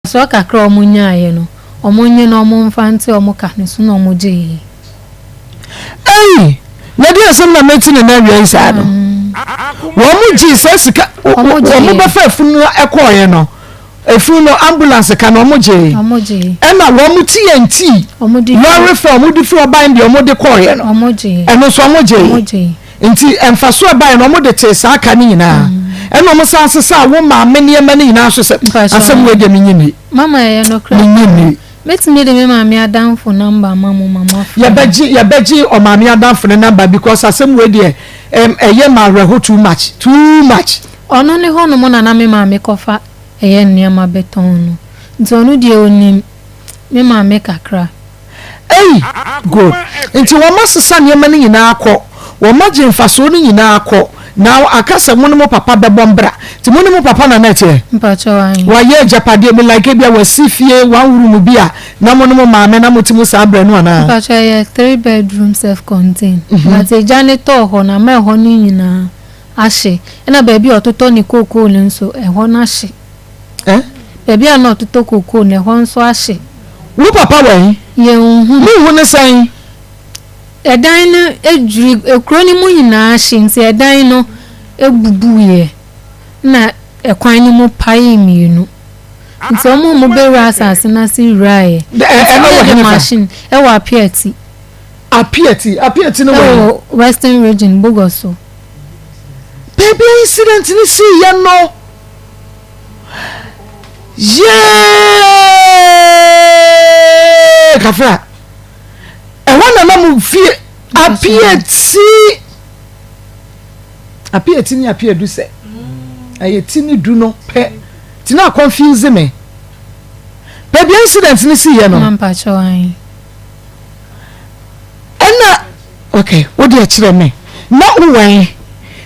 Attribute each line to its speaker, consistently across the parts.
Speaker 1: Mfasoɔ kakra a wɔnyaeɛ no, wɔnnye na wɔmfa nte wɔn ka no so na wɔgyeeɛ.
Speaker 2: Ei! Na ɛdeɛn asɛm na mete no nnɛ awia yi saa no? Wɔn gyee saa sika, wɔn bɛfa afunu no kɔɔeɛ no, efunu no ambulance ka no wɔn gyee. Ɛna wɔn TNT lɔre fɛ wɔn de firi ɔban deɛ wɔn de kɔɔeɛ no, ɛno nso wɔn gyee. Nti mfasoɔ a ɛbaeɛ no wɔn de tee saa ka no nyinaa. Ɛna wɔn san sesaa wo maame nneɛma no nyinaa nso sɛ asɛm wei deɛ menye nni.
Speaker 1: Mama ɛyɛ nokorɛ.
Speaker 2: Menye nni.
Speaker 1: Mɛtumi de me maame adamfo number ama mo ma moafrɛ no.
Speaker 2: Yɛbɛgye yɛbɛgye ɔmaame adamfo no number because asɛm wei deɛ ɛm ɛyɛ ma awerɛho too much too much.
Speaker 1: Ɔno ne hɔ nom na na me maame kɔfa ɛyɛ nneɛma bɛtɔn no nti ɔno deɛ ɔnim me maame kakra.
Speaker 2: Ei! Good. Nti wɔn asesa nneɛma no nyinaa kɔ, wɔn agye mfasoɔ no nyinaa kɔ, now aka sɛ mo ne mo papa bɛbɔ mbra. Nti mo ne mo papa na na ɛteɛ?
Speaker 1: Mpakyɛw ahe?
Speaker 2: Wayɛ agyapadeɛ bi like ebia wasi fie one room bi a na mo ne mo maame na mote mu saa berɛ no anaa?
Speaker 1: Mpakyɛw ɛyɛ three bedroom self contain but egya no tɔɔ hɔ no ama ɛhɔ no nyinaa ahye ɛna baabi a ɔtotɔ ne cocoa no nso ɛhɔ no ahye.
Speaker 2: Eh?
Speaker 1: Baabi a na ɔtotɔ cocoa no ɛhɔ nso ahye.
Speaker 2: Wo papa wɔ he?
Speaker 1: Yɛnhu.
Speaker 2: Monhu no sɛn?
Speaker 1: Ɛdan no dwiri, kuro no mu nyinaa hye nti ɛdan no bubuiɛ na ɛkwan no mu paee mmienu. Nti wɔn a wɔbɛwura asase no ase wuraeɛ.
Speaker 2: Nti ɛno wɔ hefa?
Speaker 1: Machine ɛwɔ Apiati.
Speaker 2: Apiati, Apiati no wɔ he?
Speaker 1: Ɛwɔ Western Region, Bogoso.
Speaker 2: Baabi a incident no siiɛ no. Yee! Kafra. Ɛhɔ na na mo fie apiati. Apiati ne apiadu sɛ. Ɛyɛ ti ne du no pɛ. Ti na confuse me. Baabi incident ne si yɛ no. Ɛna Ok wo deɛ kyerɛ me na wo wɛn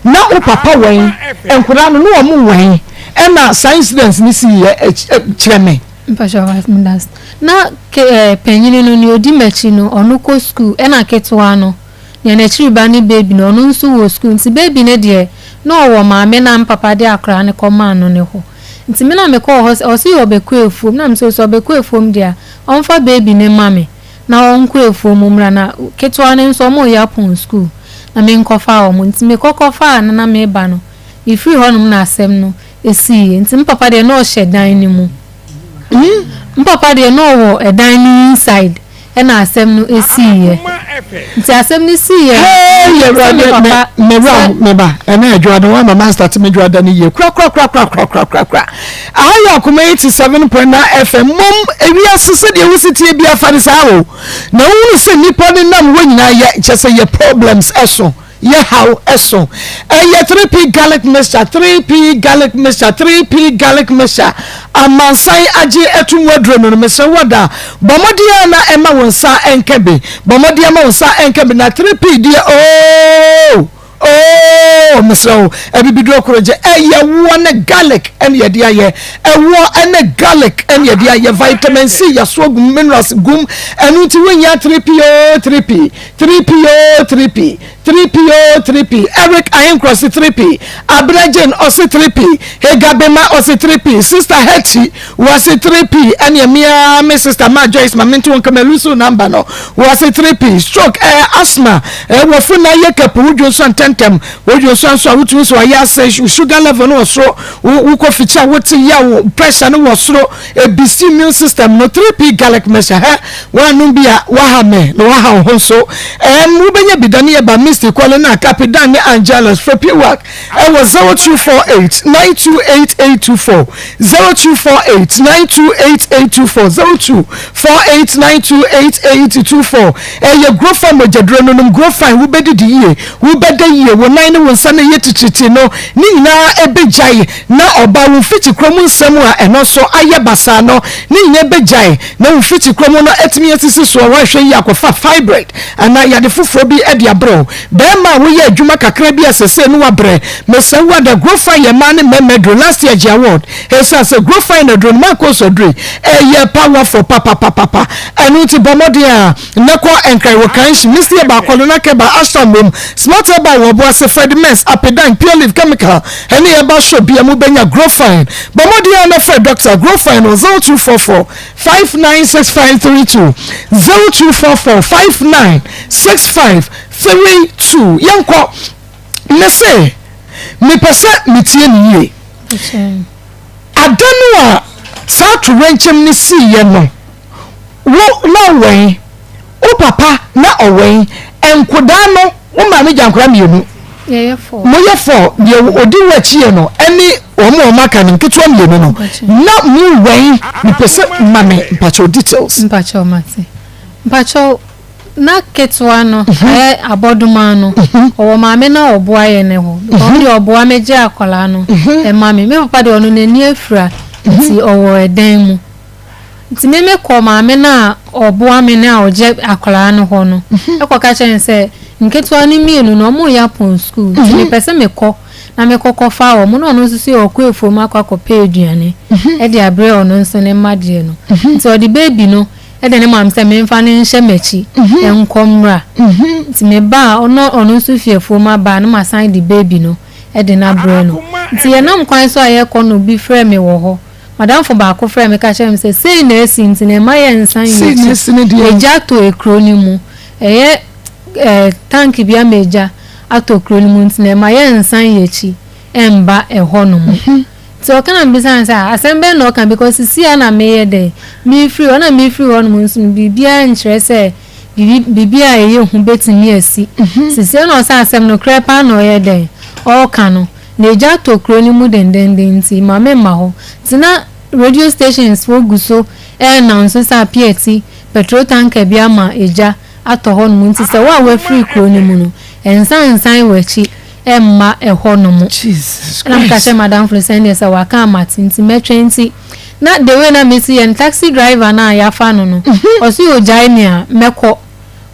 Speaker 2: na wo papa wɛn nkwadaa no na wɔn wɛn ɛna saa incident no si yɛ kyerɛ me.
Speaker 1: Mpakyɛw wa medas na ke ɛɛ panyini no nea odi m'akyi no ɔno kɔ school ɛna ketewa no nea n'akyiri ba ne baby no ɔno nso wɔ school nti baby no deɛ na ɔwɔ maame na me papa de akwadaa no kɔ maa no ne hɔ nti me na me kɔɔ hɔ sɛ ɔse ɔbɛkɔ afuom na me sɛ ɔse ɔbɛkɔ afuom deɛ a ɔmfa baby no ma me na ɔnkɔ afuo mu mmra na ketewa no nso wɔreyɛ apɔn sukuu na menkɔfa wɔn nti mekɔ kɔfaa no na meba no mefiri hɔnom na asɛm no siiɛ nti me papa deɛ na ɔhyɛ dan no mu me papa deɛ na ɔwɔ ɛdan no inside ɛna asɛm no siiɛ nti asɛm no siiɛ
Speaker 2: no sɛ me papa sɛ meba ɛna adwoa no wama ma start me dwoa da no yie kora kora kora kora kora kora kora kora Aha yɛ Akoma 87.9 FM. Mmom ewiase sɛdeɛ wosi teɛ biara fa no saa o. Na wohunu sɛ nnipa no nam hɔ nyinaa yɛ kyɛ sɛ yɛ problems ɛso, yɛ haw ɛso. Ɛyɛ 3P garlic mixture, 3P garlic mixture, 3P garlic mixture. Amansan agye ato mu aduro no no, mesrɛ wo ada, bɔ mmɔden ara na ɛma wo nsa nka bi. Bɔ mmɔden ama wo nsa nka bi na 3P deɛ oo. Oh, mesrɛ wo, abibiduro koro gye ɛyɛ woɔ ne garlic ɛne yɛde ayɛ ɛwoɔ ɛne garlic ɛne yɛde ayɛ vitamin C yɛsoɔ gum minerals gum ɛno nti wonya 3P o 3P 3P o 3P 3P o 3P Eric Ahenkorɔ se 3P Abena Jane ɔse 3P Hega Bema ɔse 3P Sister Hetty Wɔse 3P ɛneɛ me ara me sister ma Joyce ma mente wo nka ma lose wo number no wɔse 3P stroke ɛɛ asthma ɛɛ wɔfo na yɛ kapu wo dwonsɔ ntɛntɛm wo dwonsɔ nso a wotumi so ayɛ ase sugar level no wɔ soro wo wokɔ fikyi a wote yaw pressure no wɔ soro ebisi immune system no 3P garlic mixture hɛ woanom bi a waha me na waha wo ho nso ɛɛm wobɛnya bi da ne yɛ ba Misty Kɔle na Kapidan ne Angelus frɛ Piwak ɛwɔ 0248 928824 0248 928824 0248 928824 Ɛyɛ Grofine mogyaduro no nom Grofine wobɛdidi yie wobɛda yie wo nan ne wo nsa no ɛyɛ titiritii no ne nyinaa ɛbɛgyae na ɔbaa wo mfikyikora mu nsɛm a ɛno nso ayɛ basaa no ne nyinaa ɛbɛgyae na wo mfikyikora mu no atumi asisi soɔ woanhwɛ yie akɔfa fibroid anaa yade foforɔ bi de abrɛ wo. Bɛɛma a woyɛ adwuma kakra bi a sesei no wabrɛ. Mesrɛ wo ada Grofine yɛ mmaa ne mmarima aduro last year gye award esiane sɛ Grofine aduro no Marcos aduro yi ɛyɛ powerful papapapapa ɛno nti bɔ mmɔden a na kɔ Nkran wɔ Kanshi Misty Herbal Kɔlona Keba Ashram wom Smart Herbal wɔ Obuasi Fred Mess Apedan Pure Leaf Chemical ɛne herbal shop bia mu bɛnya Grofine bɔ mmɔden a na frɛ Doctor Grofine wɔ 0244 596532 0244 5965 32 Yɛnkɔ. Mese, mepɛ sɛ metie no yie. Ada no a saa atoyerɛnkyɛm no siiɛ no, wo na wowɛn, wo papa na ɔwɛn, nkodaa no, wo maame gya nkwadaa mmienu, moyɛ four, deɛ ɔdi wo akyiɛ no ɛne wɔn a wɔaka no nketewa mmienu no, na mowɛn. Mepɛ sɛ ma me mpakyɛw details.
Speaker 1: Mpakyɛw mate. Mpakyɛw Na ketewa no ayɛ abɔdomaa no, ɔwɔ maame no a ɔboa yɛn no hɔ. Because ɔno deɛ ɔboa me gye akwadaa no ma me. Me papa deɛ ɔno n'ani afira nti ɔwɔ ɛdan mu. Nti me mekɔ maame no a ɔboa me no a ɔgye akwadaa no hɔ no ɛkɔka kyerɛ no sɛ nketewa no mmienu no wɔreyɛ apɔn sukuu nti mepɛ sɛ mekɔ na mekɔ kɔfa wɔn. Na ɔno nso so ɔkɔ afuom akɔ akɔpɛ aduane de abrɛ ɔno nso ne mma deɛ no. Nti ɔde baby no de ne maa me sɛ memfa no nhyɛ m'akyi nkɔ mmra. Nti meba a, ɔno ɔno nso fi afuom aba a, na masan de baby no de no abrɛ no. Nti yɛnam kwan so a yɛrekɔ no, obi frɛɛ me wɔ hɔ. M'adamfo baako frɛɛ me ka kyerɛɛ me sɛ, sei na asi nti na mma yɛnsan
Speaker 2: Sei na
Speaker 1: yɛn
Speaker 2: asi no
Speaker 1: akyi.
Speaker 2: deɛ.
Speaker 1: Egya tɔ ekuro no mu. Ɛyɛ ɛɛ tank bi ama egya atɔ kuro no mu nti na mma yɛnsan yɛn akyi mma ɛhɔnom. Nti ɔka na mebisa no sɛ ah asɛm bɛn na ɔka because sisi a na meyɛ dɛn mefiri hɔ na mefiri hɔ nom nso no biribiara nkyerɛ sɛ biribi biribi a ɛyɛ hu bɛtumi asi sisi a na ɔsɛ asɛm no korɛ paa na ɔyɛ dɛn ɔreka no na egya tɔ kuro no mu dendenden nti ma me mma hɔ nti na radio stations foɔ gu so ɛrenanso sɛ apiati petrol tanker bi ama egya atɔ hɔ nom nti sɛ wo a wafiri kuro no mu no nsan nsan w'akyi mma ɛhɔ nom.
Speaker 2: Jesus
Speaker 1: Ɛna meka
Speaker 2: Christ.
Speaker 1: kyerɛ madamfo no sɛ ɛndeɛ sɛ waka a mate nti mɛtwɛn nti na the way na mesi yɛ no taxi driver no a yɛafa no no ɔse ɔgyae me a mɛkɔ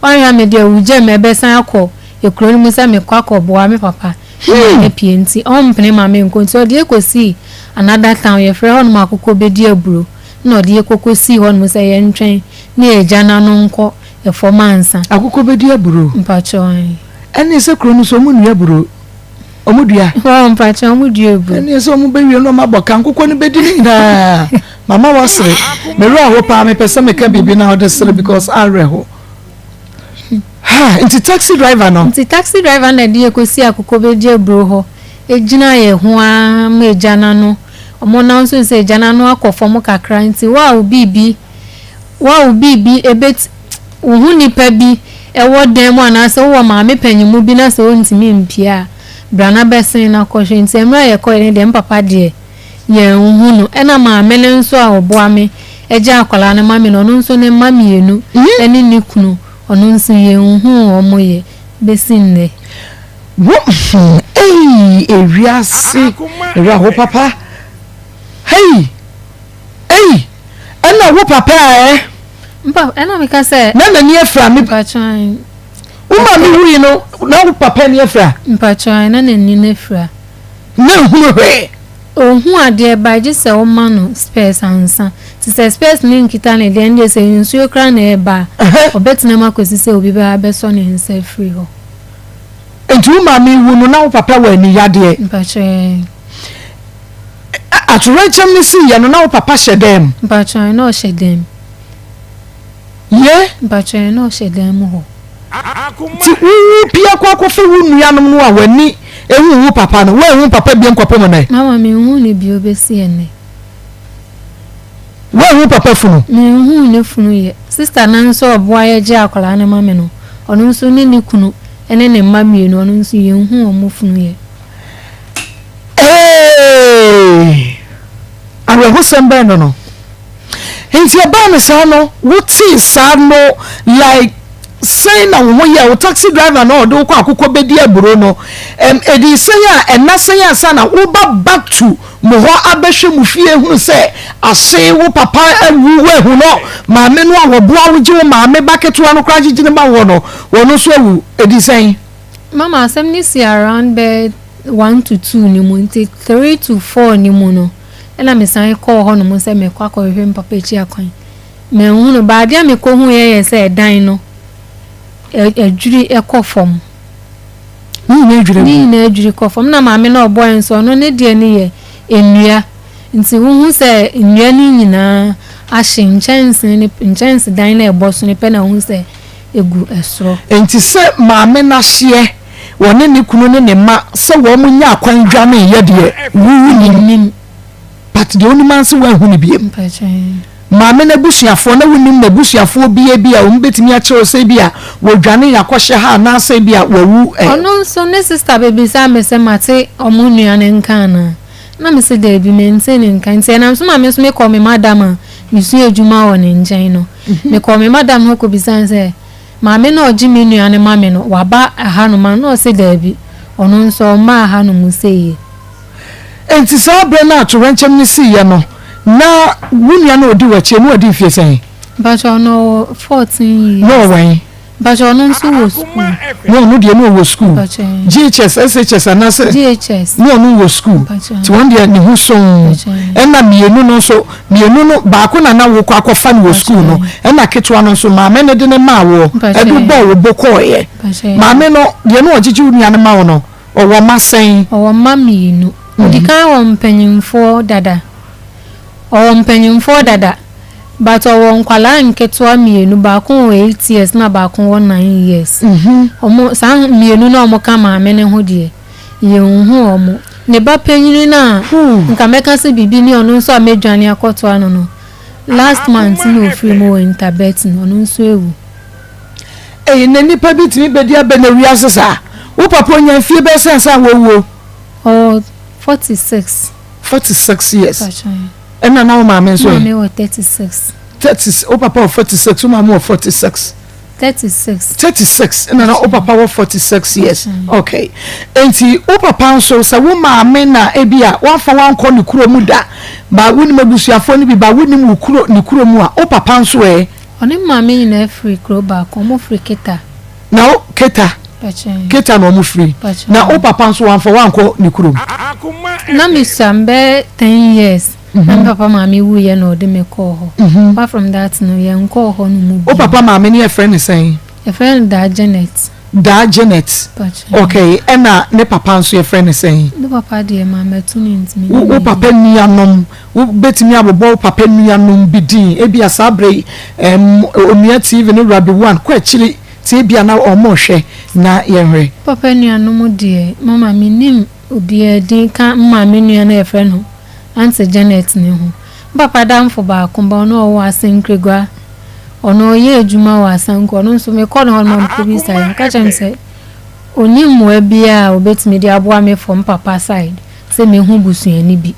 Speaker 1: wanhwɛ a mede awugya mu ɛbɛsan akɔ ekuro no mu sɛ mekɔ akɔboa me papa ma apue nti ɔmpene ma menkɔ nti ɔde yɛ kɔsii another town yɛfrɛ hɔ nom akokɔ bɛdi aburo na ɔde yɛ kɔkɔsii hɔ nom sɛ yɛntwɛn ne yɛgya no ano nkɔ ɛfam ansa.
Speaker 2: Akokɔ bɛdi aburo.
Speaker 1: Mpakyɛw ae.
Speaker 2: Ɛne sɛ kuro no so ɔmo nnua aburo ɔmo dua.
Speaker 1: Wɔn mpakyɛ ɔmo dua aburo.
Speaker 2: Ɛne sɛ ɔmo bɛwie no ɔmo abɔ ka nkokɔ no bɛdi ne nyinaa mama wasere me werɛ aho paa mepɛ sɛ meka biribi na ɔde sere because awerɛ ho ha nti taxi driver no.
Speaker 1: Nti taxi driver na ɛde yɛ kɔsi akokɔ bɛdi aburo hɔ ɛgyina yɛ ho ara ma agya no ano ɔmo nam so sɛ agya no ano akɔ fam kakra nti wo a wo biribi wo a wo biribi ɛbɛti wo ho nipa bi wɔ dan mu anaasɛ wowɔ maame panyinmu bi na sɛ ɔntumi mpue a, bra na bɛsen na kɔhwɛ. Nti mmerɛ a yɛkɔeɛ no deɛ me papa deɛ yɛanhu no. Ɛna maame no nso a ɔboa me gye akwadaa no ma me no, ɔno nso ne mma mmienu ne ne kunu, ɔno nso yɛnhuu wɔn yɛ bɛsi nnɛ.
Speaker 2: Wo hmm ei ewiase werɛ ho papa hei ei ɛna wo papa ɛ.
Speaker 1: Mpa ɛna meka sɛ.
Speaker 2: Na n'ani afira me.
Speaker 1: Mpatwan.
Speaker 2: Wo maame wui no na wo papa ani afira.
Speaker 1: Mpatwan na n'ani no afira.
Speaker 2: Na ehunu hwee.
Speaker 1: Ohu adeɛ ba gye sɛ woma no spɛs ansa. Nti sɛ spɛs no nkita no deɛ ɛndeɛ sɛ nsuo koraa na ɛreba a, ɔbɛtena mu akɔsi sɛ obi bɛba abɛsɔ ne nsa afiri hɔ.
Speaker 2: Nti wo maame wu no na wo papa wɔ ani yadeɛ?
Speaker 1: Mpatwan.
Speaker 2: Atoyerɛnkyɛm no siiɛ no na wo papa hyɛ dan mu?
Speaker 1: Mpatwan na ɔhyɛ dan mu.
Speaker 2: Ye?
Speaker 1: Mpakyɛ na ɔhyɛ dan mu hɔ.
Speaker 2: Nti wo wo pia kɔ akɔfa wo nuanom no a w'ani ehu wo papa no, woanhu papa bio nkɔpem nnɛ?
Speaker 1: Mama menhuu no bio bɛsi ɛnnɛ.
Speaker 2: Woanhu papa funu?
Speaker 1: Menhuu ne funu yɛ. Sister no nso a ɔboa yɛ gye akwadaa no ma me no, ɔno nso ne ne kunu ne ne mma mmienu, ɔno nso yɛnhuu wɔn funu yɛ.
Speaker 2: Eeii! Awerɛhosɛm bɛn no no. Nti ɛbaa no saa no wotee saa no like sɛn na wo ho yɛ wo taxi driver no a ɔde wo kɔ akokɔ bɛdi aburo no ɛm ɛdii sɛn a ɛna sɛn ansa na woba back to mo hɔ abɛhwɛ mo fie hunu sɛ ase wo papa awu woahu no maame no a wɔboa wo gye wo maame ba ketewa no koraa gyegye no ma woɔ no wɔno nso awu ɛdii sɛn?
Speaker 1: Mama, asɛm no si around bɛ 1 to 2 ne mu, nti 3 to 4 ne mu no ɛna mesan kɔɔ hɔnom sɛ mekɔ akɔhwehwɛ me papa akyi akwan. Manhu no baade a mekɔhu yɛ sɛ ɛdan no adwiri ɛkɔ fam.
Speaker 2: Ne nyinaa adwiri
Speaker 1: Ne
Speaker 2: agu.
Speaker 1: Nyinaa adwiri kɔ fam, na maame no a ɔbɔɛ nso, ɔno ne deɛ no yɛ nnua, nti wohu sɛ nnua no nyinaa ahye. Nkyɛnsee ne nkyɛnsedan no a ɛbɔ so no pɛ na wohu sɛ egu ɛsoro.
Speaker 2: Nti sɛ maame n'ahyeɛ, wɔne ne kunu ne ne mma, sɛ wɔn nya akwan dwane yɛ deɛ, wuwu nim?
Speaker 1: Nim.
Speaker 2: But deɛ onim anse wɔahu ne biem.
Speaker 1: Mpakyɛn.
Speaker 2: Maame n'abusuafoɔ na wonim n'abusuafoɔ bie bi a wɔn bɛtumi akyerɛw sɛ bi a wɔdwane akɔhyɛ ha anaasɛ bi a wɔwu ɛ?
Speaker 1: Ɔno nso ne sister bebisa me sɛ mate ɔmo nua ne nka anaa, na me sɛ daabi, mente ne nka. Nti ɛnam so ma me nso mekɔ me madam a mesua adwuma wɔ ne nkyɛn no, mekɔ me madam hɔ kɔbisa no sɛ maame na ɔgye me nua no ma me no waba ahanom a, na ɔsɛ daabi, ɔno nso ɔmma ahanom sɛ yie.
Speaker 2: Nti saa berɛ no a torɛnkyɛm no siiɛ no, na wo nua no a ɔdi w'akyi no ɔdi mfie sɛn?
Speaker 1: Mpakyɛ, ɔno ɔwɔ 14 years.
Speaker 2: Na ɔwɛn?
Speaker 1: Mpakyɛ, ɔno nso wɔ sukuu.
Speaker 2: Na ɔno deɛ na ɔwɔ sukuu?
Speaker 1: Mpakyɛ.
Speaker 2: JHS, SHS anaasɛ?
Speaker 1: JHS.
Speaker 2: Na ɔno wɔ sukuu.
Speaker 1: Mpakyɛ.
Speaker 2: Nti wɔn deɛ ne ho sɔn.
Speaker 1: Mpakyɛ.
Speaker 2: Ɛna mmienu no nso, mmienu no baako na na wokɔ akɔfa no wɔ sukuu no, ɛna ketewa no nso maame no de ne maa woɔ.
Speaker 1: Mpakyɛ.
Speaker 2: Ɛde bɔɔ wo bo kɔɔeɛ.
Speaker 1: Mpakyɛ.
Speaker 2: Maame no deɛ na ɔgyegye wo nua no ma wo no, ɔwɔ ma sɛn?
Speaker 1: Ɔwɔ mma mmienu. Ɔdi kan wɔ mpanyimfoɔ dada, ɔwɔ mpanyimfoɔ dada, but ɔwɔ nkwalaa nketewa mmienu. Baako wɔ 8 years na baako wɔ 9 years. Ɔmo saa mmienu na ɔmo ka maame ne ho deɛ, yɛnhu ɔmo. Ne ba panyin no a nka mɛka sɛ biribi ne ɔno nso a mɛdwane akɔtoa no, last month na ofiri mu wɔ interbet no, ɔno nso ewu.
Speaker 2: Ɛyi na nipa bi tumi bɛdi abɛ na wiase saa. Wo papa onya mfie bɛyɛ sɛn sɛ wɔwuo?
Speaker 1: Ɔwɔ 46.
Speaker 2: 46 years. Ɛna na wo maame nso
Speaker 1: maame
Speaker 2: yɛ?
Speaker 1: Wɔ 36.
Speaker 2: 30. Wo papa wɔ 46, wo maame wɔ 46?
Speaker 1: 36.
Speaker 2: 36, ɛna na wo papa wɔ 46 years. Okay, nti wo papa nso, sɛ wo maame na ebi a wamfa wankɔ ne kuro mu da ba, wonim abusuafoɔ no bi ba, wonim wo kuro ne kuro mu a, wo papa nso ɛ?
Speaker 1: Ɔne maame nyinaa firi kuro baako, ɔmo firi Keta.
Speaker 2: Na wo Keta?
Speaker 1: Pakyɛ.
Speaker 2: Keta na ɔmo firi?
Speaker 1: Pakyɛ.
Speaker 2: Na wo papa nso wamfa wankɔ ne kurom?
Speaker 1: Na mesua mbɛyɛ 10 years na me papa maame wuyɛ na ɔde me kɔɔ hɔ. Apart from that no, yɛn kɔɔ hɔ no mu
Speaker 2: Wo
Speaker 1: bi.
Speaker 2: papa maame ne yɛfrɛ ne sɛn?
Speaker 1: Yɛfrɛ no Daa Janet.
Speaker 2: Daa Janet.
Speaker 1: Pakyɛ.
Speaker 2: Okay, ɛna ne papa nso yɛfrɛ ne sɛn?
Speaker 1: Ne papa deɛ, maame to ne ntumi.
Speaker 2: Wo papa nuanom, wobɛtumi abobɔ wo papa nuanom bi din? Ebia saa berɛ yi Onua TV ne Rabi One kɔ akyiri tie bia na ɔmo hwɛ na yɛhwɛ.
Speaker 1: Papa nuanom deɛ, mama, menim obiara din ka maame nua no a yɛfrɛ no Aunty Janet ne ho. Me papa damfo baako ba, ɔno ɔwɔ Asenkragua, ɔno ɔyɛ adwuma wɔ Asanko. Ɔno nso mekɔ ne hɔ no ma mekɔbisa yɛ, ɔka kyerɛ me sɛ ɔni mmoa biara a obɛtumi de aboa me from papa side sɛ mehu busuani bi.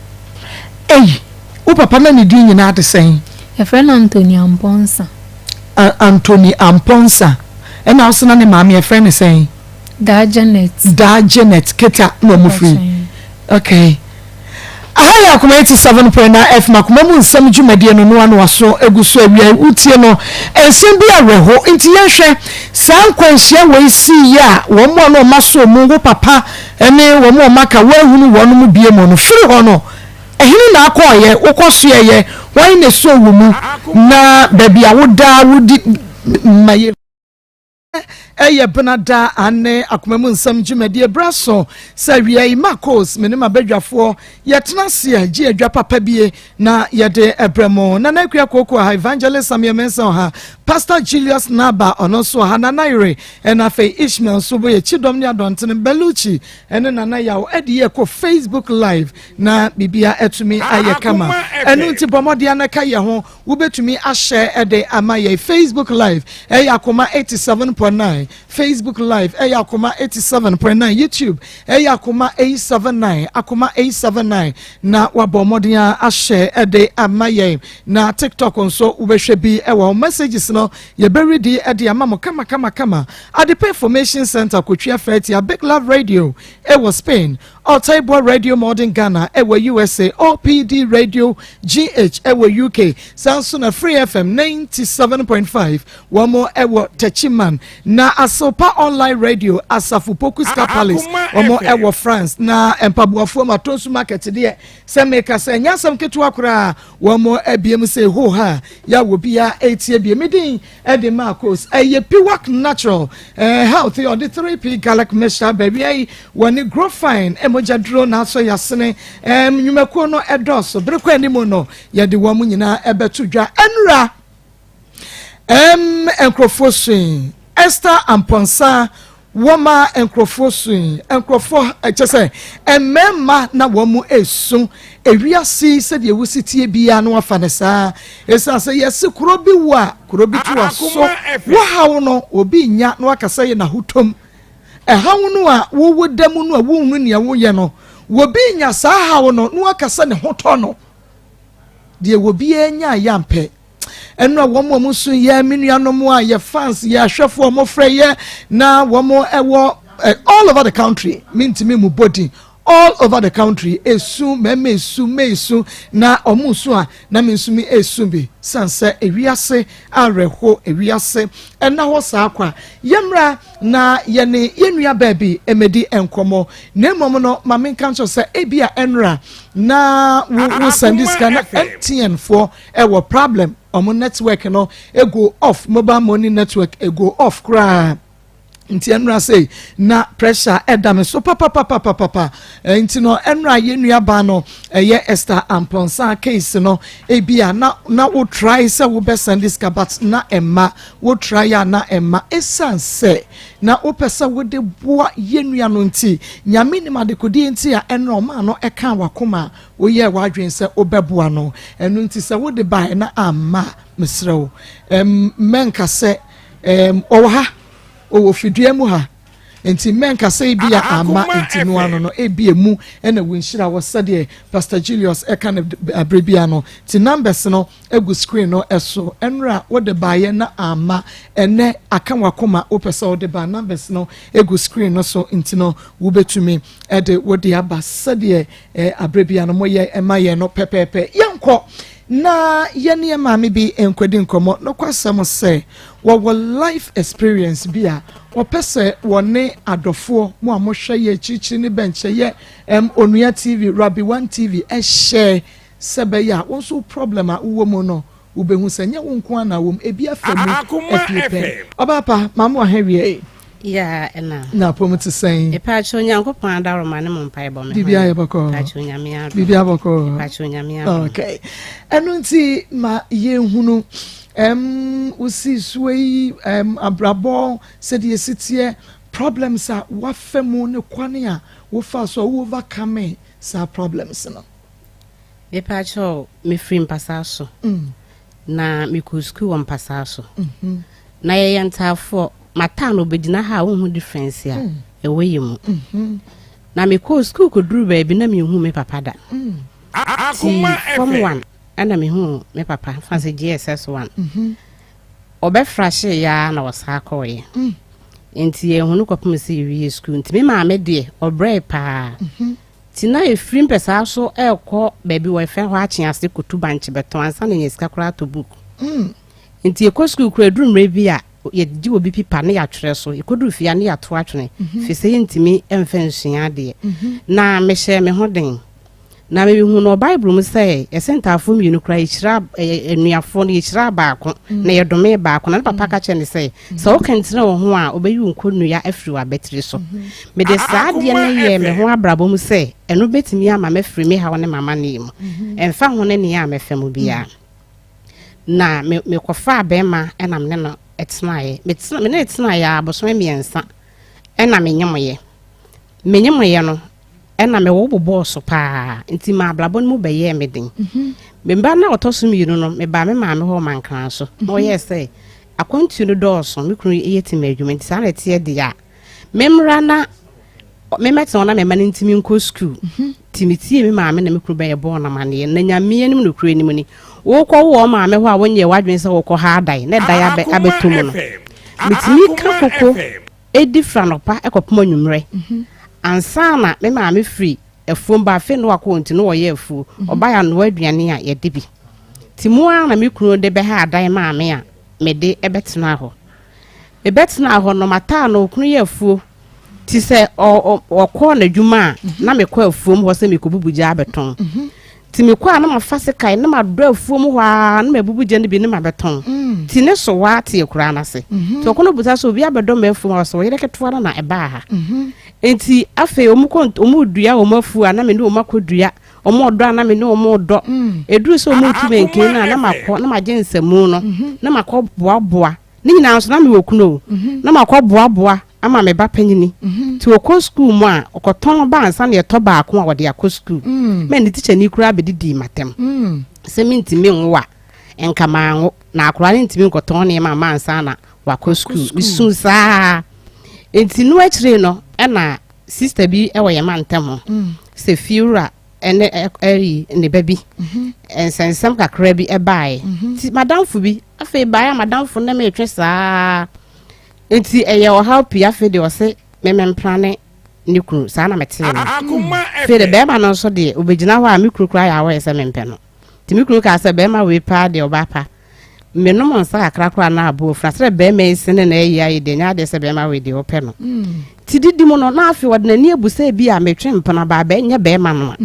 Speaker 2: Ei, wo papa na ne din nyinaa de sɛn?
Speaker 1: Yɛfrɛ no Anthony Ampɔnsa.
Speaker 2: Anthony Ampɔnsa. Ɛna wo sena ne maame yɛfrɛ ne sɛn?
Speaker 1: Daa Janet.
Speaker 2: Daa Janet. Keta na ɔmo firi. Okay, aha yɛ Akoma 87.9 FM, Akoma mu Nsɛm dwumadie no noa no aso egu so. Awia wotie no, nsɛm bi awerɛho. Nti yɛnhwɛ saa nkwanhyia wei sii yɛ a, wɔn mu a na ɔma so mu, wo papa ne wɔn a ɔma ka wɔahunu wɔn mu bie mu no, firi hɔ no, ɛhene na akɔɔyɛ wokɔ soɛyɛ wɔn na ɛsɔ wo mu na baabi a wodaa wodi ma yɛ? Ɛyɛ Benada ane Akoma mu Nsɛm dwumadie berɛ so sɛ awia yi Marcos, me ne m'abadwafoɔ yɛtena ase a gye adwa papa bie na yɛde ɛbrɛ mo. Nana Akua Kooko ha, Evangelist Samuel Mensah ha, Pastor Julius Naba ɔno nso ha, Nana Yere, ɛna afei Ishmael nso bɔ yɛ kyidɔm ne adɔntene Beluchi ɛne Nana Yaw ɛde yɛ kɔ Facebook Live na biribia ɛtumi ayɛ kama. Ɛno nti bɔ mmɔden anaka yɛ ho, wobɛtumi ahyɛ ɛde ama yɛ. Facebook Live ɛyɛ Akoma 87.9, Facebook Live ɛyɛ Akoma 87.9, YouTube ɛyɛ Akoma 879, Akoma 879, na wabɔ mmɔden a ahyɛ ɛde ama yɛn. Na TikTok nso wobɛhwɛ bi ɛwɔ hɔ. Messages no yɛbɛredi ɛde ama mo kama kama kama. Adepa Information Center, Kotwia Fɛtia, Big Love Radio ɛwɔ Spain. Ɔtaeboa Radio Modern Ghana ɛwɔ USA, OPD Radio GH ɛwɔ UK, saa nso na Free FM 97.5 wɔn ɛwɔ Techiman, na Asopa Online Radio Asafo Pokuska Palace wɔn ɛwɔ France, na mpaboafoɔ mu Atonsu Market deɛ sɛ meka sɛ ɛnyɛ asɛm ketewa koraa wɔn abiem sɛ ho ha yɛ wɔ bia etie bie. Me din ɛde Marcos, ɛyɛ Piwak Natural Health ɔde 3P Garlic Mixture baabi ayi wɔne Growfine ɛmogya duro na asɔ yasene nnwumakuo no ɛdɔɔso bere kɔ anim no yɛde wɔn nyinaa ɛbɛto dwa. Ɛnura nkurɔfoɔ sui Esther Amponsa wɔma nkurɔfoɔ sui, nkurɔfoɔ ɛkyɛ sɛ mmarima na wɔn mu esu. Ewiase sɛdeɛ ewusi tie biara no wafa ne saa, esan sɛ yɛsi kuro bi wɔ a kuro bi to aso wɔhaw no obi nya na wakasa yɛ n'ahotom ɛhaw no a wɔwɔ da mu no a wɔnhu nea wɔyɛ no, wɔbi nya saa haw no na wakasa ne ho tɔ no deɛ wɔbi nya yɛ ampɛ. Ɛno a wɔn a wɔn nso yɛ me nuanom a yɛ fans, yɛ ahwɛfoɔ a wɔfrɛ yɛ na wɔn ɛwɔ all over the country, mintimi mu bɔ all over the country, esu mɛmɛ esu mɛ esu na wɔn nso a na me nso mi esu bi san sɛ ewiase awerɛho, ewiase ɛna hɔ saa kwa. Yɛmra na yɛne yɛn nua baabi ɛmɛdi nkɔmɔ, na mmom no maame nka nso sɛ ebi a ɛnra na wo wo send sika na MTN foɔ ɛwɔ problem, ɔmo network no ego off, mobile money network ego off koraa, nti ɛnura sɛ na pressure ɛda me so papapapapapa. Nti no ɛnura yɛn nua baa no ɛyɛ Esther Amponsa case no, ebi a na wo try sɛ wo bɛ send sika but na ɛma wo try a na ɛma, esan sɛ na wopɛ sɛ wode boa yɛn nua no, nti Nyame nim adekodeɛ nti a ɛnura ɔmaa no ɛka wakoma a woyɛ w'adwene sɛ wobɛboa no. Ɛno nti sɛ wode baeɛ na amma, mesrɛ wo, mɛnka sɛ ɔwɔ ha, ɔwɔ fidua mu ha, nti mɛnka sɛ ebi a ama nti no ano no ebi emu ɛna wo nhyira wɔ sɛdeɛ Pastor Julius ɛka no abere bia no. Ti numbers no egu screen no ɛso. Ɛnura wode baeɛ na ama, ɛnɛ aka wakoma wopɛ sɛ wode ba, numbers no egu screen no so, nti no wobɛtumi ɛde wode aba sɛdeɛ abere bia no moyɛ ɛma yɛn no pɛpɛɛpɛ. Yɛnkɔ na yɛne yɛ maame bi nkɔdi nkɔmmɔ. Nokwasɛm sɛ wɔwɔ life experience bi a wɔpɛ sɛ wɔne adɔfoɔ mo a mohwɛ yɛ akyirikyiri ne bɛnkyɛ yɛ Onua TV, Rabi One TV ɛhyɛ sɛ bɛyɛ a wɔn nso problem a wowɔ mu no wobɛhu sɛ nyɛ wo nko ana wɔ mu, ebi afa mu apie pɛn. Ɔbaa pa, maame wɔ ha wie.
Speaker 3: Ya ɛna.
Speaker 2: Na apɔm te sɛn?
Speaker 3: Ìpàkyɛ Onyankopɔn adaroma ne mo mpaebɔ me.
Speaker 2: Biribi ayɛ bɔkɔɔ?
Speaker 3: Ìpàkyɛ Onyame adom.
Speaker 2: Biribi abɔkɔɔ?
Speaker 3: Ìpàkyɛ Onyame adom.
Speaker 2: Okay, ɛno nti ma yɛnhunu wosi soɔ yi abrabɔ sɛdeɛ esi teɛ, problems a wafa mu ne kwan a wofa so a wo overcome saa problems no.
Speaker 3: Ìpàkyɛ mefiri mpasaa so. Na mekɔ sukuu wɔ mpasaa so. Na yɛyɛ ntaafoɔ mataa no obɛgyina ha a wohu difference a ɛwɔ yɛ mu. Na mekɔɔ sukuu kɔduru baabi na menhu me papa da. Ti form one ɛna mehu me papa fa sɛ JSS one. Ɔbɛfra hyee ya na ɔsaa kɔɔyɛ. Nti yɛhu no kɔpem sɛ yɛwie sukuu. Nti me maame deɛ ɔbrɛe paa. Nti na ɛfiri mpɛsaa so ɛrekɔ baabi wɔ ɛfɛ hɔ akye ase kɔtu bankye bɛtɔn ansa na nya sika koraa atɔ book. Nti yɛkɔ sukuu koraa ɛduru mmerɛ bi a yɛgye obi pipa ne yɛatwerɛ so, yɛkɔduru fie a ne yɛato atwene firi sɛ yɛntumi mfa nsua adeɛ. Na mehyɛ me ho den na mehu no Bible mu sɛ yɛsɛ ntaafoɔ mmienu koraa yɛhyira anuafoɔ no, yɛhyira baako na yɛdome baako. Na ne papa ka kyerɛ ne sɛ sɛ woka ntena wo ho a wobɛyi wo nkɔnnua afiri w'abatiri so. Mede saa adeɛ no yɛ me ho abrabɔ mu sɛ ɛno bɛtumi ama mafiri me haw ne m'amanneɛ mu ɛmfa ho ne nea a mɛfa mu biara. Na mekɔfaa bɛrima ɛna me ne no ɛtenaeɛ. Me ne tenaeɛ a abosome 3 ɛna menyemyɛ. Menyemyɛ no ɛna mewɔ bobɔɔ so paa, nti ma abrabɔ no mu bɛyɛɛ me den. Me ba na ɔtɔ so mmienu no, mebaa me maame hɔ mankran so na ɔyɛɛ sɛ akwantuo no dɔɔso, me kunu yɛ tim adwuma, nti saa na ɛteɛ deɛ a memmra na memmɛtena hɔ na mema no ntumi nkɔ sukuu. Nti metie me maame na me kunu bɛyɛ bɔɔ no amanneɛ. Na Nyame anim nokorɛ anim ni, wokɔ wo wɔ maame hɔ a wonyɛ w'adwene sɛ wokɔ ha adan na dan abɛtɔ mu no, metumi ka koko ɛdi fra nɔpa ɛkɔpem anwummerɛ. Ansa na me maame firi afuom ba, afei na wakɔ nti na ɔyɛ afuo. Ɔbaeɛ a ɔnoa aduane a yɛde bi. Nti mu ara na me kunu de bɛha adan maa me a mede bɛtenaa hɔ. Mebɛtenaa hɔ no, mataa no, okunu yɛ afuo. Nti sɛ ɔkɔɔ n'adwuma a, na mekɔ afuom hɔ sɛ mekɔbubu gya abɛtɔn. Nti mekɔ a na mafa sekan na madɔ afuom hɔ ara na mabubu gya no bi na mabɛtɔn. Nti ne so waa te akuraa no ase. Nti ɔkɔ no busa sɛ obi abɛdɔ m'afuom a, ɔsɛ ɔyere ketewa no na ɛbaa ha. Nti afei wɔn kɔ wɔn dua wɔn afuo a na me ne wɔn akɔdua, wɔn ɔdɔ a na me ne wɔn redɔ. Ɛduru sɛ wɔn retu mankini no a na makɔ na magye nsamu no na makɔ boaboa. Ne nyinaa nso na mewɔ kunu o. Na makɔ boaboa ama me ba panyini. Nti ɔkɔ sukuu mu a, ɔkɔtɔn ba ansa na yɛtɔ baako a ɔde akɔ sukuu. Ma ne tikyani koraa bɛdidii m'atɛm sɛ mentumi nwo a, nka manwo. Na akwadaa no ntumi nkɔtɔn nneɛma mma ansa na wakɔ sukuu. Mesu saa. Nti no akyire no, ɛna sista bi wɔ yɛn mantam hɔ sɛ fiewura ne ɛyi ne ba bi nsɛnsɛm kakra bi ɛbaeɛ. Nti madamfo bi afei baeɛ a madamfo ne metwe saa. Nti ɛyɛ ɔhaw pii afei deɛ ɔse memempra ne ne kunu saa na metee no. Afei de bɛrima no nso deɛ ɔbɛgyina hɔ a me kunu koraa yɛ awɔyɛ sɛ mempɛ no. Nti me kunu kaa sɛ bɛrima wei paa deɛ ɔbaa pa. Menom nsa kakra koraa na abɔ ofunu. Asɛ bɛrima yi sene na ɛyɛ ayɛ deɛ nyɛ adeɛ sɛ bɛrima wei deɛ ɔpɛ no. Nti didi mu no na afei ɔde n'ani abu sɛ bi a metwe mpena baa bɛnyɛ bɛrima no a.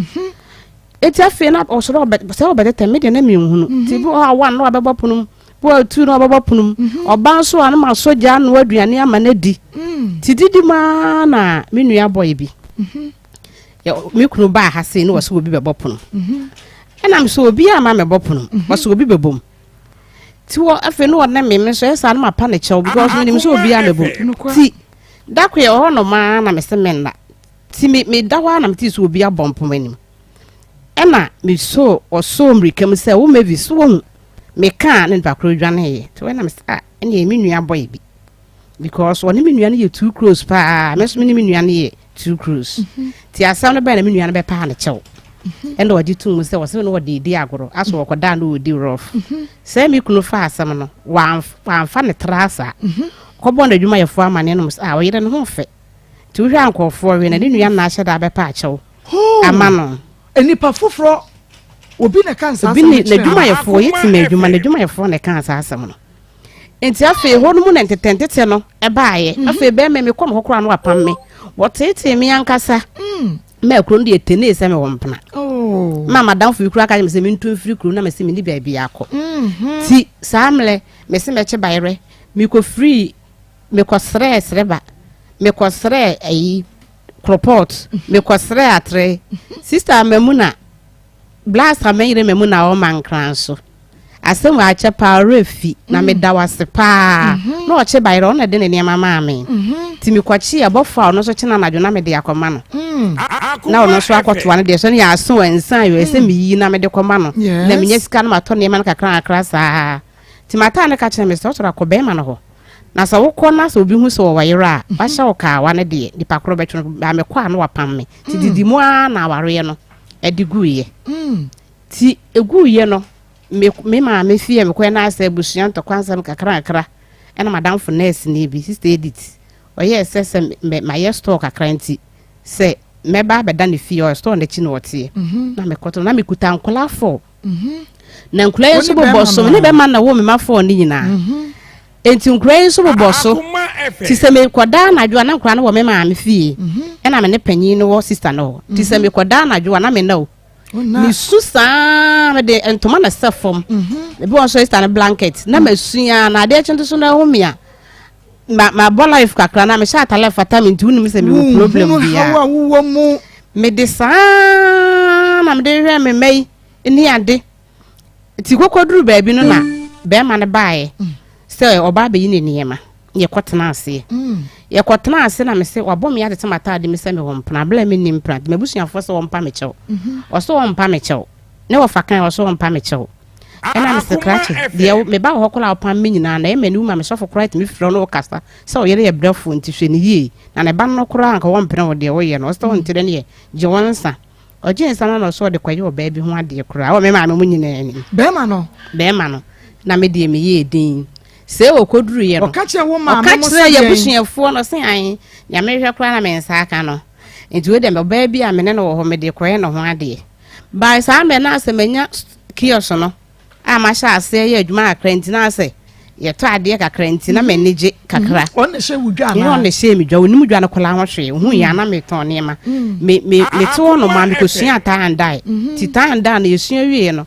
Speaker 3: Eti afei na ɔsoro sɛ ɔbɛtetɛ me deɛ na menhunu. Nti bi wɔ hɔ a one na wabɛbɔ pono mu. Bi wɔ tu na ɔbɛbɔ pono mu. Ɔba nso a na masɔ gya anoa aduane ama no adi. Nti didi mu ara na me nua bɔe bi. Me kunu baa ha sei na ɔsɛ obi bɛbɔ pono. Ɛna me sɛ obi ama mɛbɔ pono. Ɔsɛ obi bɛbɔ mu. Ti wɔ afei na ɔne me me nso ɛyɛ saa na mapa ne kyɛw because menim sɛ obi amɛbɔ mu. Ti da ko yɛ ɔhɔ nom ara na mese menna. Ti me meda hɔ ara na metee sɛ obi abɔ mpoma anim. Ɛna mesoo ɔsoo mmirika mu sɛ wo Mavis so wahu mekaa na nipa koro dwaneeɛ. Nti ɛna mesɛ ah ɛneɛ me nua bɔe bi because ɔne me nua no yɛ too close paa me nso me ne me nua no yɛ too close. Nti asɛm no bɛn na me nua no bɛpaa ne kyɛw. Ɛna ɔgye tum sɛ ɔsɛ no ɔde di agorɔ aso ɔkɔdaa no ɔdi rough. Sɛ me kunu fa asɛm no wamfa ne tra saa. Kɔbɔ n'adwumayɛfoɔ amaneɛ nom sɛ ah ɔyere ne ho fɛ. Nti wohwɛ a nkurɔfoɔ we na ne nua nna ahyɛ da abɛpa akyɛw ama no.
Speaker 2: Nipa foforɔ obi na ɛka saa
Speaker 3: Obi
Speaker 2: asɛm
Speaker 3: ne
Speaker 2: no kyerɛ no.
Speaker 3: n'adwumayɛfoɔ yɛ tim adwuma n'adwumayɛfoɔ na ɛka saa asɛm no. Nti afei hɔ no mu na ntetɛntetɛ no ɛbaeɛ. Afei bɛrima mi kɔ me hɔ koraa no wapam me. Wɔteetee me ankasa. Ma kuro no deɛ tenee sɛ mewɔ mpena.
Speaker 2: Oh.
Speaker 3: Ma madamfo bi koraa ka kyerɛ me sɛ mentu mfiri kuro no na mese menni baabi akɔ. Ti saa mmerɛ mese mɛkye bayerɛ mekɔfirii Mekɔsrɛɛ srɛba, mekɔsrɛɛ ayi kropɔt, mekɔsrɛɛ atere. Sista Mamuna, Blast Amanyere Mamuna a ɔma nkran so. Asɛm wɔ akyɛ paa ɔwerɛ fi na meda wo ase paa. Na ɔkye bayerɛ ɔno na ɛde ne nneɛma maa me. Nti mekɔkye ɛbɔfo a ɔno nso kye no anadwo na mede akɔma no. Na ɔno nso akɔtoa no deɛ so ne yɛ aso nsa yɛ sɛ meyi na mede kɔma no. Na menya sika no matɔ nneɛma no kakra kakra saa. Nti mataa no ka kyerɛ me sɛ ɔsɔre akɔ bɛrima no hɔ. Na sɛ wokɔ na sɛ obi hu sɛ ɔwɔ yere a, wahyɛ wo kaawa no deɛ, nipa korɔ bɛtwe no. Baa mekɔ a na wapam me. Nti didi mu ara na awareɛ no ɛde guiɛ. Nti ɛguiɛ no, me, me maame fie a mekɔɛ na asɛ abusua ntɔkwa nsɛm kakra kakra. Ɛna madamfo nurse ni bi, Sister Edith, ɔyɛɛ sɛ sɛ me, mayɛ store kakra nti, sɛ mɛba abɛda ne fie, ɔyɛ store n'akyi na ɔteɛ. Na mekɔto, na mekuta nkwadaa four. Na nkura yi nso bobɔ so ne bɛma na wo mema fɔɔ ne nyinaa mhm. nti nkura yi nso bobɔ so ti sɛ mekɔda anadwo a na nkura no wɔ me maame fie mhm. ɛna me ne panyin no wɔ sista no hɔ ti sɛ mhm. mekɔda anadwo a na me na o mesu saa mede ntoma na sɛ fam ebi wɔn nso sista no blanket na masua na adeɛ kye nso so na ɛho mia ma mabɔ life kakra na mehyɛ atale fata me nti wonim sɛ mewɔ problem biara mede saa na mede hwɛ me mma yi ne ade nti kɔkɔduru baabi no na bɛrima no baeɛ sɛ ɔba abɛyi ne nneɛma yɛkɔtena aseɛ mm. yɛkɔtena ase na mese wabɔ me atete m'ataade me sɛ mewɔ mpena berɛ a menni mpena nti m'abusuafoɔ sɛ wɔmpa me kyɛw mhm. ɔsɛ wɔmpa me kyɛw ne wɔfa kan ɔsɛ wɔmpa me kyɛw Ɛna mese krakye deɛ meba wɔ hɔ koraa wopam me nyinaa na ɛma aniwu ma me sɔfo koraa tumi frɛ wo ne wo kasa sɛ ɔyere yɛ brɛfoɔ nti hwɛ no yie na ne ba no koraa anka wɔmpene wo deɛ woyɛ no ɔsɛ ɔnte dɛ neɛ gye wo nsa ɔgye nsa no na ɔsɛ ɔde kɔyɛ ɔbaa bi ho adeɛ koraa wɔ me maame mu nyinaa anim
Speaker 2: bɛrima no
Speaker 3: bɛrima no na me deɛ meyɛɛ din sɛ ɔkɔduruiɛ no
Speaker 2: ɔka kyerɛ wo maame
Speaker 3: mo sɛ yɛ abusuafoɔ no sɛ an nyame hwɛ koraa na me nsa aka no. Nti wei deɛ ɔbaa bi a me ne no wɔ hɔ mede kɔyɛ ne ho adeɛ. By saa mmerɛ na asɛ manya kiosk no a mahyɛ aseɛ yɛ adwuma kakra nti na asɛ yɛtɔ adeɛ kakra nti na m'ani gye kakra.
Speaker 2: Mhm. Ɔno na ɛhyɛ wo dwa anaa?
Speaker 3: Ɔno na ɛhyɛ me dwa, onim dwa no koraa ho hwee. Ohun yɛ ana metɔn nneɛma.
Speaker 2: Mm.
Speaker 3: Me me mete hɔ nom a mekɔsua tie and dye.
Speaker 2: Mhm.
Speaker 3: Ti tie and dye no yɛsua wie no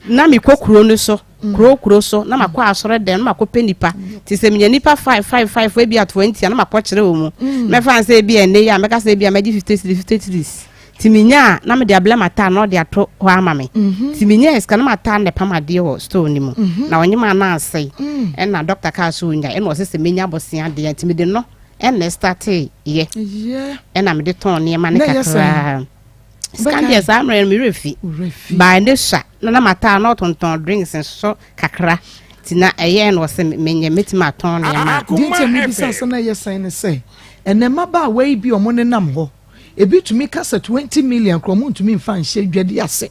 Speaker 3: na mekɔ kuro no so. Kuro kuro so na makɔ asɔre dɛm na makɔ pɛ nipa te sɛ menya nipa five five five ebi a 20 a na makɔ kyerɛ wɔn mu
Speaker 2: mm.
Speaker 3: mɛfa nsɛ ebi a ɛnɛ yi a mɛka sɛ ebi a mɛgye 50 cedis 50 cedis ti menya a na mede ablɛ mataa na ɔde ato hɔ ama me
Speaker 2: mhm.
Speaker 3: ti menya sika na mataa na ɛpam adeɛ wɔ store no mu
Speaker 2: mhm.
Speaker 3: na ɔnye ma na asɛe
Speaker 2: mm.
Speaker 3: ɛna dɔkta kaa so onya ɛna ɔsɛ sɛ menya abɔsea adeɛ nti mede no ɛna ɛstate yɛ ɛna mede tɔn nneɛma ne kakraa Sika deɛ saa mmerɛ no me werɛ fi. By ne sua na na mataa na ɔtontɔn drinks nso kakra nti na ɛyɛɛ no ɔsɛ menyɛ mɛtumi atɔn nneɛma a.
Speaker 2: Deɛ nti a mebisa sɛ na ɛyɛ sɛn ne sɛ ɛnɛ mmabaawa yi bi a wɔnenam hɔ ebi tumi ka sɛ 20 million koraa wɔntumi mfa nhyɛ dwadi ase.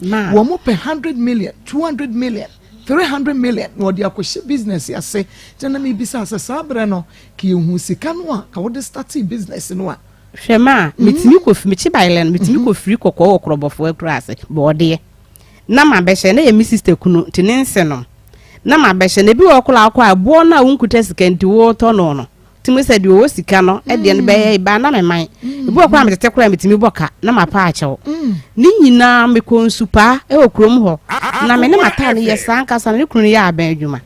Speaker 2: Wɔpɛ 100 million, 200 million, 300 million na wɔde akɔhyɛ business ase. Nti na mebisa sɛ saa berɛ no ka yɛhu sika no a ka wode startee business no a.
Speaker 3: Hwɛ ma metumi kɔ fi mekyi bayerɛ no metumi kɔ firi kɔkɔɔ wɔ korɔbɔfoɔ akura ase bɔɔdeɛ na ma bɛhyɛ na yɛ me sister kunu nti ne nse nom na ma bɛhyɛ na ebi wɔ koraa kɔ a boɔ no a wonkuta sika nti wotɔ no no tumi sɛ deɛ ɔwɔ sika no ɛdeɛ no bɛyɛ ba na me man ebi wɔ koraa metete koraa metumi bɔ ka na ma pa akyɛw ne nyinaa mekɔ nsupaa ɛwɔ kurom hɔ na me ne mataa no yɛ saa nkasa no ne kunu no yɛ abɛn adwuma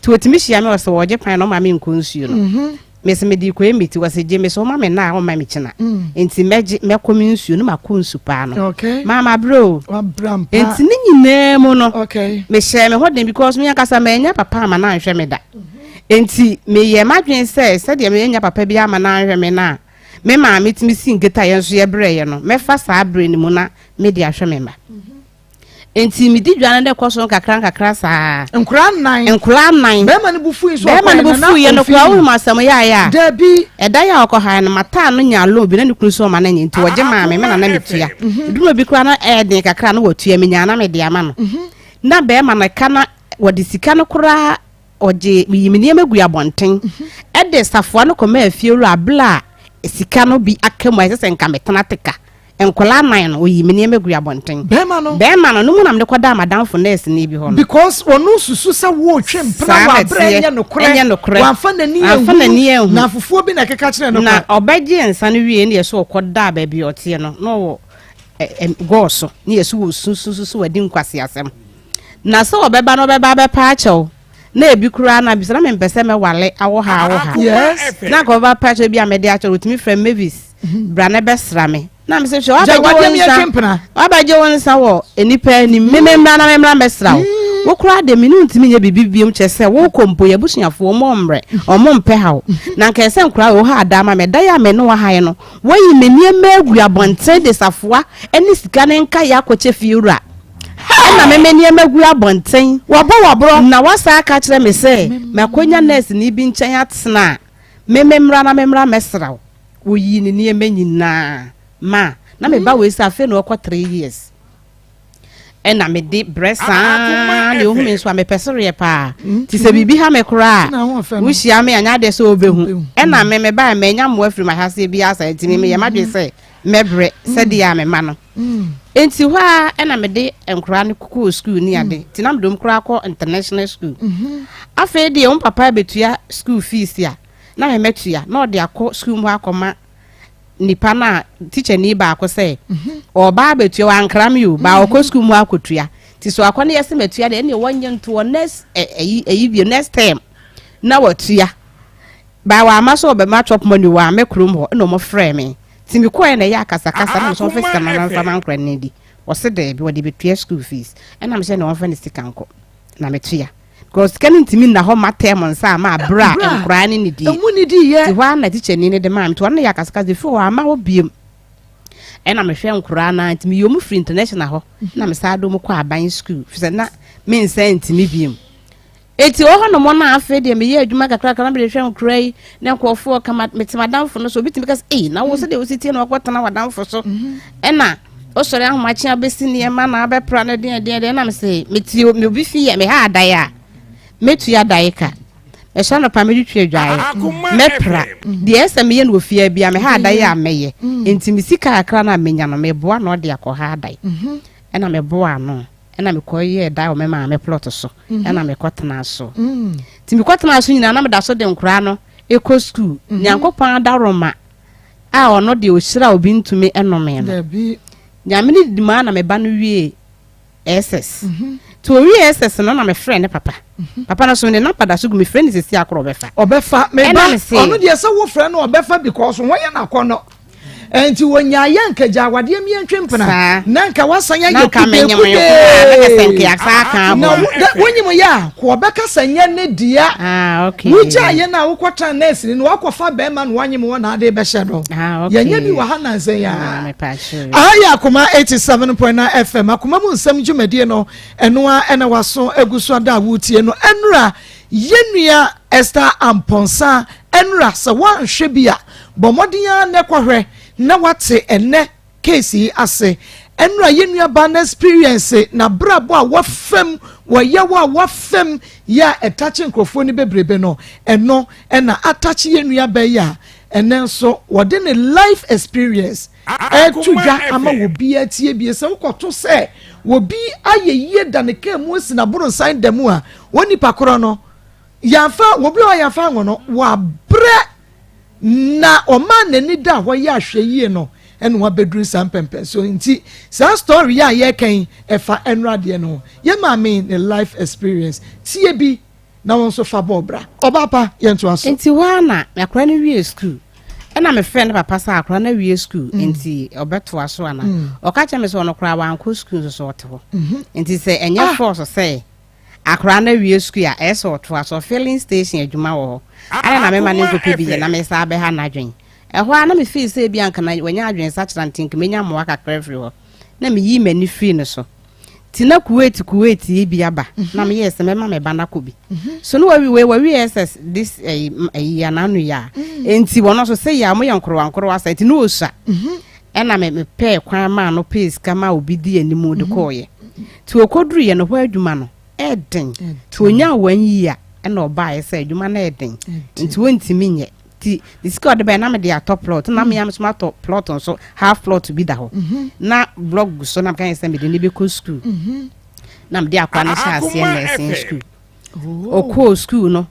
Speaker 3: nti wɔtumi hyia me ɔsɛ wɔgye pan na ɔma me nkɔ nsuo no mese mede kɔɛ meti wɔsɛ gye me so ɔma me na ɔma me kyena nti mɛgye mɛkɔ me nsuo no makɔ nsu paa no maa mabrɛ o nti ne nyinaa mu no mehyɛ me ho den because me ankasa manya papa ama no anhwɛ me da nti meyɛ m'adwene sɛ sɛdeɛ menya papa bi ama no anhwɛ me no a me maame tumi si nketa yɛn nso yɛbrɛeɛ no mɛfa saa berɛ no mu na mede ahwɛ me mma. Enti medi dwa no dɛ kɔ so nkakra nkakra saa.
Speaker 2: Nkoraa nnan.
Speaker 3: Nkoraa nnan.
Speaker 2: Bɛrima no bo fui nso
Speaker 3: ɔkɔɛ
Speaker 2: no
Speaker 3: na
Speaker 2: na
Speaker 3: ɔfii. Bɛrima no bo fuiɛ no koraa wonim asɛm yɛayɛ a.
Speaker 2: Dabi.
Speaker 3: Ɛda yi a ɔkɔhae no mataa no nyaa loan bi na ne kunu nso ɔma no nyɛ nti ɔgye maa me me na na metua. Ɛduru bi koraa na ɛyɛ den kakra na watua menyaa na mede ama no. Na bɛrima no ka na wɔde sika no koraa ɔgye meyi me nneɛma gui abɔnten ɛde safoa no kɔmaa afiewura abere a sika no bi aka mu a ɛsɛ sɛ nka metena teka. Nkwadaa nan no, oyii me nneɛma gui abɔnten.
Speaker 2: Bɛrima no.
Speaker 3: Bɛrima no, no mu na mede kɔdaa m'adamfo nɛɛseni bi hɔ no.
Speaker 2: Because ɔno susu sɛ woretwe mpena
Speaker 3: Saa
Speaker 2: wɔ
Speaker 3: na
Speaker 2: aberɛ
Speaker 3: ɛteɛ.
Speaker 2: ɛnyɛ nokorɛ.
Speaker 3: Ɛnyɛ nokorɛ.
Speaker 2: Wamfa n'ani
Speaker 3: Wamfa n'ani
Speaker 2: anhunu.
Speaker 3: anhu.
Speaker 2: Na afoforɔ bi na ɛkeka kyerɛɛ no
Speaker 3: Na
Speaker 2: kwa.
Speaker 3: ɔbɛgyee nsa no wieeɛ no yɛ sɛ ɔkɔdaa baabi a ɔteɛ no, na ɔwɔ ɛ ɛ gɔɔ so, ne yɛ so wɔ su su su so wadi nkwaseasɛm. Na sɛ ɔbɛba no ɔbɛba abɛpa akyɛw, na ebi koraa na bisa na mempɛ sɛ mɛwale awɔ ha awɔ ha.
Speaker 2: Yes.
Speaker 3: Na anka ɔbɛba apa akyɛw bi a mɛde akyɛw no, ɔtumi frɛ me Mavis. bra na bɛsra me na me sɛ hwɛ
Speaker 2: Gya
Speaker 3: wabɛgye
Speaker 2: wadeɛ
Speaker 3: wo
Speaker 2: mi
Speaker 3: nsa
Speaker 2: atwe mpena.
Speaker 3: wabɛgye wo nsa wɔ nnipa anim me me mmra na me mmra mmɛsra wo wo koraa de me ne wo ntumi nyɛ biribi biom kyerɛ sɛ wokɔ mpo yɛ abusuafoɔ ɔmo mmerɛ ɔmo mpɛ ha wo na nka ɛsɛ nkoraa wɔ ha adaa ma me ɛda yɛ a me ne wo ha no wɔyi me nneɛma agu abɔnten de safoa ne sika ne nka yɛ akɔkyɛ fie wura ɛna me me nneɛma gu abɔnten
Speaker 2: Wabɔ waborɔ.
Speaker 3: na wasa aka kyerɛ me sɛ makɔnya nurse ni bi nkyɛn atena a Me memmra na memmra mmɛsra wo. Wɔyii ne nneɛma nyinaa ma na me ba wei sɛ afei na ɔkɔ 3 years. Ɛna mede brɛ saa na ɛhu me nso a mepɛ sereɛ paa. Nti sɛ biribi ha me koraa a, wohyia me anyɛ adeɛ sɛ wobɛhu. Ɛna me mebaeɛ manya mmoa firi m'ahaseɛ biara saa nti me meyɛ m'adwene sɛ mɛbrɛ sɛdeɛ a me ma no. Nti hɔ a ɛna mede nkoraa no kɔɔ school ne ade. Nti na mede wɔn koraa kɔ international school. Afei deɛ wɔn papa bɛtua school fees a, na me mɛtua na ɔde akɔ school mu hɔ akɔma nipa no a teacher ni baako sɛ ɔba abɛtua wankra me o ba ɔkɔ school mu hɔ akɔtua. Nti so akɔ ne yɛsɛ matua deɛ ɛneɛ wɔnyɛ ntoɔ next ɛyi ɛyi bio next term na watua. Ba wamma sɛ ɔbɛma chop money wɔ amɛ kurom hɔ ɛna wɔn frɛɛ me. Nti me kɔɛ na ɛyɛ akasakasa na mesɛ ɔmfa sika no na mfa ma nkora no ndi. Ɔse daabi ɔde bɛtua school fees. Ɛna mesɛ na ɔmfa ne sika nkɔ na metua. Because sika no ntumi nna hɔ ma term nsa ama aberɛ a nkoraa no nnidie.
Speaker 2: Ɛmu nnidii yɛ.
Speaker 3: Nti hɔ ara na tikyani no de maa me. Nti ɔno na ɛyɛ akasakasa ɛfiri hɔ amma hɔ biom. Ɛna mehwɛ nkoraa no ara nti meyii wɔn firi international hɔ na mesan de wɔn kɔɔ aban school firi sɛ na me nsa ntumi biom. Enti wɔ hɔnom no a afei deɛ meyɛ adwuma kakrakra na mede hwɛ nkora yi na nkurɔfoɔ ka mete m'adamfo no so obi tumi ka sɛ ei na wo sɛdeɛ wosi tie na wakɔtena w'adamfo so mhm. ɛna wosɔre ahomakye abɛsi nneɛma na abɛpra no deɛ deɛ deɛ na mesɛ mete me obi fi yɛ meha adae a mɛtua adae ka. Ɛhyɛ anɔpa mɛtwitwi adwaeɛ, mɛpra. Deɛ ɛsɛ sɛ meyɛ no wɔ fie ha biara, meha adan a mɛyɛ. Nti me sika kakra no a menya no, meboa na ɔde akɔha adan. Ɛna meboaa ano, ɛna mekɔyɛɛ dan wɔ me maame plot so, ɛna mekɔtenaa so. Nti mekɔtenaa so nyinaa na meda so de nkoraa no kɔ sukuu. Nyankopɔn adaworoma a ɔno deɛ ɔhyira obi ntumi nnome no. Nyame ne didi mu ara na me ba no wiee SS. Nti owiee SS no na me frɛ ne papa. Papa no so ne number da so gu me frɛ no sisi akoro ɔbɛfa.
Speaker 2: Ɔbɛfa me ba ɔno deɛ sɛ wo frɛ no ɔbɛfa because ho yɛ n'akɔnɔ. Nti wɔnyaa yɛ nka gya awadeɛ mmiɛntwe mpena na nka wasan ayɛ kudee kudee na wonyim yɛ a kò ɔbɛka sɛ nyɛ ne dea ah, wogya yɛ no a wokɔtena nɛɛse ni no wakɔfa bɛrima na wanyem wɔ na ade bɛhyɛ no ah, yɛnyɛ bi wɔ ha nansa yi a aha yɛ akoma 87.9 fm akoma mu nsɛm dwumadie no ɛno a ɛna waso agu so ada a wotie no ɛnora yɛnua Esther Amponsah Ɛnora sɛ woanhwɛ bi a, bɔ mmɔden ara nɛ kɔhwɛ na woate ɛnɛ case yi ase. Ɛnora yɛn nua baa no experience n'abrabɔ a wafam, wɔ yaw a wafam yɛ a ɛtakye nkurɔfoɔ no bebrebe no, ɛno ɛna atakye yɛn nua baa yi a ɛnɛ nso wɔde ne life experience ɛreto dwa ama obi atie bie. Sɛ wokɔto sɛ obi ayɛ yie da ne kaa mu asi n'aboronsan da mu a, wɔn nipa korɔ no Yɛamfa, obi a yɛamfa anwo no, wabrɛ na ɔmaa n'ani da hɔ yɛ ahwɛyie no ɛna wabɛduru saa mpɛmpɛnsoɔ nti saa story yi a yɛreka yi ɛfa ɛnora deɛ no ho. Yɛ maame ne life experience tie bi na wo nso fa bɔ bra. Ɔbaa pa yɛntoa so.
Speaker 3: Nti hɔ ara na akwadaa no wiee sukuu ɛna mefrɛɛ ne papa sɛ akwadaa no awie sukuu mm. nti ɔbɛtoa so ana mm. ɔka kyerɛ me sɛ ɔno koraa wankɔ sukuu nso so ɔte hɔ mm-hmm. nti sɛ ɛnyɛ ah. force sɛ Akwadaa no awie sukuu a, ɛyɛ sɛ ɔtoa so. Filling station adwuma wɔ hɔ. Adɛn na memma no nkɔpɛ bi nyɛ na mesan abɛha n'adwene? Ɛhɔ ara na mefii sɛ ebia anka na wanya adwensakyera nti anka menya mmoa kakra afiri hɔ. Na meyii m'ani firii no so. Nti na Kuwait Kuwait yi bi aba na meyɛɛ sɛ mɛma me ba no akɔ bi. So na wawie wei wawie SS this ɛyi ɛyi anaa yi a. Nti wɔn nso sɛ yɛ a wɔyɛ nkorowa nkorowa saa nti na ɔsua. Ɛna me mepɛɛ kwan maa no pɛɛ sika maa obi di anim de kɔɔeɛ. Nti ɔkɔduruiɛ no hɔ adwuma no ɛɛden. Nti ɔnyaa one year ɛna ɔbaeɛ sɛ adwuma no ɛɛden nti ɔntumi nyɛ. Nti ne sika ɔde baeɛ na mede atɔ plot na me ara nso matɔ plot nso half plot bi da hɔ na block gu so na meka yɛ sɛ mede ne bɛkɔ school na mede akora no hyɛ aseɛ nursing school. Ɔkɔɔ school no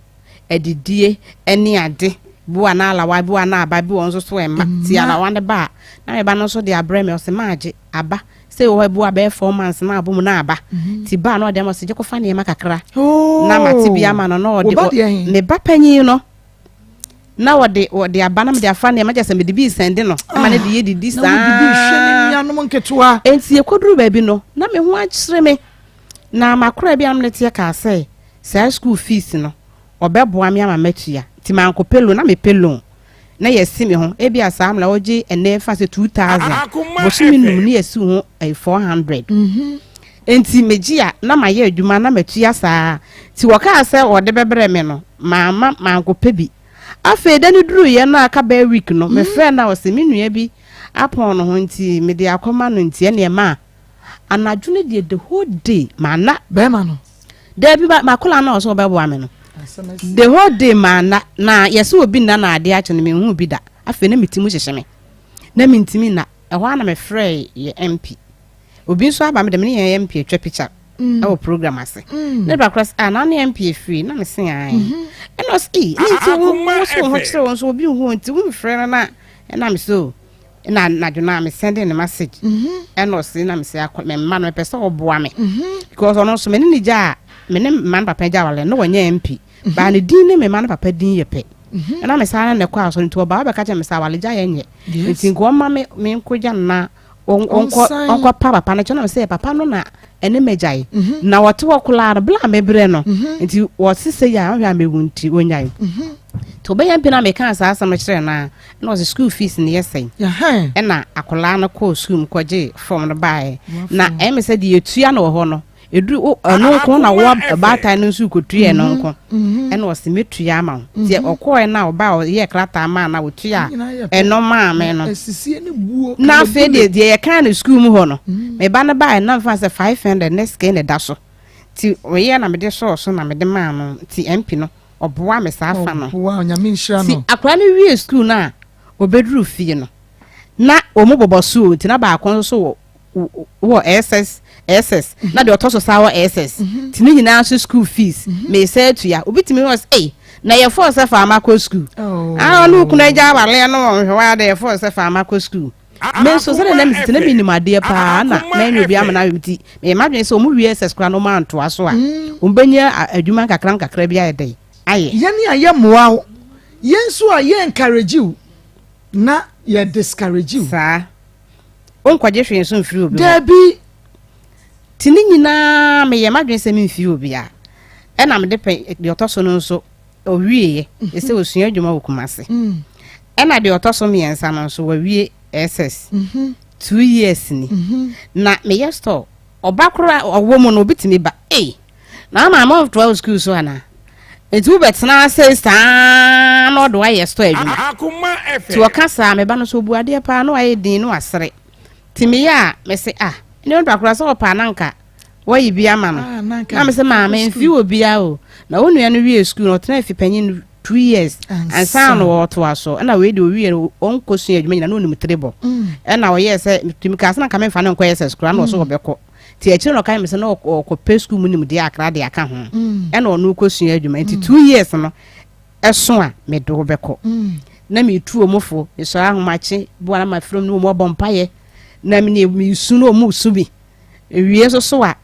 Speaker 3: adidie ne ade bi wɔ na alawa bi wɔ na aba bi wɔ nso so ɛma ti alawa no ba a na me ba no nso de abrɛ me ɔsɛ maagye aba sɛ wɔ hɔ ebi wɔ abɛyɛ 4 months na abɔ mu na aba mhm. ti ba na ɔde ama ɔsɛ gye kɔfa nneɛma kakra oh. na mate bi ama no na ɔde me ba panyin no na wɔde wɔde aba na mede afa nneɛma kyɛ sɛ mede bi sɛnde no ɛma ne de yɛ didi saa
Speaker 2: na wode bi hwɛ ne nuanom nketewa
Speaker 3: enti ekɔduru baabi no na me ho akyerɛ me na makora bi a ne teɛ kaa sɛ Saa school fees no ɔbɛboa me ama matua nti mankɔpɛ loan na mepɛ loan na yɛasi me ho ebia saa mmerɛ wogye ɛnɛ fa sɛ 2000 bosome num ne yɛasi wo ho ɛyɛ 400 nti megye a na mayɛ adwuma na matua saa nti wɔkaa sɛ wɔde bɛbrɛ me no mamma mankɔpɛ bi afei da no duruiɛ no a aka bɛyɛ week no mefrɛ no a ɔse me nua bi apɔn no ho nti mede akɔma no nti ɛneɛ ma Anadwo no deɛ the whole day manna.
Speaker 2: Bɛrima no.
Speaker 3: Dabi ma makɔla no a ɔsɛ ɔbɛboa me no. The whole day manna na yɛsɛ obi nna na adeɛ akye no menhu bi da. Afei na me ti mu hyehye me. Na mentumi nna. Ɛhɔ ara na mefrɛɛ yɛ MP. Obi nso aba me de me ne yɛn MP atwa picture mm. ɛwɔ program ase. Mm. Ne bakora sɛ ah na ne MP afiri na me se ae. Mm-hmm. Ɛna ɔsɛ ee ne nti wo wo so wo ho kyerɛ wo nso obi nhu nti wo mfrɛ no na ɛna me so. Na anadwo no a me sɛnde ne message ɛna ɔse na mese akɔ me mma no mepɛ sɛ ɔboa me because ɔno nso me ne ne gya a me ne mma no papa gya awale no wɔnyɛ MP baa ne din ne me mma no papa din yɛ pɛ ɛna me saa ne kɔ asɔre nti ɔbaa ɔbɛka kyerɛ me sɛ awale gya yɛ nyɛ nti nka ɔma me me nkɔ gya no na ɔnkɔ ɔnkɔ pa papa no kyɛ na me sɛ papa no na ɛne m'agyae na wɔte hɔ koraa no bla mebrɛ no nti wɔse sɛ yɛ a ɔhwɛ a mewu nti ɔnyae nti ɔbɛyɛ mpe na meka saa asɛm no kyerɛ no a na ɔsɛ school fees no yɛ sɛn ɛna akwadaa no kɔɔ school mu kɔgye form no baeɛ na ɛmɛ sɛ deɛ yɛtua no wɔ hɔ no ɛduru ɔno nko na wɔ baatan no nso kɔtua ɛno nko ɛna ɔsɛ mɛtua ama wo nti ɔkɔɔɛ no a ɔbaa ɔyɛ krataa maa na ɔtua ɛno maa me no na afei deɛ deɛ yɛkaa no school mu hɔ no me ba no baeɛ na mfa sɛ 500 ne sika na ɛda so nti ɔyɛ na mede sɔɔ so na mede maa no nti MP no. Ɔboa me saa fa no.
Speaker 2: Ɔboa, Onyame nhyira
Speaker 3: Ti
Speaker 2: no.
Speaker 3: akwadaa no wie sukuu no a ɔbɛduru fie no, na wɔn bobɔ so o, nti na baako nso so wɔ wɔ SS SS na deɛ ɔtɔ so saa wɔ SS nti ne nyinaa nso school fees mesa atua. Obi tumi hɔ sɛ ei na yɛ fɔɔ sɛ faama kɔ school.
Speaker 2: Oh.
Speaker 3: Ah, ɔne okunu agya awaleɛ no wɔ nhwɛ wa deɛ yɛ fɔɔ sɛ faama kɔ school. Me nso sɛdeɛ na mesisi na menim adeɛ paa na manya obi ama no ayɛ nti meyɛ m'adwene sɛ wɔn wie SS koraa na wɔn antoa so a wɔn bɛnya adwuma nkakra nkakra bi ayɛ dɛn ayɛ.
Speaker 2: Yɛn a yɛmmoa wo, yɛn nso a yɛ encourage wo na yɛ discourage wo.
Speaker 3: Saa. Wonkɔgye hwee nso mfiri obi hɔ.
Speaker 2: Dabi.
Speaker 3: Nti ne nyinaa meyɛ m'adwene sɛ memfiri obiara. Ɛna mede pɛ deɛ ɔtɔ so no nso ɔwieɛ ɛsɛ ɔsua adwuma wɔ Kumase. Ɛna deɛ ɔtɔ so mmiɛnsa no nso wawie SS 2 years ni. Na meyɛ store ɔba koraa ɔwɔ mu no obi tumi ba ei na ama ama ɔtoa wo sukuu so anaa? Nti wobɛtena ase saa na ɔde wayɛ store adwuma. Nti ɔka saa me ba no so ɔbu adeɛ paa na wayɛ din na wasere. Nti meyɛ a mese ah ɛne onipa koraa sɛ ɔpɛ a na nka wɔyi bi ama no.
Speaker 2: Ah, na nka
Speaker 3: Na mese maame mfi wɔ bia o. Na wo nua no wie sukuu no ɔtena fi panyin no 2 years ansa na wɔtoa so. Ɛna wei deɛ owie no ɔnkɔ sua adwuma nyina na ɔnim tiri bɔ. Ɛna ɔyɛɛ sɛ tumi kaa sɛ na nka memfa no nkɔ SS koraa na ɔso ɔbɛkɔ. Nti akyire na ɔka me sɛ na ɔkɔpɛ sukuu mu nimdeɛ akra de aka ho. Ɛna ɔno kɔ sua adwuma. Nti 2 years no ɛso a mede wo bɛkɔ. Na metu wɔn fo, mesɔre ahomakye, boa na mafrɛ mu ne wɔn abɔ mpaeɛ. Na mene mesu na wɔn su bi. Ewie nso so a,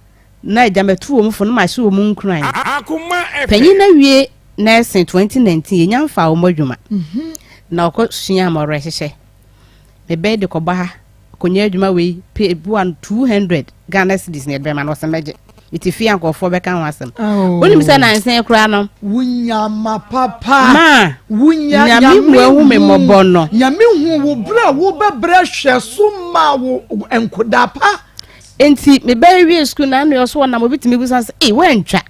Speaker 3: na agya matu wɔn fo na mahyɛ wɔn nkuran. Panyin no awie nursing 2019, yɛnya mfaa wɔn adwuma. Na ɔkɔ sua ama ɔwerɛhyehyɛ. Mebɛyɛ de kɔbɔ ha, kɔnya adwuma wei, pay boa no 200 Ghana cedis na yɛde bɛma no, ɔsɛ mɛgye. Mete fie a nkurɔfoɔ bɛka ho asɛm. Wonim sɛ nansa yi koraa no.
Speaker 2: Wonya ma papa.
Speaker 3: Ma.
Speaker 2: Wonya
Speaker 3: Nyame hu ahu me mmɔbɔ no.
Speaker 2: Nyame hu wo berɛ a wobɛbrɛ hwɛ so ma wo nkoda pa.
Speaker 3: Enti mebɛyɛ wie sukuu na ano ɔso ɔnam obi tumi bisa sɛ ei woantwa.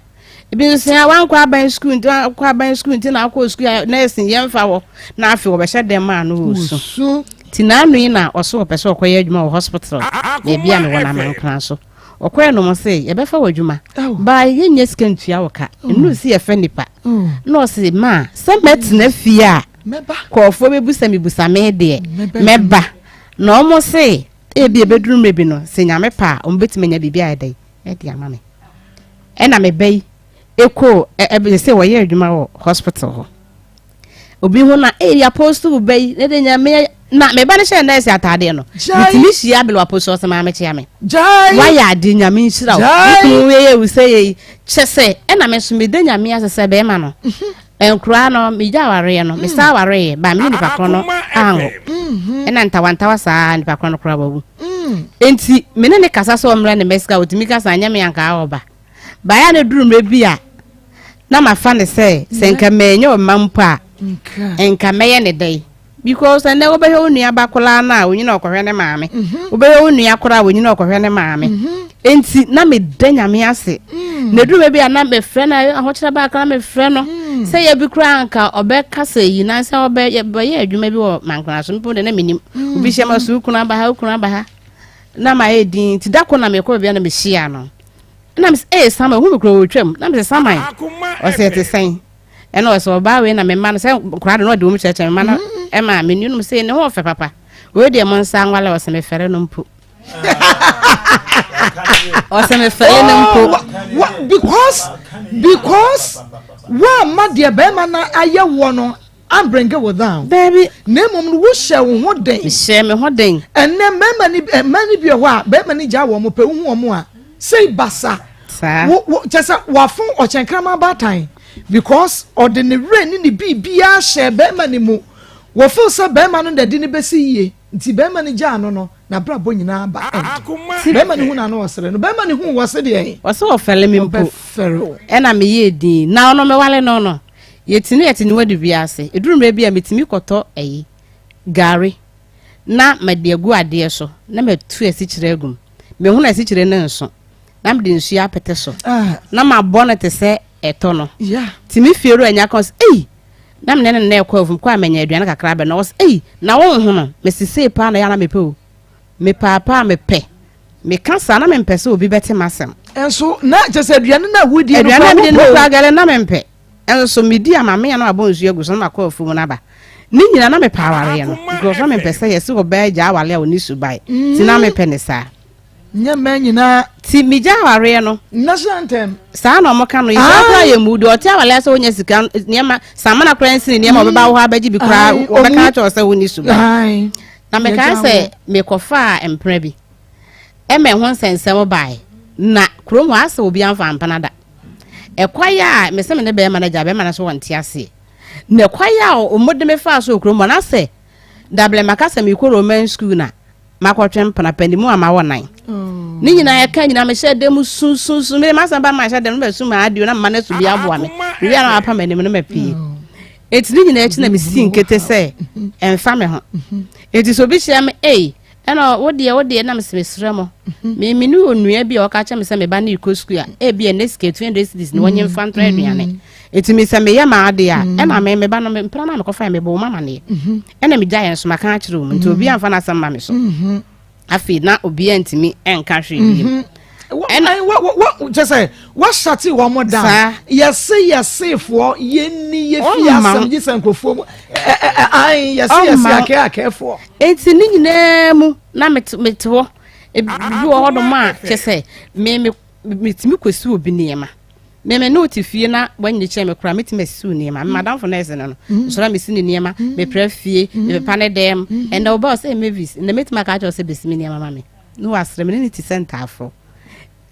Speaker 3: Ebi nso sɛ wankɔ aban sukuu nti wankɔ aban sukuu nti na akɔ sukuu a nɛɛse yɛmfa hɔ na afei wɔbɛhyɛ dɛm maa no wɔ su. Nti n'ano yi na ɔso ɔpɛ sɛ ɔkɔyɛ adwuma wɔ hospital baabi a mewɔ no amankona so. Ɔkɔɛ nom se yɛbɛfa wo adwuma baa yɛnnya sika ntua wo ka nnuru se yɛfɛ nipa na ɔse ma sɛ mɛtena fie a kɔɔfoɔ bɛbusa me busa me deɛ mɛba na ɔmo se ebi ɛbɛduru mmerɛ bi no sɛ Nyame pɛ a ɔmo bɛtumi anya biribi ayɛ dɛn ɛde ama me ɛna meba yi ɛkɔ ɛbɛ sɛ wɔyɛ adwuma wɔ hospital hɔ. Obi ho na ee apostle ba yi ne de nyame na me ba no hyɛ nurse ataadeɛ no metumi hyia abele apostle ɔsɛ maame kyea me wayɛ ade nyame nhyira wo wokunu yɛ wo sɛ yɛ kyɛ sɛ ɛna me nso meda nyame ase sɛ bɛrima no mhm. nkoraa no megya awareɛ no mesa mm. awareɛ ba me ne nipa korɔ no anwo mhm. ɛna ntawantawa saa nipa korɔ no koraa wawu mm. enti me ne ne kasa sɛ ɔmmrɛ ne mɛsika ɔtumi kasa anyɛ me ankaa ɔba Baeɛ a na ɛduru mmerɛ bi a na mafa no sɛ sɛ nka manya ɔma mpo a nka mɛyɛ ne dɛn because ɛnɛ wobɛhwɛ wo nua ba koraa no a onyina ɔkɔhwɛ ne maame mhm. wobɛhwɛ wo nua koraa a onyina ɔkɔhwɛ ne maame mhm. nti na meda nyame ase mm. na ɛduru baabi a na mefrɛ no ahokyerɛ baa koraa mefrɛ no mm. sɛ yɛ bi koraa nka ɔbɛka sɛ yi nansɛ ɔbɛyɛ adwuma bi wɔ mankona so mpo de na menim mm. obi hyɛ ma so wokunu aba ha wokunu aba ha na mayɛ din nti da ko na mekɔ baabi a na mehyia no Ɛna mese, ee Samuel, hu me kura ɔretwam. Na mese, Samuel, ɔsɛ ɛte sɛn? Ɛna ɔsɛ ɔbaa wei na me mma no sɛ nkwadaa de na ɔde wɔn kyerɛkyerɛ me mma no mm. ɛma me nuanom sɛ ne ho ɔfɛ papa. Wei deɛ mo nsa nwale ɔsɛ mefɛre no mpo. Ɔsɛ mefɛre no mpo.
Speaker 2: Oh, because because woamma deɛ bɛrima no ayɛ woɔ no Ambringe wo down.
Speaker 3: Dabi.
Speaker 2: Na mmom no, wohyɛ wo ho den.
Speaker 3: Mehyɛ me ho den.
Speaker 2: Ɛnnɛ mmarima ni eh, mmaa ni bi wɔ hɔ a barima ni gyaa wɔn pɛ wohu wɔn a sei basa.
Speaker 3: Saa.
Speaker 2: Wo wo kyɛ sɛ wafo ɔkyɛnkraman baatan because ɔde ne werɛ ne ne biribiara hyɛ barima ni mu. Wɔfeel sɛ barima no na ɛde ne bɛsi yie nti barima no gyaa no no n'abrabɔ nyinaa ba end. Barima no hu na ano ɔsere no barima no hu wɔ se deɛn.
Speaker 3: Ɔse ɔfɛle me mpo.
Speaker 2: Ɔbɛfɛre wo.
Speaker 3: Ɛna meyɛɛ din na ɔno mewale no no. Yɛtumi yɛte ne wadi wiase. Ɛduru mmerɛ bi a metumi kɔtɔ ayi, gari, na mede agu adeɛ so na matu asikyire agu mu. Mehunu asikyire no nso na mede nsuo apete so
Speaker 2: ah.
Speaker 3: na mabɔ no te sɛ ɛtɔ no.
Speaker 2: Yeah.
Speaker 3: Nti me fie wura nya ka sɛ ei na mene ne nna ɛkɔ afum kɔ a manya aduane kakra bɛ na ɔsɛ ei na wo nhono mesi sei paa na yɛ na mepɛ o mepaapaa mepɛ meka saa na mempɛ sɛ obi bɛte m'asɛm.
Speaker 2: Nso na kyɛ sɛ aduane no a wodie no
Speaker 3: aduane a mede no kura gɛlɛ na mempɛ. Ɛnso so medi a mamea na mabɔ nsuo agu so na makɔ afuom no aba. Ne nyinaa na mepɛ awareɛ no because na mempɛ sɛ yɛse ɔbaa gyaa aware a ɔni suban nti na mepɛ ne saa.
Speaker 2: Nyɛ mmaa nyinaa.
Speaker 3: Ti megya awareɛ no.
Speaker 2: National anthem.
Speaker 3: Saa na ɔmo ka no yɛsɛ koraa yɛ mu deɛ ɔte awareɛ sɛ wonya sika nneɛma samana koraa nsini nneɛma ɔbɛba wo hɔ abɛgye bi koraa ɔbɛka akyerɛ sɛ wonni suban. Na mekae sɛ mekɔfaa mpena bi ɛma ɛho nsɛnsɛm bae na kurom hɔ asɛ obi amfa mpena da. Ɛkwan a mese me ne bɛrima no agya bɛrima no so wɔnte aseɛ. Na kwan a wɔde me faa so wɔ kurom hɔ na sɛ dabrɛ maka sɛ mekɔ Roman school na makɔtwe mpena panimu a mawɔ nan. Oh. Ne nyinaa ɛka nyinaa mehyɛ dɛm sunsunsun mede m'asɛm ba ma hyɛ dɛm no bɛsu ma adio na mma no asu bi aboa me. Mewie a na wapa m'anim no mapie. Oh. Enti ne nyinaa akyi na mesi nkete sɛ ɛmfa me ho. Enti sɛ obi hyia me ei Ɛna wo deɛ wo deɛ na mese mesrɛ mo me me ne onua bi a ɔka kyerɛ me sɛ me ba no rekɔ sukuu a ebi ɛnɛ sika 200 cedis na wɔnye mfa ntɔ aduane eti me sɛ meyɛ m'ade a ɛna me me ba no mpena no a mekɔfa yɛ mebɔ wɔn amaneɛ ɛna megya yɛn so maka akyerɛ wɔn nti obi amfa n'asɛm ma me so afei na obiara ntumi nka hwee bio.
Speaker 2: Ɛna kyɛ sɛ wɔahyɛte wɔn dan yɛse yɛsefoɔ yɛnni yɛfi asɛm gye sɛ nkurɔfoɔ mu ae yɛse yɛse akɛɛ akɛɛfoɔ.
Speaker 3: Enti ne nyinaa mu na mete hɔ ebi wɔ hɔnom a kyɛ sɛ me me metumi kɔsi obi nneɛma me me ne wote fie na wanyini kyɛn me koraa metumi asi wo nneɛma me madamfo nɛɛse no no nsɔre a mesi ne nneɛma mepra fie mepepa ne dɛm ɛnna wobaa sɛ Mavis ɛnna mɛtumi aka akyerɛ wo sɛ bɛsi me nneɛma ma me. Na wasrɛ me ne ne ti sɛ ntaafo.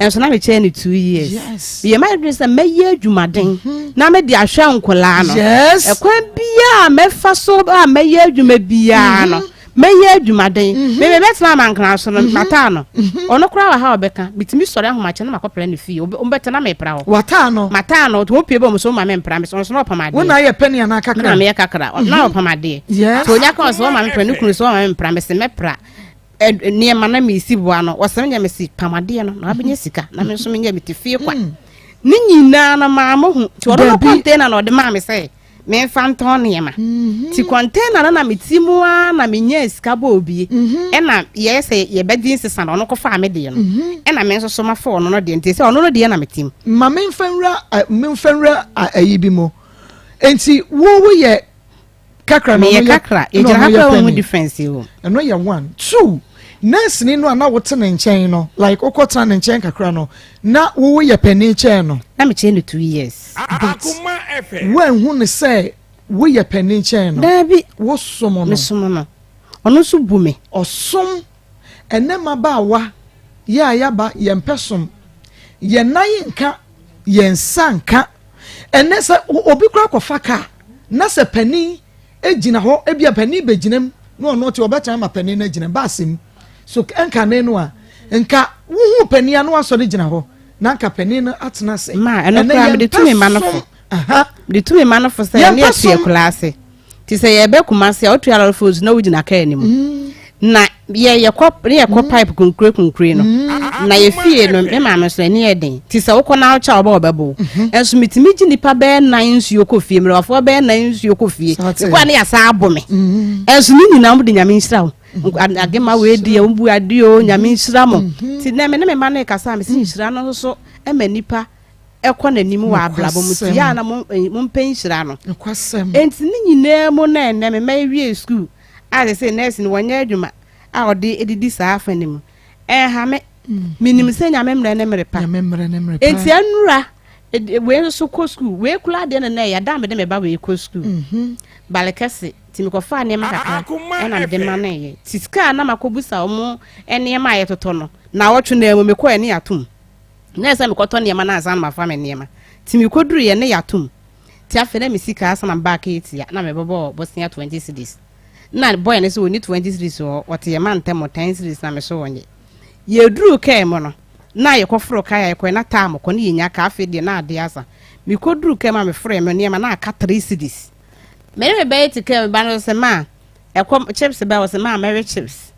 Speaker 3: Nso na mekyɛn no 2 years. Meyɛ m'adwene sɛ mɛyɛ adwumaden mhm. na mede ahwɛ nkwadaa no. Ɛkwan biara a mɛfa so a mɛyɛ adwuma biara no mhm. mɛyɛ adwumaden. Mhm. Meme bɛtena amankra so no mataa no. Ɔno koraa wɔ ha ɔbɛka. Metumi sɔre ahomakyɛ na makɔpra ne fie. Ɔbɛtena mepra hɔ.
Speaker 2: Wataa no.
Speaker 3: Mataa no. Wɔn pie bɔ mo so ma me mpra me so ɔno so na ɔpam adeɛ.
Speaker 2: Wo na ayɛ pɛni anaa kakra?
Speaker 3: Na meyɛ kakra. Na ɔpam adeɛ.
Speaker 2: Yes.
Speaker 3: So onya ka ɔsɛ ɔma me pra ne kunu so ɔma me mpra me se mɛpra. Nneɛma na mesi boa no wɔsɛ menyɛ mesi pam adeɛ no na wabɛnya sika na me nso menyɛ mete fie kwa mm. Ne nyinaa no maa mo hu nti ɔno no container na ɔde maa me sɛ memfa ntɔn nneɛma mhm. Nti container no na meti mu a na menya sika bɔ obie mhm. Ɛna yɛyɛ sɛ yɛbɛdi nsesa na ɔno kɔfaa me deɛ no mhm. Ɛna me nso so mafa ɔno no deɛ nti sɛ ɔno no deɛ na mete mu.
Speaker 2: Ma memfa nwura memfa nwura ayi bi mu nti wo woyɛ kakra na
Speaker 3: ɔno yɛ kakra yɛgyina ha koraa wɔn difference yi
Speaker 2: o. Ɛno yɛ one two nurse ni no a na wote ne nkyɛn no like wokɔ tena ne nkyɛn kakra no na wowo yɛ panin kyɛn no.
Speaker 3: Na me kyɛn no 2 years.
Speaker 2: But woanhu no sɛ woyɛ panin kyɛn no.
Speaker 3: Daabi.
Speaker 2: Wosom no.
Speaker 3: Mesom no ɔno nso bu me.
Speaker 2: Ɔsom ɛnɛ mmabaawa yɛ a yaba yɛn pɛ som yɛn nan nka yɛn nsa nka. Ɛnnɛ sɛ obi koraa kɔfa kaa na sɛ panin gyina hɔ, ebia panin bɛgyina mu na ɔno te ɔbɛtena ama panin no agyina baase mu. So nkane no a, nka wohu panin a na wasɔre gyina hɔ na nka panin no atena ase.
Speaker 3: Ma ɛno koraa mede tu me ma no fo. Mede tu me ma no fo sɛ ɛne ɛte akura ase. Nti sɛ yɛbɛ Kumasi a wotua lɔre fo nso na wogyina kaa anim. Mm. Na yɛ yɛkɔ ne yɛkɔ mm. pipe kunkure kunkure no. Mm. Na yɛ fie no me maame nso ani yɛ den. Nti sɛ wokɔ na wokyɛ a wɔbɛ wɔbɛbo. Mm-hmm. Nso metumi gye nipa bɛyɛ nan nsuo kɔ fie mmerɛwafoɔ bɛyɛ nan nsuo kɔ fie. Mekɔ a ne yɛasa abo me. Nso ne nyinaa wɔde Nyame nhyira wo. Mm-hmm. Agema wei deɛ wɔn bu adeɛ o Nyame nhyira mo. Mm-hmm. Nti nɛ me ne me ma no kasa me si nhyira no nso so ɛma nipa kɔ n'anim wɔ abrabɔ mu nti yɛ a na mompɛ nhyira no. Enti ne nyinaa mu na ɛnnɛ me mma awie sukuu a seesei nɛɛse no wɔnyɛ adwuma a ɔde didi saa afa no mu. Ɛnha me. Menim sɛ Nyame mmerɛ ne mmerɛ pa. Enti anura wei nso so kɔ sukuu. Wei koraa deɛ na na ɛyɛ da a mede me ba wei kɔ sukuu. Mhm. Balekɛse nti mekɔfaa nneɛma kakra ɛna mede ma no yɛ. Ti sika a na makɔbusa wɔn nneɛma a yɛtotɔ no, naawɔtwe no ara mu mekɔɛ ne yɛatom. Na ɛsɛ sɛ mekɔtɔ nneɛma no ansa na mafa me nneɛma. Nti mekɔduruiɛ ne yɛatom. Nti afei na me sika asa na mebaa Ketia na mebɛbɔɔ bosea 20 cedis. Na boy no sɛ ɔnni 20 cedis wɔ hɔ, ɔte yɛn mantam 10 cedis na me so ɔnyɛ. Yɛduruu kaa mu no, na yɛkɔforoo kaa a yɛkɔeɛ na time kɔ ne yɛnnya kaa, afei deɛ na adeɛ asa. Mekɔduruu kaa mu a meforoeɛ me nneɛma na aka 3 cedis. Me ne me ba yi te kaa mu, me ba no sɛ ma ɛkɔm chips bɛn, ɔse ma mɛwe chips.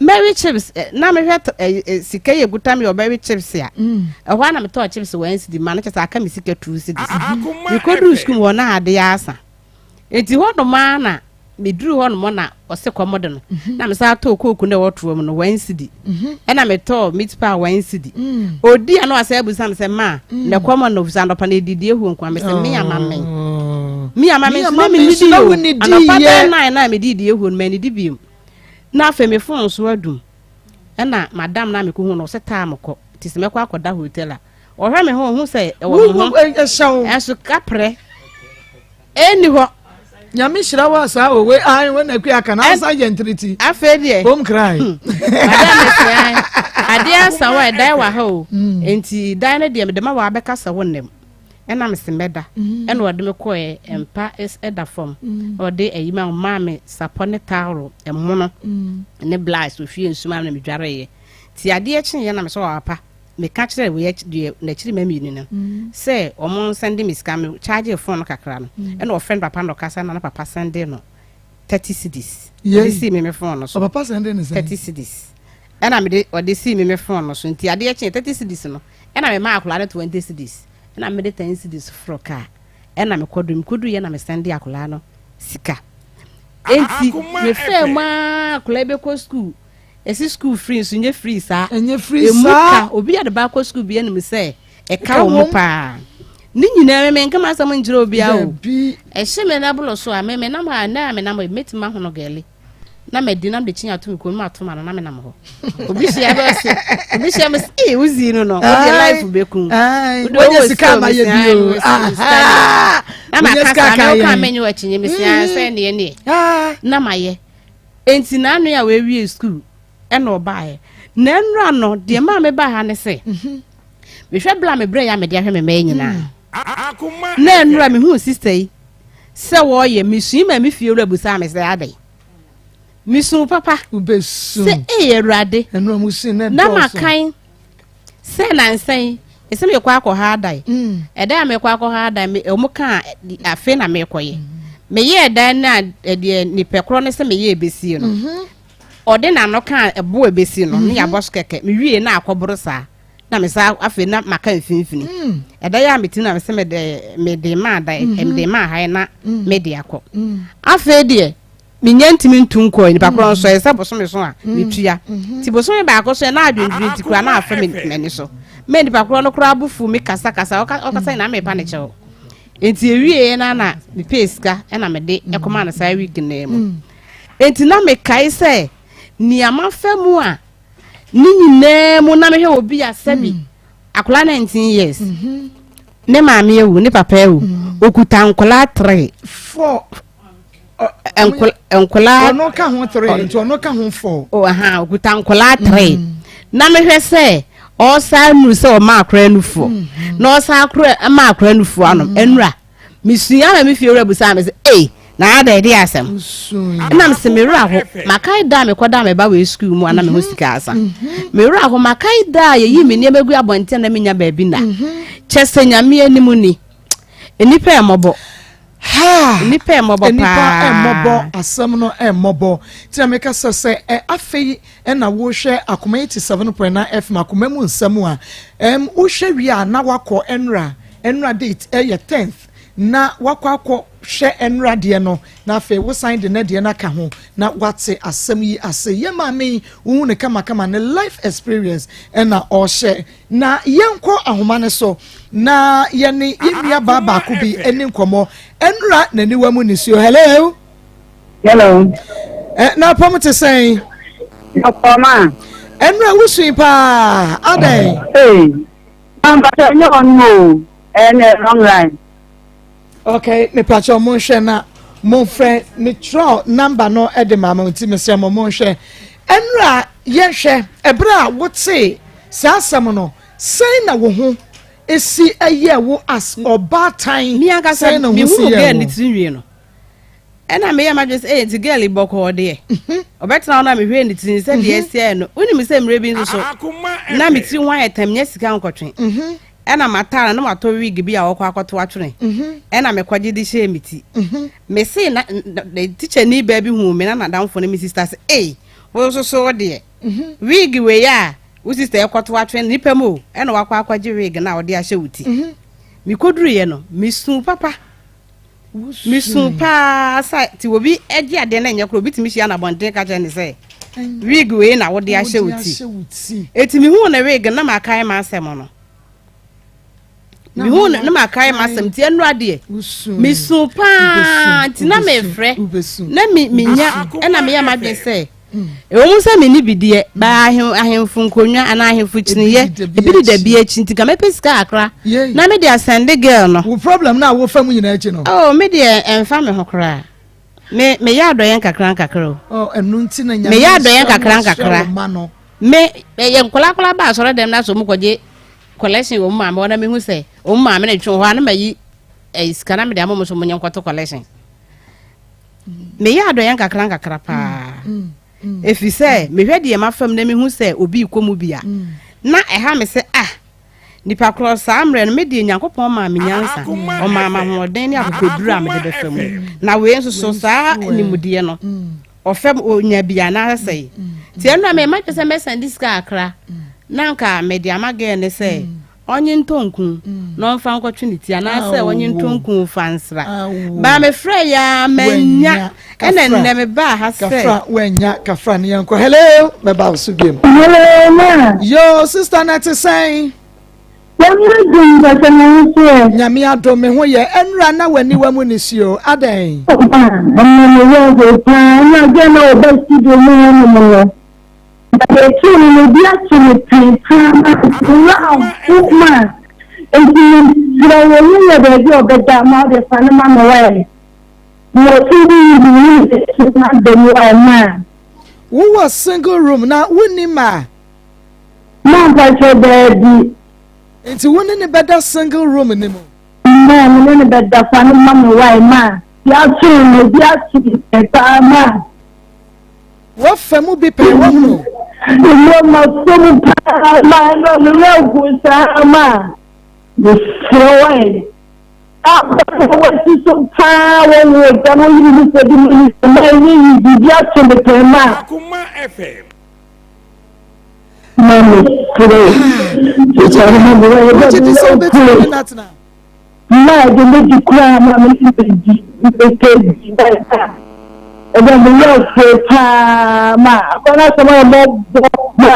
Speaker 3: Mɛwe chips eh, na mehwɛ eh, eh, sika yi ekuta mi ɔbɛwe chips a. Mm. Ɛhɔ a na metɔɔ chips 1 cedi ma no kyɛ sɛ aka me sika 2 cedis. Mekɔduru sukuu mu hɔ na ade asa. Eti hɔ nom ara na Meduruu hɔ nom na ɔse kɔm de no mhm. na mesan tɔɔ kooku na ɛwɔ toa mu no one cedi mhm. ɛna metɔɔ meat pie one cedi mm. odi a na wasan abusa me sɛ maa mm. na kɔm no ofisa anɔpa na edidi ehu nko a mesɛ me ama me
Speaker 2: oh.
Speaker 3: me ama me nso na me nidi o anɔpa bɛyɛ nine na me didi ehu no ma nidi bio na afei me phone so adum ɛna madam na mekɔ hu no ɔsɛ taa mekɔ te sɛ mɛkɔ akɔda hotel a ɔhwɛ me ho ɔhu sɛ ɛwɔ me ho ɛnso kaprɛ Ɛnni hɔ.
Speaker 2: Nyame hyira wo saa o we ayi we na akua aka na asa yɛ ntiriti.
Speaker 3: Afei deɛ.
Speaker 2: Home cry.
Speaker 3: Hmm. Madam mesi ayi. Adeɛ asa wa ɛdan wɔ ha o. Hmm. Nti dan no deɛ mede ma wa abɛka sɛ wo nnam. Ɛna mesi mɛda. Hmm. Ɛna ɔde me kɔɛ mpa ɛda fam. Ɔde ayi ma ɔmaa me sapɔ ne towel ɛmono ne blast ofie nsu ma me dwareeɛ. Ti adeɛ kyeeɛ na mesɛ ɔapa. Meka kyerɛɛ wei akyi deɛ n'akyiri mma mmienu no sɛ wɔn nsɛnde me sika me charge phone no kakra no ɛna ɔfrɛ ne papa na ɔkasa na ne papa sɛnde no 30 cedis ɔde sii me me phone no so
Speaker 2: papa sɛnde ne sɛn
Speaker 3: 30 cedis ɛna mede ɔde sii me me phone no so nti adeɛ kyee 30 cedis no ɛna me maa akwadaa no 20 cedis ɛna mede 10 cedis foro kaa ɛna mekɔdu mekɔdu yɛ na me sɛnde akwadaa no sika enti mefɛɛ mu ara akwadaa bɛkɔ school Yɛse school free nso nyɛ free saa.
Speaker 2: Ɛnyɛ free saa.
Speaker 3: Emu ka obi a de ba akɔ school bi anim sɛ ɛka wɔ mu paa. Ne nyinaa me menka m'asɛm nkyerɛ obiara o. Ɛhye me na bolo so a me menam ha nnɛ a menam hɔ mɛtumi ahono gɛle na madi na mede kyin ato me kɔn mu ato ma no na menam hɔ. Obi hyia bɛ ɔse obi hyia me se ee wozi no no wode life bɛku.
Speaker 2: Wode owó sika ama yɛ bi o.
Speaker 3: Na maka saa na woka menye w'akyinnye mesia sɛ neɛ neɛ na mayɛ. Enti n'ano a wawie sukuu ɛna ɔbaeɛ. Na nnura no, deɛ maa mebaa ha ne sɛ, mhm. mehwɛ berɛ a mebrɛ yɛ a mede ahwɛ me mma yi nyinaa. Mm. Na nnura mehuu sista yi sɛ wɔreyɛ mesui ma me fie wura busaa me sɛ adɛn. Mesu papa. Sɛ ee Awurade. Na makan Sɛ nansa yi, mese mekɔ akɔha adan. Mm. Ɛdan a mekɔ akɔha adan, me wɔn kaa afei na mekɔyɛ. Mm. Meyɛ ɛdan no a ɛdeɛ nipa korɔ no sɛ meyɛ ebesie no. Mm-hmm. Ɔde n'ano kaa ɛbo ebesie no, ne mm-hmm. yɛabɔ so kɛkɛ. Mewie na akɔboro saa. Na me sa afei na maka mfimfini. Mm. Ɛdan a meti na mese mede mede ma adan, mm-hmm. mede ma ha na mede akɔ. Afei deɛ menya ntumi ntu nkɔɔ nipa korɔ nso ɛyɛ sɛ bosome so a mm. metua mm-hmm. nti bosome baako so na adwendwene nti koraa na afa m'ani so mɛ nipa korɔ no koraa bo fu me kasakasa ɔkasa nyinaa mepa ne kyɛw nti ewieɛ na na mepɛ sika ɛna mede mm. ɛkɔma no saa week naa mu mm. nti na mekae sɛ nea mafa mu a ne nyinaa mu na mehwɛ obi a sɛbi akwadaa 19 years mm-hmm. ne maame awu ne papa awu okuta nkwadaa 3
Speaker 2: 4
Speaker 3: nkwadaa.
Speaker 2: ɔno ka ho three nti ɔno ka ho four.
Speaker 3: o aha okuta nkwadaa three mm. na mehwɛ sɛ ɔsan nuru sɛ ɔma akora nufoɔ mm-hmm. na ɔsan akora ma akora nufoɔ anom mm. enura mesua ma me fie wura busa me sɛ ei na ada ɛde asɛm ɛna mesɛ mewura ho makae da a mekɔda me ba wɔ sukuu mu ana me ho mm-hmm. sika asa mm-hmm. mewura ho makae da a yɛyi me nneɛma gu abɔnten na menya baabi na kyɛ sɛ nyame anim ni nnipa ɛmmɔbɔ
Speaker 2: Haa!
Speaker 3: Nnipa ɛmmɔbɔ paa.
Speaker 2: Nnipa ɛmmɔbɔ, asɛm no ɛmmɔbɔ. Nti na meka sɛ sɛ ɛ afei ɛna wohwɛ Akoma 87.9 FM Akoma mu nsɛm a, ɛm wohwɛ wie a na wakɔ ɛnra, ɛnra date ɛyɛ 10th na wakɔ akɔ hwɛ ɛnra deɛ no na afei wosan de nɛ deɛ no aka ho na wate asɛm yi ase. Yɛ maame yi wohu no kamakama ne life experience ɛna ɔhyɛ. Na yɛnkɔ ahoma no so na yɛne yɛn nua baa baako bi ɛni nkɔmɔ. Ɛnura n'aniwa mu nisuo. Hello.
Speaker 4: Hello.
Speaker 2: Ɛ na apɔm te sɛn?
Speaker 4: Ɔkɔma.
Speaker 2: Ɛnura wusui paa adɛn?
Speaker 4: Ee, mampatɛ nyɛ ɔno o, ɛnɛ long line.
Speaker 2: Okay, mepakyɛw monhwɛ na momfrɛ metwerɛ number no de ma mo nti mesrɛ mo monhwɛ ɛnura yɛhwɛ ɛberɛ a wotee saa asɛm no sɛn na wo ho esi ɛyɛ wo as ɔbaatan
Speaker 3: Me ankasa
Speaker 2: sɛn na wo ho si
Speaker 3: mehuu
Speaker 2: yɛ
Speaker 3: girl ne
Speaker 2: wo
Speaker 3: tiri nwi no ɛna meyɛ m'adwene sɛ ɛyɛ nti girl yi bɔkɔɔ deɛ ɔbɛtena hɔ na mehwɛɛ ne tiri sɛ deɛ ɛsi ayɛ no wonim sɛ mmerɛ bi nso so na me tiri ho ayɛ tam nyɛ sika nkɔtwe Ɛna m'ataare na matɔ wig bi a wɔkɔ akɔto atwene. Ɛna mekɔgye de hyɛɛ me ti. Mese na tikyani baa bi huu me na n'adamfo ne me sista sɛ, ei, wo nso so wo deɛ. Wig wei a wo sista ɛkɔto atwene nipa mu o, ɛna wakɔ akɔgye wig no a ɔde ahyɛ wo ti. Mekɔduruiɛ no, mesuu papa. Mesu paa sa ti obi gye adeɛ na ɛnyɛ korɔ, obi tumi hyia no abɔnten ka kyerɛ ne sɛ wig wei na wode ahyɛ wo ti. Eti mehuu ne wig na makae m'asɛm no. Mehuu no na makae m'asɛm nti ɛnora deɛ mesu paa nti na mefrɛ na menya ɛna meyɛ m'adwene sɛ Ɛwɔ mu sɛ menni bi deɛ, ba ahemfo nkonnwa anaa ahemfo kyiniiɛ ebi deda bi akyi nti ka mɛpɛ sika kakra na mede asɛnde girl no.
Speaker 2: Wo problem no a wofa mu nyinaa akyi no.
Speaker 3: Oh, me deɛ ɛmfa me ho koraa. Me meyɛ adɔeɛ nkakra nkakra o.
Speaker 2: Oh, ɛno nti na Nyame
Speaker 3: meyɛ adɔeɛ nkakra nkakra.
Speaker 2: Ma no.
Speaker 3: Me yɛ nkwadaa koraa ba asɔre dɛm na sɛ wɔn kɔgye collection wɔ mu maame hɔ na mehu sɛ wɔn maame na etwe hɔ a na mayi ɛyi sika na mede ama wɔn so wɔn nyɛ nkɔto collection. Meyɛ adɔeɛ nkakrankakra paa, ɛfiri sɛ mehwɛ deɛ mafa mu na mehu sɛ obi rekɔ mu bi a, na ɛha me sɛ ah, nipa korɔ saa mmerɛ no me deɛ Nyankopɔn maa me nyansa, ɔmaa me ahoɔden ne akokoduru a mede bɛfa mu. Na wei nso so saa nimdeɛ no, ɔfam ɔnya bi anaasɛ sɛe. Nti ɛno na mema dwe sɛ mɛsan de sika akra na nka mede ama gɛɛ ne sɛ Ɔnye ntɔ nku na ɔmfa nkɔtwe ne ti anaasɛ ɔnye ntɔ nku mfa nsra. Baa mefrɛ yɛ a manya ɛna nnɛ mebaa ha sɛ.
Speaker 2: Kafra wanya kafra ne yɛnkɔ. Hello mɛba wo so biom.
Speaker 4: Hello ma.
Speaker 2: Yo sister na te sɛn?
Speaker 4: Nyame adom mpakyɛ na wo so ɛ?
Speaker 2: Nyame adom me ho yɛ. Ɛnura na w'aniwa mu nisuo adɛn?
Speaker 4: Oh ma ɛnɛ me werɛ how paa ɛna adwene na wɔba studio mu hɔ nom no. Na yɛkyee no no, obi akye no pɛn paa ma nwura aho ma nti mesrɛ wo wo yɛ baabi a ɔbɛda ma wode fa no ma me wae mewɔ single room bi me ne no bɛtena da mu wae ma.
Speaker 2: Wowɔ single room na wonni mma a?
Speaker 4: Ma mpakyɛw daabi.
Speaker 2: Nti wo ne no bɛda single room no mu?
Speaker 4: Ma me ne no bɛda fa no ma me wae ma yɛakye no obi akye no pɛn paa ma.
Speaker 2: Woafa mu bi pɛn, woahunu?
Speaker 4: Mmom mafa mu paa ma ɛma me werɛ how saa ma mesrɛ wo ɛ. Ababaawa wasi so paa wɔ wo agya no yere no sɛ bi mu ni sɛ ma ɛnyɛ yi biribi ato me pɛn ma. Ma mesrɛ wo.
Speaker 2: Wogye di sɛ wobɛtumi ne no atena?
Speaker 4: Mmaa de me di koraa ma me ne bɛdi mepɛ di a ɛdɛ me yɛ fo paa ma akɔ no asɛm a mɔbɔ ma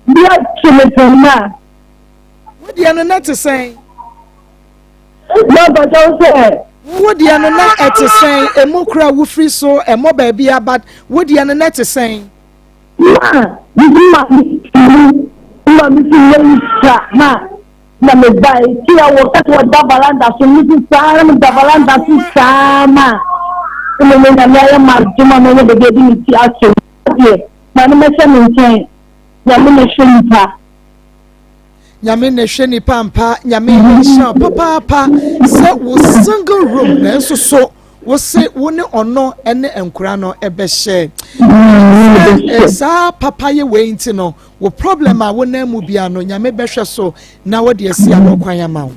Speaker 4: bi ato me pɛn ma.
Speaker 2: Wo deɛ no na te sɛn?
Speaker 4: Na mpakyɛ wo sɛ.
Speaker 2: Wo deɛ no na ɛte sɛn? Emu kura wofiri so ɛmɔ baabi aba wo deɛ no na ɛte sɛn?
Speaker 4: Ma me ma me ma me fi yɛ nsa ma. Na me bae ti a wɔka sɛ wɔda varanda so no so saa na meda varanda so saa ma ɛna me nyame ayɛ ma adom a manya baabi ade me ti ato deɛ ma no mɛhyɛ me nkyɛn. Nyame na ɛhwɛ nipa.
Speaker 2: Nyame na ɛhwɛ nipa ampa. Nyame nhyira papaapa sɛ wo single room nanso so wo se wo ne ɔno ne nkora no ɛbɛhyɛ saa papa yɛ wei nti no Wo problem a wonam mu bia no Nyame bɛhwɛ so na wɔde asi ano kwan ama wo.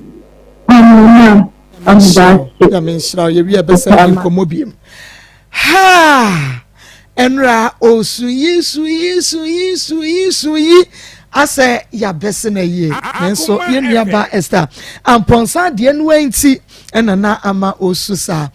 Speaker 2: Nyame nhyira wo. Yɛwie ɛbɛsɛ nkɔmmɔ biem. Ha! Ɛnora osu yi su yi su yi su yi su yi asɛ yɛabɛse na yie. Nanso yɛn nuaba Esther ampɔnsa adeɛ no nti ɛna na ama osu saa.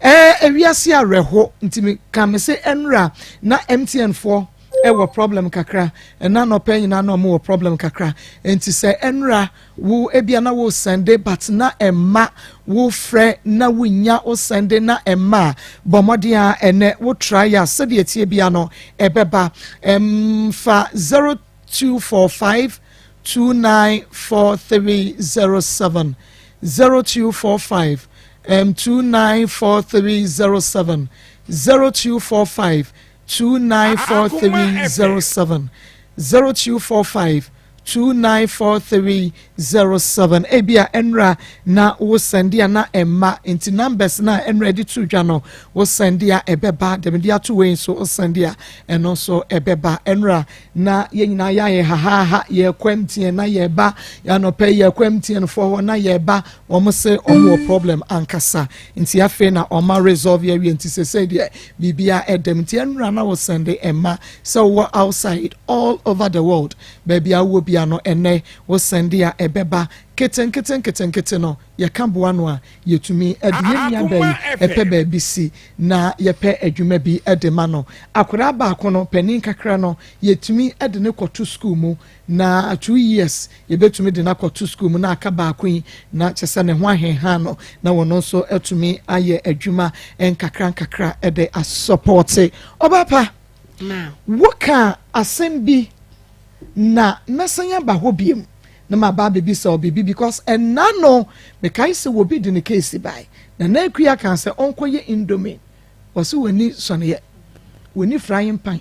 Speaker 2: Ɛɛ ewiase awerɛho nti me ka me se ɛnora na MTN foɔ ɛwɔ problem kakra ɛna anɔpɛ nyinaa na ɔmo wɔ problem kakra nti sɛ ɛnra wo ebia na wo sɛnde but na ɛma wo frɛ na wo nya wo sɛnde na ɛma a bɔ mmɔden a ɛnɛ wo try a sɛdeɛ tie bia no ɛbɛba ɛmfa 0245 294307 0245 um, 294307 0245 294307 0245 294307 Ebia ɛnra na wo sɛnde a na ɛmma nti numbers na ɛnra de to dwa no wo sɛnde a ɛbɛba dɛm de ato wei nso wo sɛnde a ɛno nso ɛbɛba ɛnra na yɛn nyinaa yɛayɛ hahaha yɛkɔ MTN na yɛba yɛanɔpɛ yɛkɔ MTN foɔ hɔ na yɛba wɔn se wɔn wɔ problem ankasa nti afei na wɔn a resolve awie nti sese deɛ Biribia ɛdɛm nti ɛnora na wo sɛnde ɛma sɛ wowɔ outside all over the world baabi a wowɔ bia. biara no ɛnnɛ wo sɛnde a ɛbɛba nketenkete nketenkete no yɛka boa ano a yɛtumi de yɛn nua baa yi pɛ baabi si na yɛpɛ adwuma bi de ma no. Akwadaa baako no panin kakra no yɛtumi de no kɔto sukuu mu na 2 years yɛbɛtumi de no akɔto sukuu mu na aka baako yi na kyɛ sɛ ne ho ahenhan no na wɔn nso atumi ayɛ adwuma nkakra nkakra de asɔpɔte. Ɔbaapa, woka asɛm bi na mɛsan aba hɔ biem na ma ba abɛbisa wo biribi because ɛna no mekae sɛ wɔbi de ne case bae na na akua ka sɛ ɔnkɔyɛ indomie. Wɔsɛ wɔni sɔneyɛ, wɔni frying pan,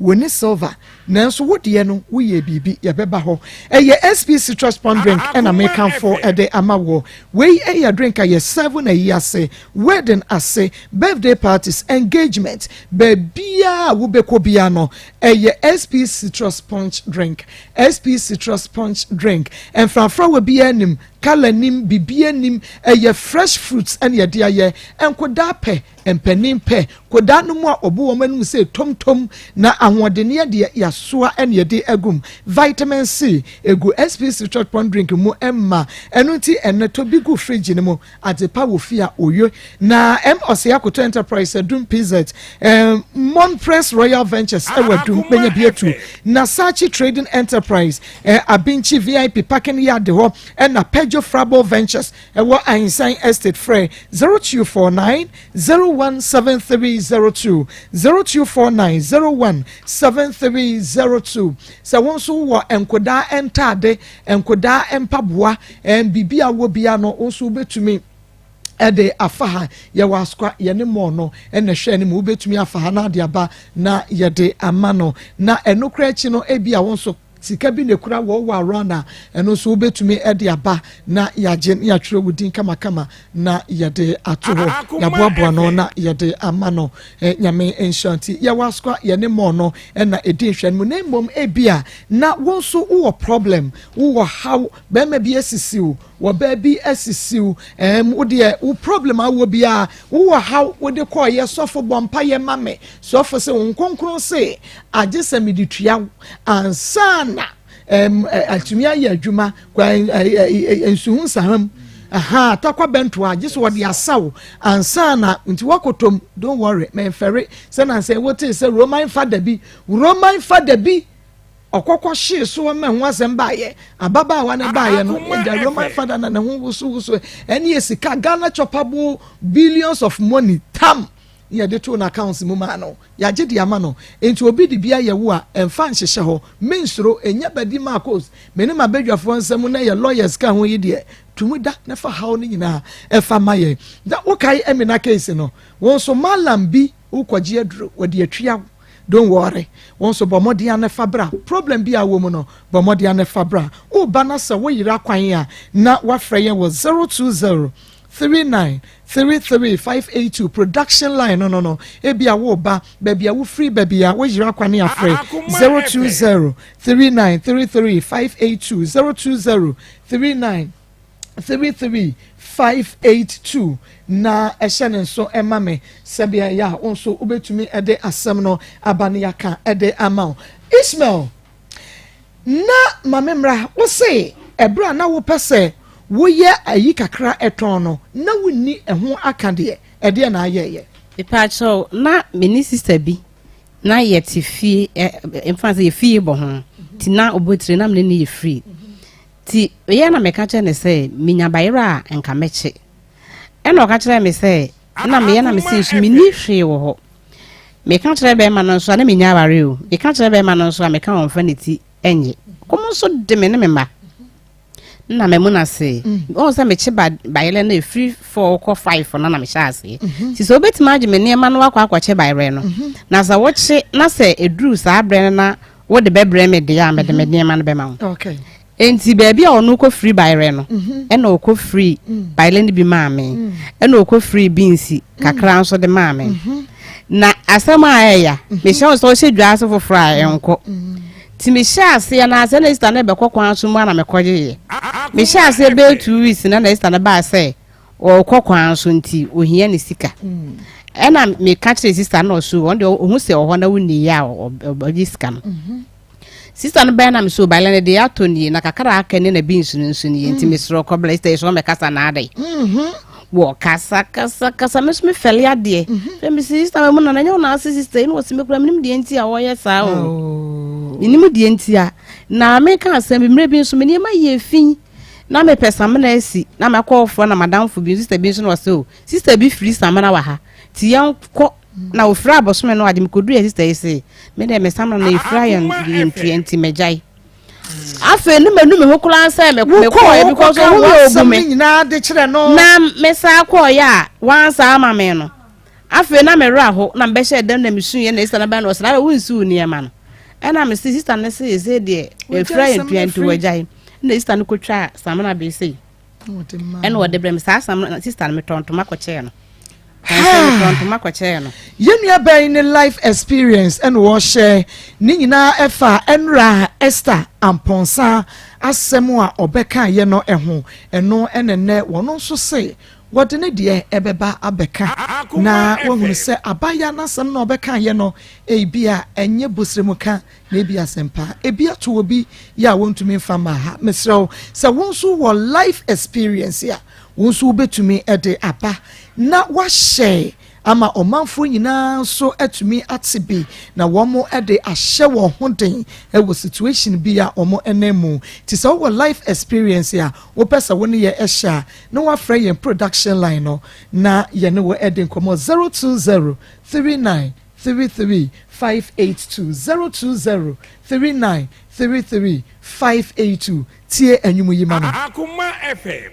Speaker 2: wɔni silver, nanso wo deɛ no woyɛ biribi. Yɛbɛba hɔ. Ɛyɛ SP Citrus Pond drink ɛna mekamfo ɛde ama wɔ wei. Ɛyɛ drink a yɛ serve na yi ase, wedding ase, birthday parties, engagement, baabiaa a wobɛkɔ biara no ɛyɛ SP Citrus Punch drink. SP Citrus Punch drink, mfrafra wɔ biara nim, colour nim, bibia nim. Ɛyɛ fresh fruits ɛna yɛde ayɛ. Nkodaa pɛ, mpanin pɛ. Kodaa no mu a ɔbo wɔn anim sɛ tomtom na ahoɔdenneɛ deɛ yasoa ɛna yɛde agum. Vitamin C egu SP Citrus Punch drink mu ɛma ɛno nti ɛnɛ tɔ bi gu fridge no mu. Adepa wɔ fie a oyo na M Ɔsɛ Akoto Enterprise Adum PZ, Monpress Royal Ventures ɛwɔ Adum bɛnya bi atu na Sachi Trading Enterprise, Abinkyi VIP parking yard hɔ, ɛna Pejo Frabo Ventures ɛwɔ Ahinsan Estate. Frɛ 0249 017302, 0249 017302. Sɛ wɔn nso wɔ nkodaa ntaade, nkodaa mpaboa, biribi a wɔ bia no, wɔn nso wobɛtumi ɛde afa ha. Yɛwɔ Asokwa, yɛne mɔɔ no ɛna ɛhwɛ anim. Wobɛtumi afa ha na ade aba na yɛde ama no. Na ɛno kora akyi no, ebi a wɔn nso sika bi na ekura wɔ wɔ around a, ɛno nso wobɛtumi ɛde aba na yɛagye na yɛatwerɛ wo din kamakama na yɛde ato hɔ, yɛaboaboa no na yɛde ama no. Nyame nhyira. Nti yɛwɔ Asokwa, yɛne mɔɔ no ɛna ɛdi nhwɛ no mu. Na mmom ebi a na wɔn nso wowɔ problem, wowɔ haw, bɛrima bi asisi wo, wɔ baabi asisi wo, wodeɛ wo problem awɔ biara, wowɔ haw, wode kɔɔyɛ sɔfo, bɔ mpa yɛ ma me sɔfo sɛ wo nkonkron se agye sɛ mede tua wo ansa na atumi ayɛ adwuma kwan nsuhu nsaham aha takwa bɛnto a gye sɛ wɔde asaw ansa na nti wakɔtɔm. Don't worry, mɛmfɛre sɛ nansɛ wote sɛ Roman father bi, Roman father bi ɔkɔkɔ hyee so ma ho asɛm baayɛ. Ababaawa no baayɛ no, ɛgya Roman father na ne ho wosowoso. Ɛne yɛ sika Ghana chopabo, billions of money tam yɛde to n'accounts mu maa no, yɛagye de ama no. Nti obi de bi ayɛ wo a, ɛmfa nhyehyɛ hɔ, mensuro ɛnyɛ badi maakos mene ma badwafoɔ nsɛm na yɛ lawyers ka ho yi deɛ tumu da na fa haw no nyinaa ɛfa ma yɛn. Na wokae Amina case no, wɔn nso malam bi wokɔgye aduro wɔde atua wo. Don't worry, wɔn nso bɔ mmɔden ano fa bra. Problem bi a wɔ mu no, bɔ mmɔden ano fa bra. Woba na sɛ woyera kwan a, na wafrɛ yɛn wɔ 0203933582 production line no. Ebi a woba baabi a wofiri, baabi a woyera kwan afrɛ 0203933582, 0203933582 na ɛhyɛ ne nso ɛma me sɛbea ɛyɛ a wo nso wobɛtumi ɛde asɛm no aba ne yɛaka ɛde ama wo. Ismail, na maame mmra wo se ɛberɛ a na wopɛ sɛ woyɛ ayi kakra ɛtɔn no na wonni ɛho aka deɛ, ɛdeɛ na ayɛyɛ?
Speaker 3: Mepaakyɛw, na me ne sister bi na yɛte fie ɛ mfa sɛ yɛ fie bɔ ho nti na ɔbɔtire na mene ne yɛ free nti ɛyɛ na meka kyerɛ ne sɛ menya bayerɛ a nka mɛkye. Ɛna ɔka kyerɛ me sɛ na meyɛ na mese nso menni hwee wɔ hɔ. Meka kyerɛ bɛrima no nso a na menya aware o. Meka kyerɛ bɛrima no nso a meka ɔmfa ne ti ɛnyɛ kɔm nso de me ne me mma na mamu no ase. Ɔhu sɛ mekye bayerɛ no ɛfiri 4 kɔ 5 no na mehyɛ aseɛ nti sɛ wobɛtumi agye me nneɛma no wakɔ akɔkye bayerɛ no na sɛ wokye na sɛ ɛduru saa berɛ no na wode bɛbrɛ me deɛ a, mede me nneɛma no bɛma wo. Nti baabi a ɔno kɔ firi bayerɛ no, ɛna ɔkɔ firi bayerɛ no bi maa me, ɛna ɔkɔ firi beans kakra nso de maa me. Na asɛm a ɛyà mehyɛ wo sɛ ɔhyɛ dwa ase foforɔ a ɛnkɔ nti mehyɛ aseɛ na asɛ na sister no bɛkɔ kwan so mu a na mekɔgyeeɛ. Mehyɛ aseɛ bɛyɛ 2 weeks na sister no baa sɛ ɔrekɔ kwan so nti ohia ne sika. Ɛna meka kyerɛ sister no, ɔso ɔno deɛ ɔhu sɛ ɔhɔ na wonni yɛ a ɔgye sika no. Sista no bɛn na mesɛ bayerɛ no deɛ atɔ nie na kakra aka ne na beans no nso nie nti mesrɛ kɔbla sista yi so ɔmɛkasa na adɛn. Wɔ kasa kasa kasa me nso mefɛle adeɛ. Fɛ mesi sista ma mu na na ɛnyɛ wo na ase sista yi na wɔsi me kura menim deɛ nti a wɔyɛ saa o. Menim deɛ nti a na meka asɛm bi mmerɛ bi nso me nneɛma yɛ fi na mepɛ samina asi na mɛkɔ foforɔ na madamfo bi sista bi nso na ɔsɛ o sista bi firi samina wɔ ha ti yɛnkɔ na ofiri abosome no ade mekɔduru yɛ sista yi se me deɛ me samina na efira yɛn ntua nti mɛgyae afei ne manu me ho koraa sɛ mekɔɛ because ɔhu yɛ obu me na mesaa kɔɔyɛ a wansaa ama me no afei na mewerɛ aho na mebɛhyɛ dɛm na mesuiɛ na sista no bɛn no ɔsɛ na wonsiw nneɛma no ɛna mese sista no se ɛsɛ deɛ ɛfira yɛ ntua nti wagyae na sista no kɔtwaa samina bee sei ɛna ɔde brɛ me saa samina sista no metɔ ntoma kɔkyɛɛ no ntoma kɔkyɛɛ no
Speaker 2: yɛn nua bɛn ne life experience ɛna wɔhyɛ ne nyinaa ɛfa ɛnura Esther Amponsah asɛm a ɔbɛka yɛ no ɛho ɛno ɛna nnɛ wɔn nso se wɔde ne deɛ ɛbɛba abɛka na wɔhunu sɛ abaya n'asɛm na ɔbɛka yɛ no ebi a ɛnyɛ bosremu Na ebi asɛmpa, ebi ato obi yɛ a wɔntumi mfa mmaa ha. Mesrɛ wo, sɛ wo nso wɔ life experience a, wo nso wobɛtumi de aba na wahyɛ ama ɔmanfoɔ nyinaa nso atumi ate bi na wɔn de ahyɛ wɔn ho den wɔ situation bi a wɔn nam mu. Nti sɛ wowɔ life experience a wopɛ sɛ wo ne yɛ hyɛ a, na wafrɛ yɛn production line no na yɛne wo de nkɔmmɔ 020 39 33 582 020 39 33 582 Tie ɛnwom yi ma me.
Speaker 5: Akoma FM.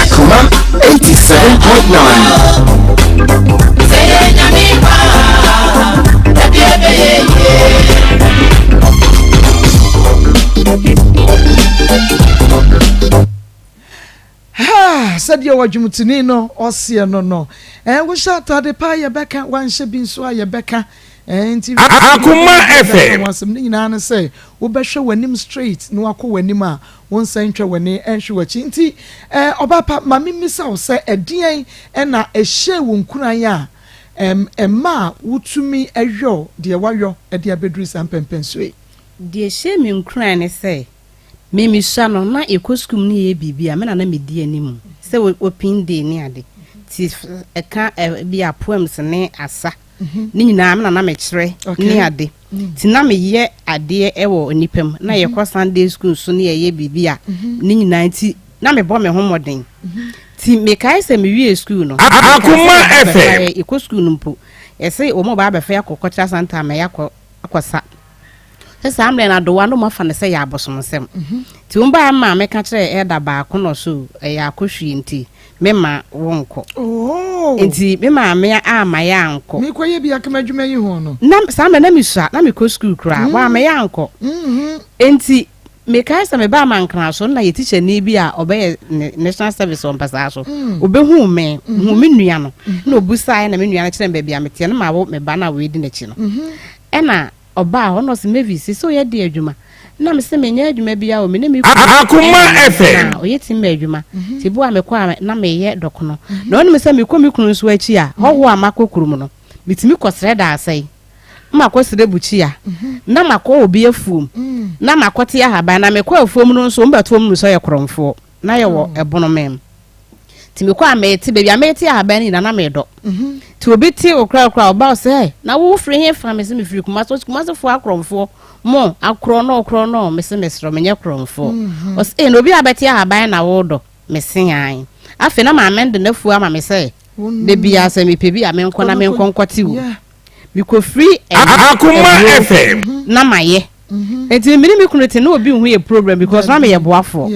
Speaker 6: Akuma 87.9.
Speaker 2: Haa! Sɛdeɛ ɔdwomtoni no ɔseɛ no no, ɛɛ wohyɛ atade pa a yɛbɛka, woanhyɛ bi nso a yɛbɛka. Ɛɛ nti
Speaker 5: Akoma FM.
Speaker 2: Ho asɛm ne nyinaa ne sɛ wobɛhwɛ w'anim straight na wakɔ w'anim a wonsan ntwa w'ani nhwe w'akyi. Nti ɛɛ ɔbaa pa ma memmisa wo sɛ ɛdeɛn na ɛhyɛɛ wo nkuran a ɛm ɛmaa wotumi yɔɔ deɛ woayɔ de abɛduru saa mpɛnpɛnsoɔ yi?
Speaker 3: Deɛ ɛhyɛɛ me nkuran ne sɛ Me mesua no na yɛkɔ sukuu mu ne yɛyɛ biribi a me na na medi anim sɛ open day ne ade nti ɛka bi a poems ne asa ne nyinaa me na na mekyerɛ ne ade nti na meyɛ adeɛ wɔ nnipa mu na yɛkɔ Sunday school nso ne yɛyɛ biribi a ne nyinaa nti na mebɔ me ho mmɔden nti mekae sɛ mewie sukuu no
Speaker 5: Akoma FM.
Speaker 3: yɛkɔ sukuu no mpo yɛsɛ wɔn ba abɛfa yɛakɔ kɔtra santa ma yɛakɔ akɔsa Sɛ saa mmerɛ no adowa no wɔafa no sɛ yɛ abosomsɛm. Nti wɔn baeɛ maa meka kyerɛɛ elder baako na ɔso ɛyɛ akɔhwie nti me ma wo nkɔ.
Speaker 2: Oh.
Speaker 3: Nti me maame amma yɛ ankɔ.
Speaker 2: Mekɔ yɛ bi akama adwuma yi ho no.
Speaker 3: Na saa mmerɛ na mesua na mekɔ sukuu koraa mm. wɔamma yɛ ankɔ.
Speaker 2: Mm-hmm.
Speaker 3: Nti mekae sɛ mebaa Mankra so na yɛ tikyani bi a ɔbɛyɛ national service wɔ mpasaa so. Mm. Ɔbɛhuu me, mm-hmm. huu me nua no. Mm-hmm. Na ɔbusaeɛ na me nua no kyerɛ me baabi a meteɛ no ma wo me ba no a wɔadi n'akyi no. Ɛna Ɔbaa hɔ na ɔse Mavis sese ɔyɛ deɛ adwuma? Na mese menyɛ adwuma biaa o me ne me kunu
Speaker 5: Akoma FM.
Speaker 3: na ɔyɛ timber adwuma nti bi wɔ a mekɔ a na meyɛ dɔkono na ɔnim sɛ mekɔ me kunu nso akyi a hɔhoɔ a makɔ kurom no metumi kɔ srɛ daasɛe makɔ srɛ bukyia na makɔ obi afuom na makɔ te ahaban na mekɔ afuom no nso wɔn bɛto wɔn mu sɛ ɔyɛ korɔmfoɔ na yɛwɔ ɛbono mɛm nti mekɔ a mete baabi a mete ahaban no nyinaa na medɔ mhm. nti obi te okura okura ɔba ɔsɛ na wo firi he fa me sɛ mefiri Kumasi ɔsɛ Kumasifoɔ akorɔmfoɔ Mo, akorɔno, korɔno, mese mesrɛ menyɛ korɔmfoɔ. Ɔse, ee, na obi a bɛte ahaban na wodɔ? Mese ae. Afei na maame no de n'afuo ama me sɛ, da biara sɛ mepɛ bi a menkɔ na menkɔ nkɔte wom. Mekɔfiri
Speaker 5: Akoma
Speaker 3: aburo
Speaker 5: FM.
Speaker 3: na mayɛ. Nti me ne me kunu te na obi nhu yɛ problem because na meyɛ boafoɔ.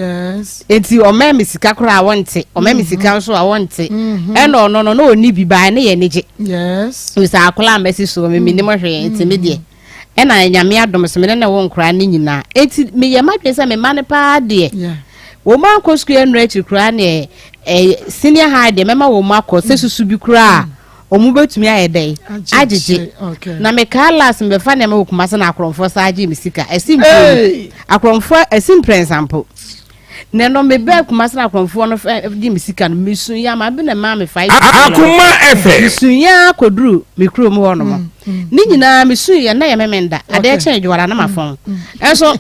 Speaker 3: Nti ɔmaa me sika koraa a wɔnte, ɔmaa me sika nso a wɔnte. Ɛna ɔno no na ɔnni bi baa ne yɛ anigye. Sɛ akwadaa a masi soɔ me mennim hwee nti me deɛ ɛna Nyame adom so me ne ne wo nkoraa ne nyinaa. Nti meyɛ m'adwene sɛ me mma no paa deɛ wɔn ankɔ sukuu ɛnnora akyiri koraa neɛ senior high deɛ mɛma wɔn akɔ sɛ susu bi koraa Ɔmo bɛtumi ayɛ dɛn agyegye. Na mekaa last mebɛfa nneɛma wɔ Kumasi na akorɔmfoɔ saa gyee me sika. Ɛsi mprenu. Akorɔmfoɔ ɛsi mprɛnsa mpo. Na ɛno mebɛɛ Kumasi na akorɔmfoɔ no gye me sika no mesu ya ma bi na ɛmaa me fa.
Speaker 5: Akoma FM.
Speaker 3: Mesu ya kɔduru me kurom hɔ nom. Ne nyinaa mesu yɛ na yɛ memenda. Adeɛ kyɛn adwuwara na mafɔn. Ɛnso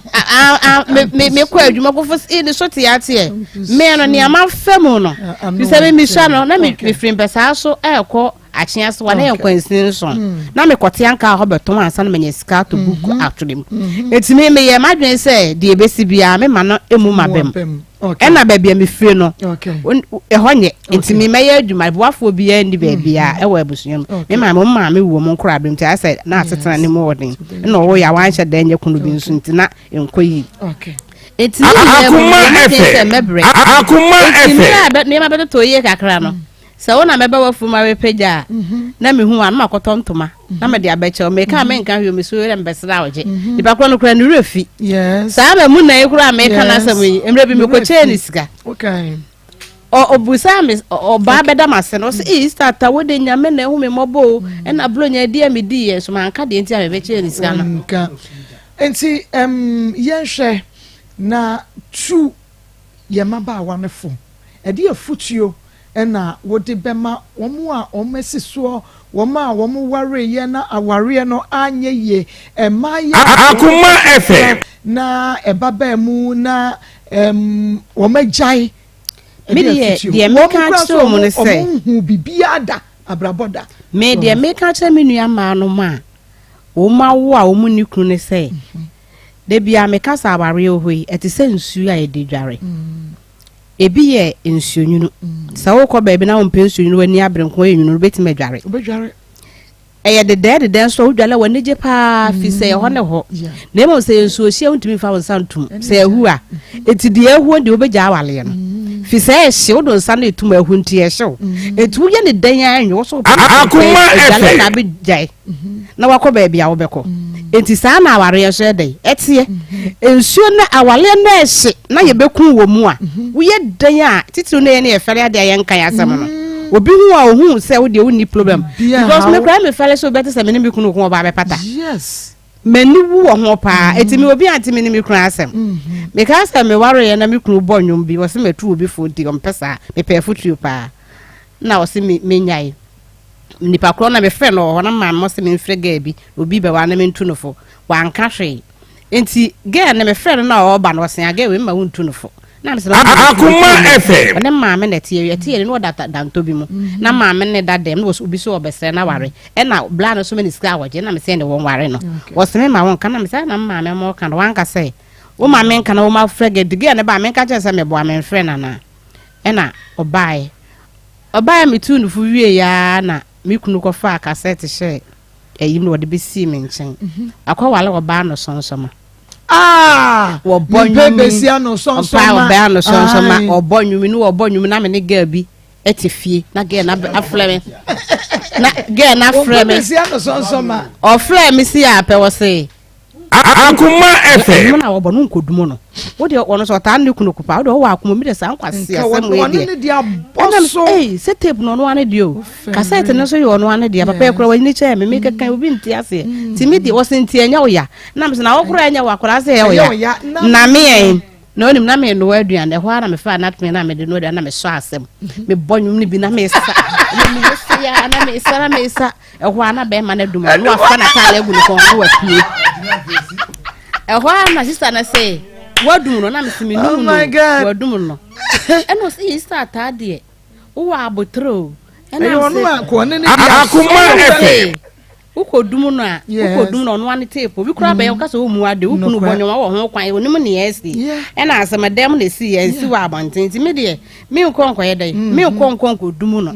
Speaker 3: mekɔ adwuma kɔfo ne so te ateɛ. Me no nea mafa mu no, fi sɛ me mesua no na mefiri mpɛsaa so ɛrekɔ akyea so wa na yɛ nkwansini nson mm. na mekɔte anka hɔ bɛtɔn ansa na manya sika atɔ buku mhm. atwerɛ mu mhm. eti me meyɛ m'adwene sɛ deɛ ebesi biara me ma no emu ma bɛm ɛna baabi a mefiri no ɛhɔ nyɛ nti me mɛyɛ adwuma boafoɔ biara nni baabi a mhm. ɛwɔ abusua mu me maame mo maame wɔ mu nkora abiri nti ayɛ sɛ na asetena ne mu ɔden ɛna ɔwɔ yɛ awanhyɛ dan nyɛ kunu bi nso nti na nkɔ yie. Enti ne nyinaa mu no,
Speaker 5: Akoma
Speaker 3: meyɛ m'adwene sɛ
Speaker 5: FM.
Speaker 3: mɛbrɛ.
Speaker 5: Akoma
Speaker 3: Enti mmerɛ
Speaker 5: FM.
Speaker 3: a bɛ- nneɛma bɛtotɔ yie kakra no, sɛ wo na mɛba w'afuom abɛpagya a, na mehu a, na makɔtɔ ntoma na mede abɛkyɛ wo. Meka a menka hwee o, mesuo dɛ mebɛsrɛ wo gye. Nipa korɔ no koraa ne werɛ fi.
Speaker 2: Yes.
Speaker 3: Saa ma mu na yi koraa a meka
Speaker 2: Yes.
Speaker 3: n'asɛm yi, mmerɛ bi
Speaker 2: Ne werɛ
Speaker 3: mekɔkyɛɛ ne
Speaker 2: fi.
Speaker 3: sika.
Speaker 2: Okay.
Speaker 3: Ɔ- Ɔbusaa me, ɔ- ɔbaa bɛda m'ase no, ɔse, "Ee, Sister Atta, wo de Nyame na ahu me mmɔbɔ o, ɛna Buronya adi a mediiɛ nso manka deɛ nti a mebɛkyɛɛ ne sika no.
Speaker 2: Wanka. Enti um, yɛnhwɛ na tu yɛn mmabaawa no fo. Ɛdeɛ afutuo na wode bɛma wɔn a wɔasi soɔ, wɔn a wɔwareeɛ na awareɛ no anyɛ yie, mmayewa a
Speaker 5: Akoma
Speaker 2: wɔn
Speaker 5: FM.
Speaker 2: na ɛba baa mu na um, wɔagyae?
Speaker 3: Me
Speaker 2: Ɛdeɛ
Speaker 3: deɛ,
Speaker 2: afutuo.
Speaker 3: deɛ
Speaker 2: Wɔn
Speaker 3: meka
Speaker 2: koraa
Speaker 3: akyerɛ
Speaker 2: nso
Speaker 3: wɔn ne
Speaker 2: wɔn,
Speaker 3: sɛ,
Speaker 2: wɔn nhuu biribiara da, abrabɔ da.
Speaker 3: Me deɛ meka kyerɛ me nua mmaa nom a wɔn awo a wɔn nni kunu ne sɛ, da biara meka sɛ awareɛ wɔ hɔ yi, ɛte sɛ nsuo a yɛde dware. Ebi yɛ nsuonwunu. Sɛ wokɔ baabi na wompɛ nsuonwunu, w'ani abere nko yɛ nwunu no, wobɛtumi adware.
Speaker 2: Wobɛdware.
Speaker 3: Ɛyɛ dedɛɛ dedɛɛ nso a wodware a w'ani gye paa fi sɛ ɛhɔ ne hɔ. Na mmom sɛ yɛ nsuo hyeɛ wontumi mfa wo nsa ntom. Sɛ ahu a, enti deɛ ahuo deɛ wobɛgya awaleɛ no. Fi sɛ ɛhye, wode nsa no ɛtum ahu nti ɛhyew. Enti woyɛ ne dɛn ara nwe, wo so wopɛ
Speaker 5: Akoma
Speaker 3: adwale na
Speaker 5: FM.
Speaker 3: abɛgyae. na wakɔ baabi a wobɛkɔ. Enti saa na awareɛ nso yɛ dɛn? Ɛteɛ. Nsuo no awareɛ no ɛhye na yɛbɛku wɔ mu a, woyɛ dɛn a, titiriw no yɛ ne yɛfɛre adeɛ a yɛnka yɛ asɛm no. Obi hu a ohu sɛ wo deɛ wonni problem. Because me koraa mefɛre sɛ wobɛte sɛ me ne me kunu ko ɔbaa bɛpata.
Speaker 2: Yes.
Speaker 3: M'ani wu wɔ ho paa. Enti me obi ante me ne me kunu asɛm. Mekaa sɛ mewareeɛ na me kunu bɔ nnwom bi, ɔse matu obi fo nti ɔmpɛ saa. Mepɛ afotuo paa. Na ɔse me menyae. Nipa korɔ na mefrɛ no wɔ hɔ na maame mo se memfrɛ girl bi obi bɛwa na mentu no fo. Wanka hwee. Nti girl no mefrɛ no na ɔreba no ɔse ah girl wei mma wontu no fo. Na mese
Speaker 5: Akoma FM.
Speaker 3: Ɔne maame na ɛte ɛte yɛ no ɔda dantɔ bi mu. Na maame ne da dɛm na obi so ɔbɛsrɛ na ware. Ɛna bla no so me ne sika a wɔgye na mese ne wɔn ware no. Ɔse me ma wɔnka na mese na maame mo ka no wanka sɛ wo ma menka na wo ma frɛ girl girl no ba menka kyerɛ sɛ meboa memfrɛ no anaa. Ɛna ɔbaeɛ. Ɔbaeɛ a metuu no fo wieeɛ ara na me kunu kɔfaa kasɛte hyɛɛ ayi mu na ɔde bɛsii me nkyɛn. Wakɔware ɔbaa no sɔnsɔma.
Speaker 2: Ah!
Speaker 3: Wɔbɔ
Speaker 2: Mepɛ
Speaker 3: nnwom yi,
Speaker 2: besia no
Speaker 3: ɔbaa
Speaker 2: sɔnsɔma.
Speaker 3: ɔbaa no sɔnsɔma,
Speaker 2: Ae.
Speaker 3: ɔbɔ nnwom yi na wɔbɔ nnwom na me ne girl bi te fie na girl no abɛ- afrɛ me. Na girl no afrɛ
Speaker 2: Wɔmpɛ
Speaker 3: me.
Speaker 2: besia no sɔnsɔma.
Speaker 3: Ɔfrɛ me si a pɛ wɔ se
Speaker 5: Akoma FM.
Speaker 3: Ɛno na wɔbɔ no nkodumu no. Wo deɛ ɔno sɛ ɔtaa ne kunu kopa. Wo deɛ ɔwɔ akoma mi de saa nkwasi asɛm wei deɛ.
Speaker 2: Ɔno ne deɛ abɔ so.
Speaker 3: Ɛnam sɛ tape no ɔno ano deɛ o. Kasɛt no nso yɛ ɔno ano deɛ. Papa ekura w'ani kyɛn me. Me kɛkɛ obi nte aseɛ. Mm. Ti mi deɛ wɔsi nti ɛnyɛ wo ya. Nam sɛ na wɔkora ɛnyɛ wɔ akora sɛ ɛyɛ wo ya. Na me yɛn. Na onim na me noa aduane ɛhɔ ara na mefaa natme na mede noa aduane na mesɔ asɛm. Mebɔ nnwom no bi na mesa. Na mesa ya na mesa na mesa. Ɛhɔ ara na bɛrima no adum no wafa n'ataade agu ne kɔn na wapue. Ɛhɔ ara na sista no sɛ wadum no na mese me num no wadum no. Ɛna ɔsɛ yi sista ataa deɛ wowɔ abotere o.
Speaker 2: Ɛna ɔno a kɔɔ ne ne deɛ
Speaker 5: Akoma FM.
Speaker 3: Wokɔdum no a, wokɔdum no ɔno ara ne tape. Obi koraa bɛyɛ woka sɛ ɔmmu ade, wo kunu bɔ nnwom wɔ ho kwan, onim nea asi. Ɛna asɛm dɛm na ɛsi yɛ, ɛnsi wɔ abɔnten. Nti me deɛ, menkɔ nkɔyɛ dɛn, menkɔ nkɔ nkɔdum no.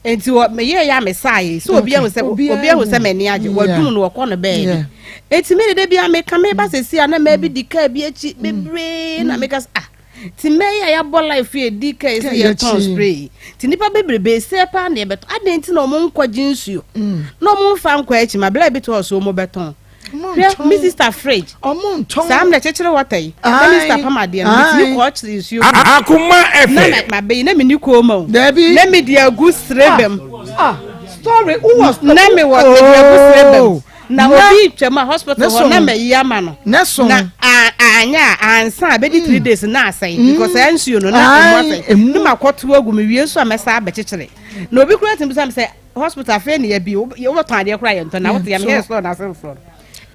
Speaker 3: Nti wɔ meyɛɛ yɛ a mesaa yɛ, sɛ obi ahu sɛ, obi ahu sɛ m'ani agye, wadum no, wɔkɔ no baabi. Nti me de da biara meka meba sɛsi a na mmaa bi di kaa bi akyi bebree na meka sɛ ah, Nti mmɛ yi a yɛabɔ life yi edi ka yi sɛ yɛtɔn spray yi. Nti nnipa bebrebe sɛ paa na yɛbɛtɔ. Adɛn nti na wɔn nkɔgye nsuo na wɔn mfa nkɔ akyi ma bla bi to hɔ so wɔn bɛtɔn. Hwɛ me sister fridge. Saa mmerɛ kyekyere water yi. Na me sister pam adeɛ no metumi kɔ kyere nsuo gu.
Speaker 5: Akoma FM.
Speaker 3: Na ma bɛyi na me ni kɔn mu o.
Speaker 2: Dabi.
Speaker 3: Na me di agu sreba mu.
Speaker 2: Ah story wowɔ.
Speaker 3: Na me wɔ me di agu sreba mu. Na obi retwam a hospital hɔ na mayi ama no.
Speaker 2: Na
Speaker 3: anyɛ a ansa a bɛdi 3 days na asɛe because saa nsuo no na emu asɛe. Ne makɔto agu me wie nso a mɛsa abɛkyekyere. Na obi koraa tumi bisa me sɛ hospital afei ne yɛbi wobɛtɔn adeɛ koraa yɛntɔ na wote yɛ meyɛ store no ase mforɔ no.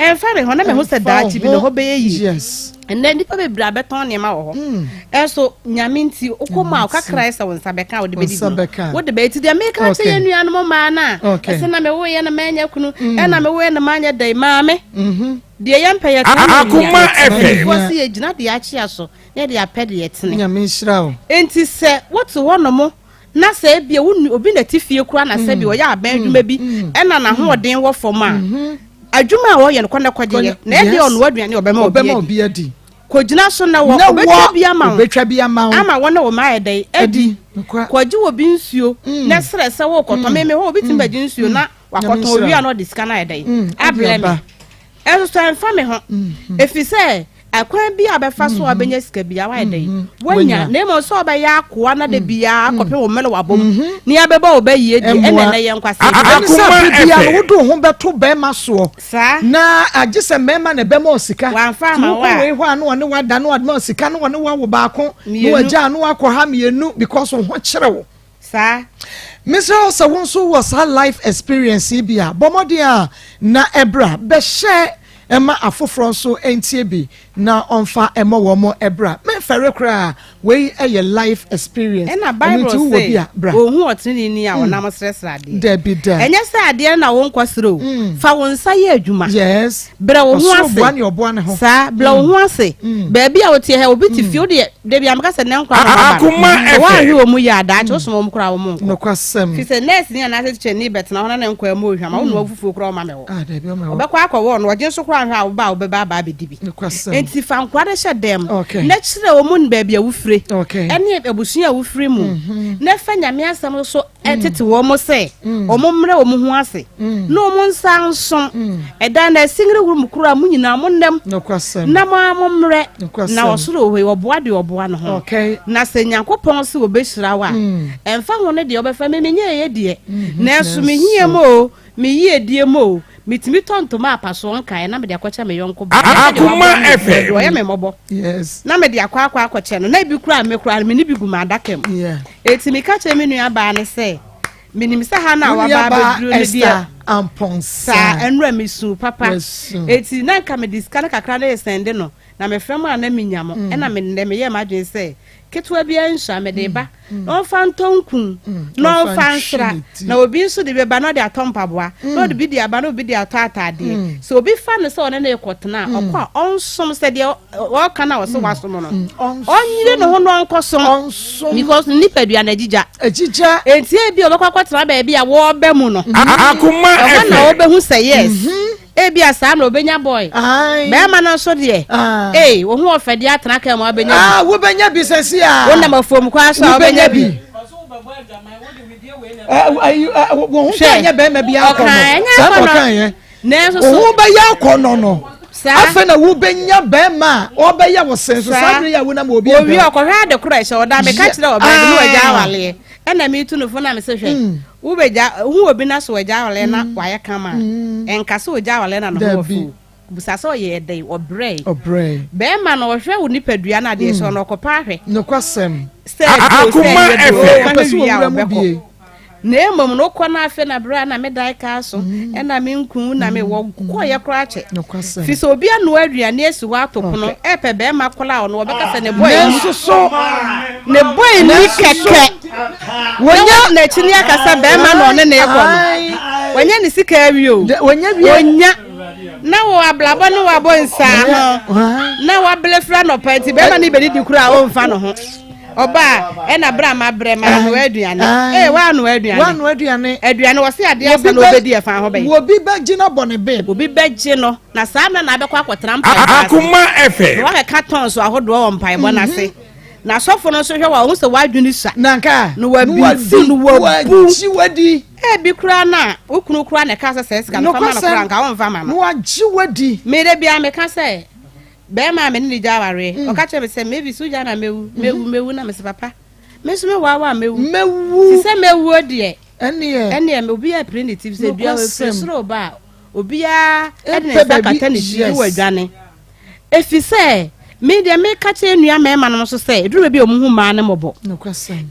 Speaker 3: Ɛmfa me ho na mehu sɛ daakye bi no hɔ bɛyɛ yie. Ɛnnɛ nnipa bebree abɛtɔn nneɛma wɔ hɔ. Ɛnso Nyame nti wokɔ mu a wokakra sɛ wo nsa bɛka a wode bɛdidi no. Wode bɛyɛ ti deɛ meka akyerɛ yɛn nuanom mmaa no a ɛsɛ na mewoeɛ na manyɛ kunu ɛna mewoeɛ na manyɛ dɛn maame deɛ yɛmpɛ yɛtena na
Speaker 5: Akoma FM.
Speaker 3: Mpanimfoɔ se yɛgyina deɛ akyea so na yɛde apɛ deɛ ɛtene.
Speaker 2: Nyame nhyira wo.
Speaker 3: Enti sɛ wote hɔnom na sɛ ebia wo nua obi na ɛte fie koraa na sɛbi ɔyɛ aban adwuma bi ɛna n'ahoɔden wɔ fam a, adwuma a ɔyɛ no kɔ na kɔgye yɛ na ɛdeɛ ɔnoa aduane a ɔbɛma obi adi. Kɔgyina so na wɔ ɔbɛtwa bi ama wo
Speaker 2: ɔbɛtwa bi ama wo
Speaker 3: ama wɔn a wɔn ayɛ dɛn adi. Kɔgye obi nsuo na srɛ sɛ wokɔtɔ me me hɔ obi tumi bɛgye nsuo na wakɔtɔn owie a na ɔde sika no ayɛ dɛn abrɛ me. Ɛnso so ɛmfa me ho ɛfiri sɛ Ɛkwan bi a bɛfa so a bɛnya sika biara wayɛ dɛn? Wanya. Na mmom sɛ ɔbɛyɛ akoa na da biara akɔpem wo mmerɛ wabɔ mu na yɛabɛbɔ wo ba yie deɛ, ɛnna ɛnɛ yɛ nkwasea.
Speaker 2: Ɛne sɛ
Speaker 5: Akoma
Speaker 2: bere biara no
Speaker 5: FM.
Speaker 2: wode wo ho bɛto bɛrima soɔ.
Speaker 3: Saa.
Speaker 2: Na agye sɛ mmarima na ɛbɛma wo sika.
Speaker 3: Wamfa
Speaker 2: Nti
Speaker 3: ama wo
Speaker 2: wokɔ
Speaker 3: a.
Speaker 2: wei hɔ a na ɔne wo ada na ɔde ma wo sika na ɔne wo awo baako na
Speaker 3: Mmienu.
Speaker 2: wagyaa na wakɔ ha mmienu because wo ho kyere wo.
Speaker 3: Saa.
Speaker 2: Mesrɛ wo sɛ wo nso wɔ saa life experience yi bi a, bɔ mmɔden a na bra bɛhyɛ ma afoforɔ nso ntie bi na ɔmfa mmɔ wɔn bra. Memfɛre koraa, wei yɛ life experience.
Speaker 3: Ɛna
Speaker 2: Ɛno
Speaker 3: Bible
Speaker 2: nti wowɔ
Speaker 3: se,
Speaker 2: bi a, bra.
Speaker 3: Ɔnhu ɔteneneeni a ɔnam srɛsrɛ adeɛ.
Speaker 2: Dabi da.
Speaker 3: Ɛnyɛ sɛ adeɛ no na wonkɔ srɛ o. Fa wo nsa yɛ adwuma.
Speaker 2: Yes.
Speaker 3: Brɛ wo ho
Speaker 2: Ɔsoro
Speaker 3: ase.
Speaker 2: boa nea ɔboa ne ho.
Speaker 3: Saa, brɛ wo ho ase. Baabi a woteɛ hɛ, obi te fie, wo deɛ, da bi a meka sɛ nnɛ nkwadaa na wɔaba no,
Speaker 5: Akoma
Speaker 3: sɛ woanhwɛ
Speaker 5: FM.
Speaker 3: wɔn yie a, daakye wosoma wɔn koraa a wɔn nkɔ.
Speaker 2: Nokwasɛm.
Speaker 3: Firi sɛ nɛɛseni anaasɛ tikyani bɛtena hɔ na ne nkwadaa mu ɔhwam a, wo noa fufuo koraa ɔma me wɔ.
Speaker 2: Ah, dabi ɔma wɔ.
Speaker 3: Ɔbɛkɔ akɔwɔ no, ɔgye nso koraa anhwɛ a wo ba a wobɛba aba abɛdi bi.
Speaker 2: Nokwasɛm.
Speaker 3: Enti fa nkwadaa no hyɛ dan mu
Speaker 2: Okay.
Speaker 3: na kyerɛ wɔn baabi a wofire
Speaker 2: Okay.
Speaker 3: ɛne abusua a wofiri mu na fa Nyame asɛm nso tete wɔn sɛ wɔn mmrɛ wɔn ho ase na wɔn nsa nso ɛdan na ɛsingiri wuru mu koro a mo nyinaa mo nnam na mo ara mo mmerɛ na ɔsoro wɔ hɔ yi ɔboa deɛ ɔboa no ho na sɛ Nyankopɔn sɛ ɔbɛhyira wo a ɛmfa ho ne deɛ ɔbɛfa me menyɛ ɛyɛ deɛ nanso mehia mu o me yiedie mu o metumi tɔ ntoma apasoɔ nkaeɛ na mede akɔkyɛ me yɔnko ba
Speaker 5: Akoma FM
Speaker 3: ɔyɛ me mmɔbɔ na mede akɔ akɔ akɔkyɛ no na ebi koraa me koraa me ne bi gu m'adaka mu eti meka kyerɛ me nua baa ne sɛ menim sɛ ha na waba abɛduru no deɛ saa ɛnura mesu papa eti na nka mede sika no kakra no resɛnde no na mefrɛ mu a na menya mo ɛna me nnɛ meyɛ m'adwene sɛ ketewa biara nsua mede ba na ɔmfa ntɔ nku na ɔmfa nsra na obi nso de bɛba na ɔde atɔ mpaboa na ɔde bi de aba na obi de atɔ ataadeɛ sɛ obi fa no sɛ ɔne no rekɔtena a ɔkɔ a ɔnsom sɛ deɛ ɔka no a ɔsɛ wasom no ɔnyere ne ho na ɔnkɔsom because ne nipadua no agyigya
Speaker 2: agyigya
Speaker 3: enti ebi a ɔbɛkɔ akɔtena baabi a wɔreba mu no
Speaker 5: Akoma
Speaker 3: ɛhɔ na
Speaker 5: FM.
Speaker 3: ɔbɛhu sɛ yes Ebia saa na obenya boy. Bɛrima no nso deɛ. Ee, wo ho ɔfɛ deɛ atena kaa mu abɛnya bi.
Speaker 2: Ah, wobɛnya bi sɛsi a.
Speaker 3: Wonam afuom kwan so a wobɛnya bi.
Speaker 2: Wo ho bɛnyɛ bɛrima bi akɔnɔ. Saa na ɔka yɛ.
Speaker 3: Nanso
Speaker 2: so. Wo ho bɛyɛ akɔnɔ no. Afei na wobɛnya bɛrima a ɔbɛyɛ wo sen so saa bere yi a wonam obi mpɛ.
Speaker 3: Owie ɔkɔhwɛ ade korɔ ɛhyɛ ɔda meka kyerɛ ɔbaa bi na wagya awaleɛ. Ɛna metu no fo na mese hwɛ. Wobɛgya, wohu obi na so wagya awale na wayɛ kama a, ɛnka sɛ ɔgya awale na ne ho wɔ fɛ o. Bisa sɛ ɔyɛɛ dɛn, ɔbrɛe.
Speaker 2: Ɔbrɛe.
Speaker 3: Bɛrima no, ɔhwɛ wo nipadua no a, deɛ ɛhyɛ no, ɔkɔpɛ ahwɛ.
Speaker 2: Nokwasɛm.
Speaker 3: Sɛ ɛduro, sɛ
Speaker 5: Akoma
Speaker 3: ɛnyɛ duro,
Speaker 5: FM.
Speaker 3: ɔka
Speaker 2: Ɔpɛ
Speaker 3: no
Speaker 2: sɛ
Speaker 3: wie a,
Speaker 2: ɔwura mu
Speaker 3: ɔbɛkɔ.
Speaker 2: bie.
Speaker 3: Na mmom no, wokɔ no afei na berɛ a na me dan kaa so, ɛna me nku na me wɔ, kɔɔyɛ koraa kyɛ.
Speaker 2: Nokwasɛm.
Speaker 3: Firi sɛ obi anoa aduane asi hɔ ato pono, ɛɛpɛ bɛrima koraa a ɔno ɔbɛka sɛ ne bɔ ani.
Speaker 2: Nanso so.
Speaker 3: Ne bɔ ani
Speaker 2: Nanso so.
Speaker 3: kɛkɛ.
Speaker 2: Wɔnya.
Speaker 3: Na n'akyi ne aka sɛ bɛrima na ɔne ne rekɔ no. Wanya ne sika awie o.
Speaker 2: Wanya wie.
Speaker 3: Onya. Na wɔ abrabɔ ne wabɔ nsaa ho. Na wabere fira nɔpa nti bɛrima ne bɛdidi kura a ɔmfa ne ho. Ɔbaa ɛna bere a mabrɛ ma anoa aduane. Ee wanoa aduane.
Speaker 2: Wanoa aduane.
Speaker 3: Aduane wɔsi adeɛ asa na obedi ɛfa ho bɛyɛ.
Speaker 2: Obi bɛgye no abɔ ne bɛb.
Speaker 3: Obi bɛgye no na saa mmerɛ na abɛkɔ akɔtena mpaebɔ ase.
Speaker 5: Akoma FM.
Speaker 3: Na wakɛka tɔns ahodoɔ wɔ mpaebɔ no ase. Na asɔfo no nso hwɛ wɔ wɔn sɛ w'adwene sua.
Speaker 2: Na nka.
Speaker 3: Na wabinti no wabu.
Speaker 2: Wagye wadi.
Speaker 3: Ebi koraa na wo kunu koraa na ɛka sɛ sɛ sika no fa ma no koraa nka wɔmfa ma no.
Speaker 2: Na wagye wadi.
Speaker 3: Me da biara meka sɛ bɛrima a me ne ne gya awareɛ mm. ɔka kyerɛ me sɛ maybe so gya na mewu mewu mm-hmm. mewu na mese papa me nso mewaawa a mewu.
Speaker 2: Mewu.
Speaker 3: Te sɛ mewuo deɛ.
Speaker 2: Ɛneɛ.
Speaker 3: Ɛneɛ obi apire ne ti sɛ dua efiri soro ba a obiara ɛde ne nsa kata ne ti ne wɔ adwane. Efisɛ, me deɛ meka kyerɛ nua mmarima no nso sɛ, ɛduru baabi a wɔn hu mmaa no mmɔbɔ.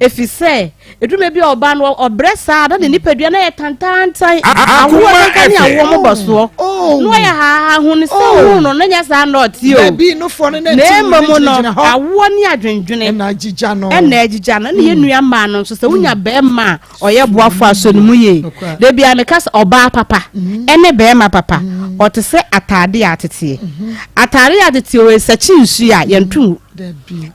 Speaker 3: Efisɛ, ɛduru baabi a ɔbaa no ɔbrɛ saa na ne nipadua no yɛ tantantan. Awoɔ kankan ne awoɔ mobɔ soɔ.
Speaker 2: Oh.
Speaker 3: Na ɔyɛ haahaa hu no sɛ
Speaker 2: oh.
Speaker 3: hu no na nyɛ saa na ɔte o. Na mmom no, awoɔ ne adwendwene
Speaker 2: ɛna agyigya no.
Speaker 3: Ɛna agyigya no. Ɛna yɛn nua mmaa no nso sɛ wonya bɛrima a Ɔyɛ boafo a sɔ ne mu yie. Da biara meka sɛ ɔbaa papa ne barima papa, ɔte sɛ ataade a ateteɛ. Ataade a ateteɛ wɔ ɛsakyi nsuo a yɛnto ngu.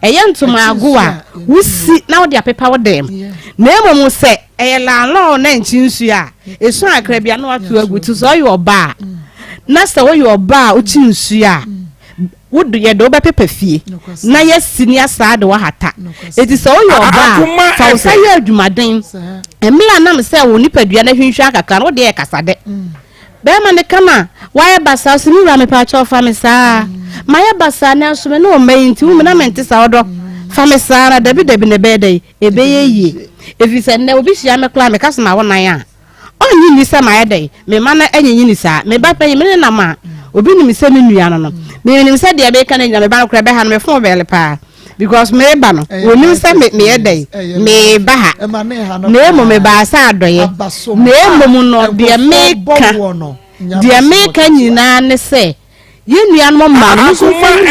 Speaker 3: Ɛyɛ ntomaago a wosi na wode apepa wo dan mu. Na mmom sɛ ɛyɛ lanlɔn na nkyi nsuo a, ɛsu akra bi a na wato agu. Nti sɛ ɔyɛ ɔbaa na sɛ woyɛ ɔbaa a wokyi nsuo a, Wo de, yɛde wo bɛpepa fie na yɛasi ne asaa de wo ahata. Enti sɛ woyɛ ɔbaa a, fa wo nsa yɛ adwumaden. Mmerɛ a nam sɛ wo nipadua no ahwinhwan kakra no, wo deɛ yɛ kasadɛ. Bɛrima no ka na wayɛ basaa, ɔse, me wura mepaakyɛw fa me saa. Mayɛ basaa nanso me ne wo mma yi nti, wo mu na mente saa ɔdɔ. Fa me saa na dabi dabi na ɛbɛyɛ dɛn? Ɛbɛyɛ yie. Ɛfiri sɛ nnɛ obi hyia me koraa a, meka sɛ mawo nan a, Ɔnnye nni sɛ mayɛ dɛn? Me mma no anyinyini saa. Me ba panyin, me ne no nam a, obi nim sɛ me nua no no. Menim sɛ deɛ meka no nyina, me ba no koraa ɛbɛha no, me fon bɛle paa. Because meba no, wɔnim sɛ me meyɛ dɛn? Meba ha. Na mmom mebaa sɛ adɔeɛ. Na mmom no, deɛ meka, deɛ meka nyinaa ne sɛ, Yɛn nuanom mmaa no, nso mfa nyi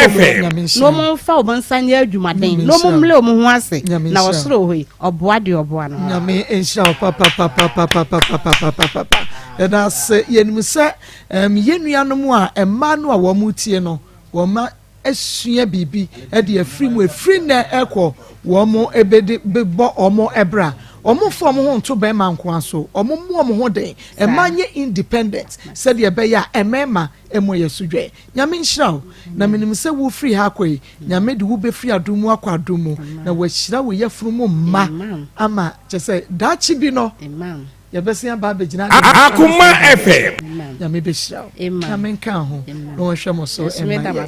Speaker 3: wɔn ho, na wɔn mfa wɔn nsa nyɛ adwumaden, na wɔn mmrɛ wɔn ho ase, na ɔsoro hɔ yi, ɔboa deɛ ɔboa no.
Speaker 2: Nyame nhyira wo papapapapapapapapapa. Yɛda ase. Yɛnim sɛ um, yɛn nuanom a mmaa no a wɔn tie no, wɔn asua biribi de afiri mu efiri nnɛ ɛkɔ wɔn ebedi bebɔ wɔn ɛbra. Wɔn mfa wɔn ho nto bɛrima nkoa so. Wɔn mmu wɔn ho den. Mmaa nyɛ independent sɛdeɛ ɛbɛyɛ a mmarima mmɔ yɛn so dwɛ. Nyame nhyira wo. Na menim sɛ wo firi ha akɔ yi, Nyame de wo bɛfiri adom mu akɔ adom mu, na wahyira wo yafunu mu mma ama kyerɛ sɛ daakye bi no yɛbɛsen aba abɛgyina ade
Speaker 5: Akoma FM.
Speaker 2: Nyame bɛhyira wo. Nyame nka ho na ɔnhwɛ mo so mma yɛ. Nyame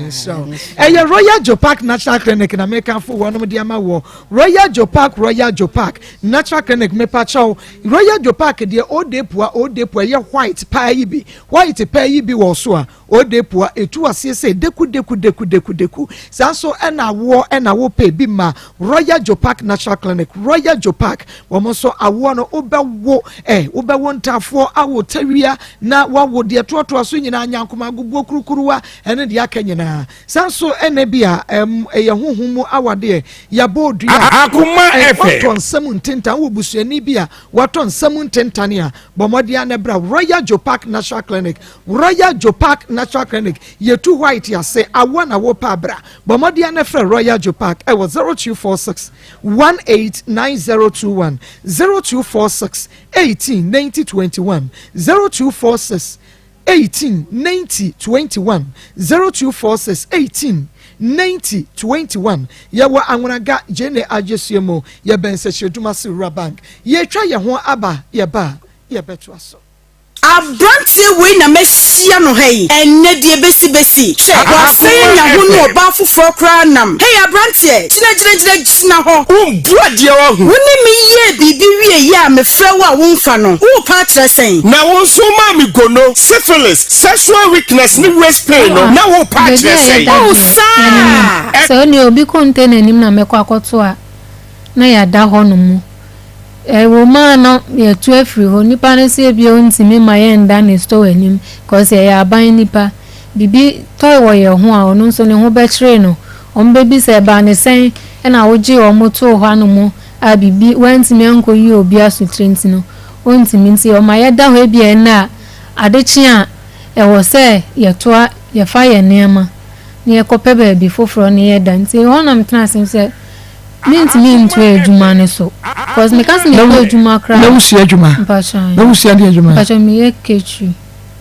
Speaker 2: nhyira wo. Ɛyɛ Royal Jopak Natural Clinic na mekamfo wɔnom de ama wɔ. Royal Jopak Royal Jopak Natural Clinic mepakyɛw Royal Jopak deɛ ode pua ode pua ɛyɛ white paa yi bi white paa yi bi wɔ so a ode pua etu aseɛ sɛ deku deku deku deku deku saa nso ɛna awoɔ ɛna wopɛ bi ma Royal Jopak Natural Clinic Royal Jopak wɔn nso awoɔ no wobɛwo ɛ wobɛwo ntaafoɔ awo tawia na wawo deɛ toatoa so nyinaa nyankoma agogoɔ kurukuruwa ɛne deɛ aka nyinaa Saa nso na ebia ɛyɛ honhom mu awadeɛ, yɛabɔ odua a,
Speaker 5: Akoma FM.
Speaker 2: watɔ nsa mu ntentan, wowɔ busuani bi a watɔ nsa mu ntentane a, bɔ mmɔden ara na bra Royal Joe Park Natural Clinic. Royal Joe Park Natural Clinic, yɛtu white ase, awoɔ na wopɛ a bra. Bɔ mmɔden ara na frɛ Royal Joe Park ɛwɔ 0246 189021, 0246 18 90 21, 0246 18 90 21 0246 18 90 21 Yɛwɔ Anwonaga, Gyene Adjesua mu, yɛbɛn Sɛkyerɛdumase Rural Bank. Yɛretwa yɛn ho aba, yɛba a, yɛbɛtoa so.
Speaker 6: Abranteɛ wei na mahyia no ha yi ɛnnɛ deɛ bɛsi bɛsi hwɛ wasan anya ho ne ɔbaa foforɔ koraa nam hey abranteɛ gyina gyina gyina gyina hɔ.
Speaker 7: Wombu adeɛ wahu.
Speaker 6: Wo ne me yɛɛ biribi wieeɛ a mefrɛ wo a womfa no, worepa akyerɛ sɛn?
Speaker 7: Na wo nso womaa me gono, syphilis, sexual weakness ne waist pain no, na worepa
Speaker 1: Baabi
Speaker 7: akyerɛ
Speaker 1: a
Speaker 7: sɛn?
Speaker 1: yɛda
Speaker 6: Oh
Speaker 1: deɛ, ɛno
Speaker 6: saa!
Speaker 1: no, sɛ onii obi container anim na mɛkɔ akɔto a, na yɛada hɔ nom. Ɛwɔ mu a na yɛatu afiri hɔ, nipa no sɛ ebia ɔntumi mma yɛnda ne store anim cause yɛyɛ aban nipa. Biribi tɔ wɔ yɛn ho a, ɔno nso ne ho bɛkyere no. Wɔbɛbisa ɛbaa ne sɛn na wogyee wɔn too hɔ anom a biribi woantumi ankɔyi obi asotire nti no. Ɔntumi nti ɔma yɛda hɔ ebia ɛnnɛ a ade kye a ɛwɔ sɛ yɛtoa yɛfa yɛn nneɛma na yɛkɔpɛ baabi foforɔ na yɛda nti ɛhɔ na metena ase sɛ mentumi ntoa adwuma no so cause meka sɛ mekɔ adwuma koraa.
Speaker 2: Na wosua adwuma?
Speaker 1: Mpakyɛ.
Speaker 2: Na wosua deɛ adwuma?
Speaker 1: Mpakyɛ meyɛ catering.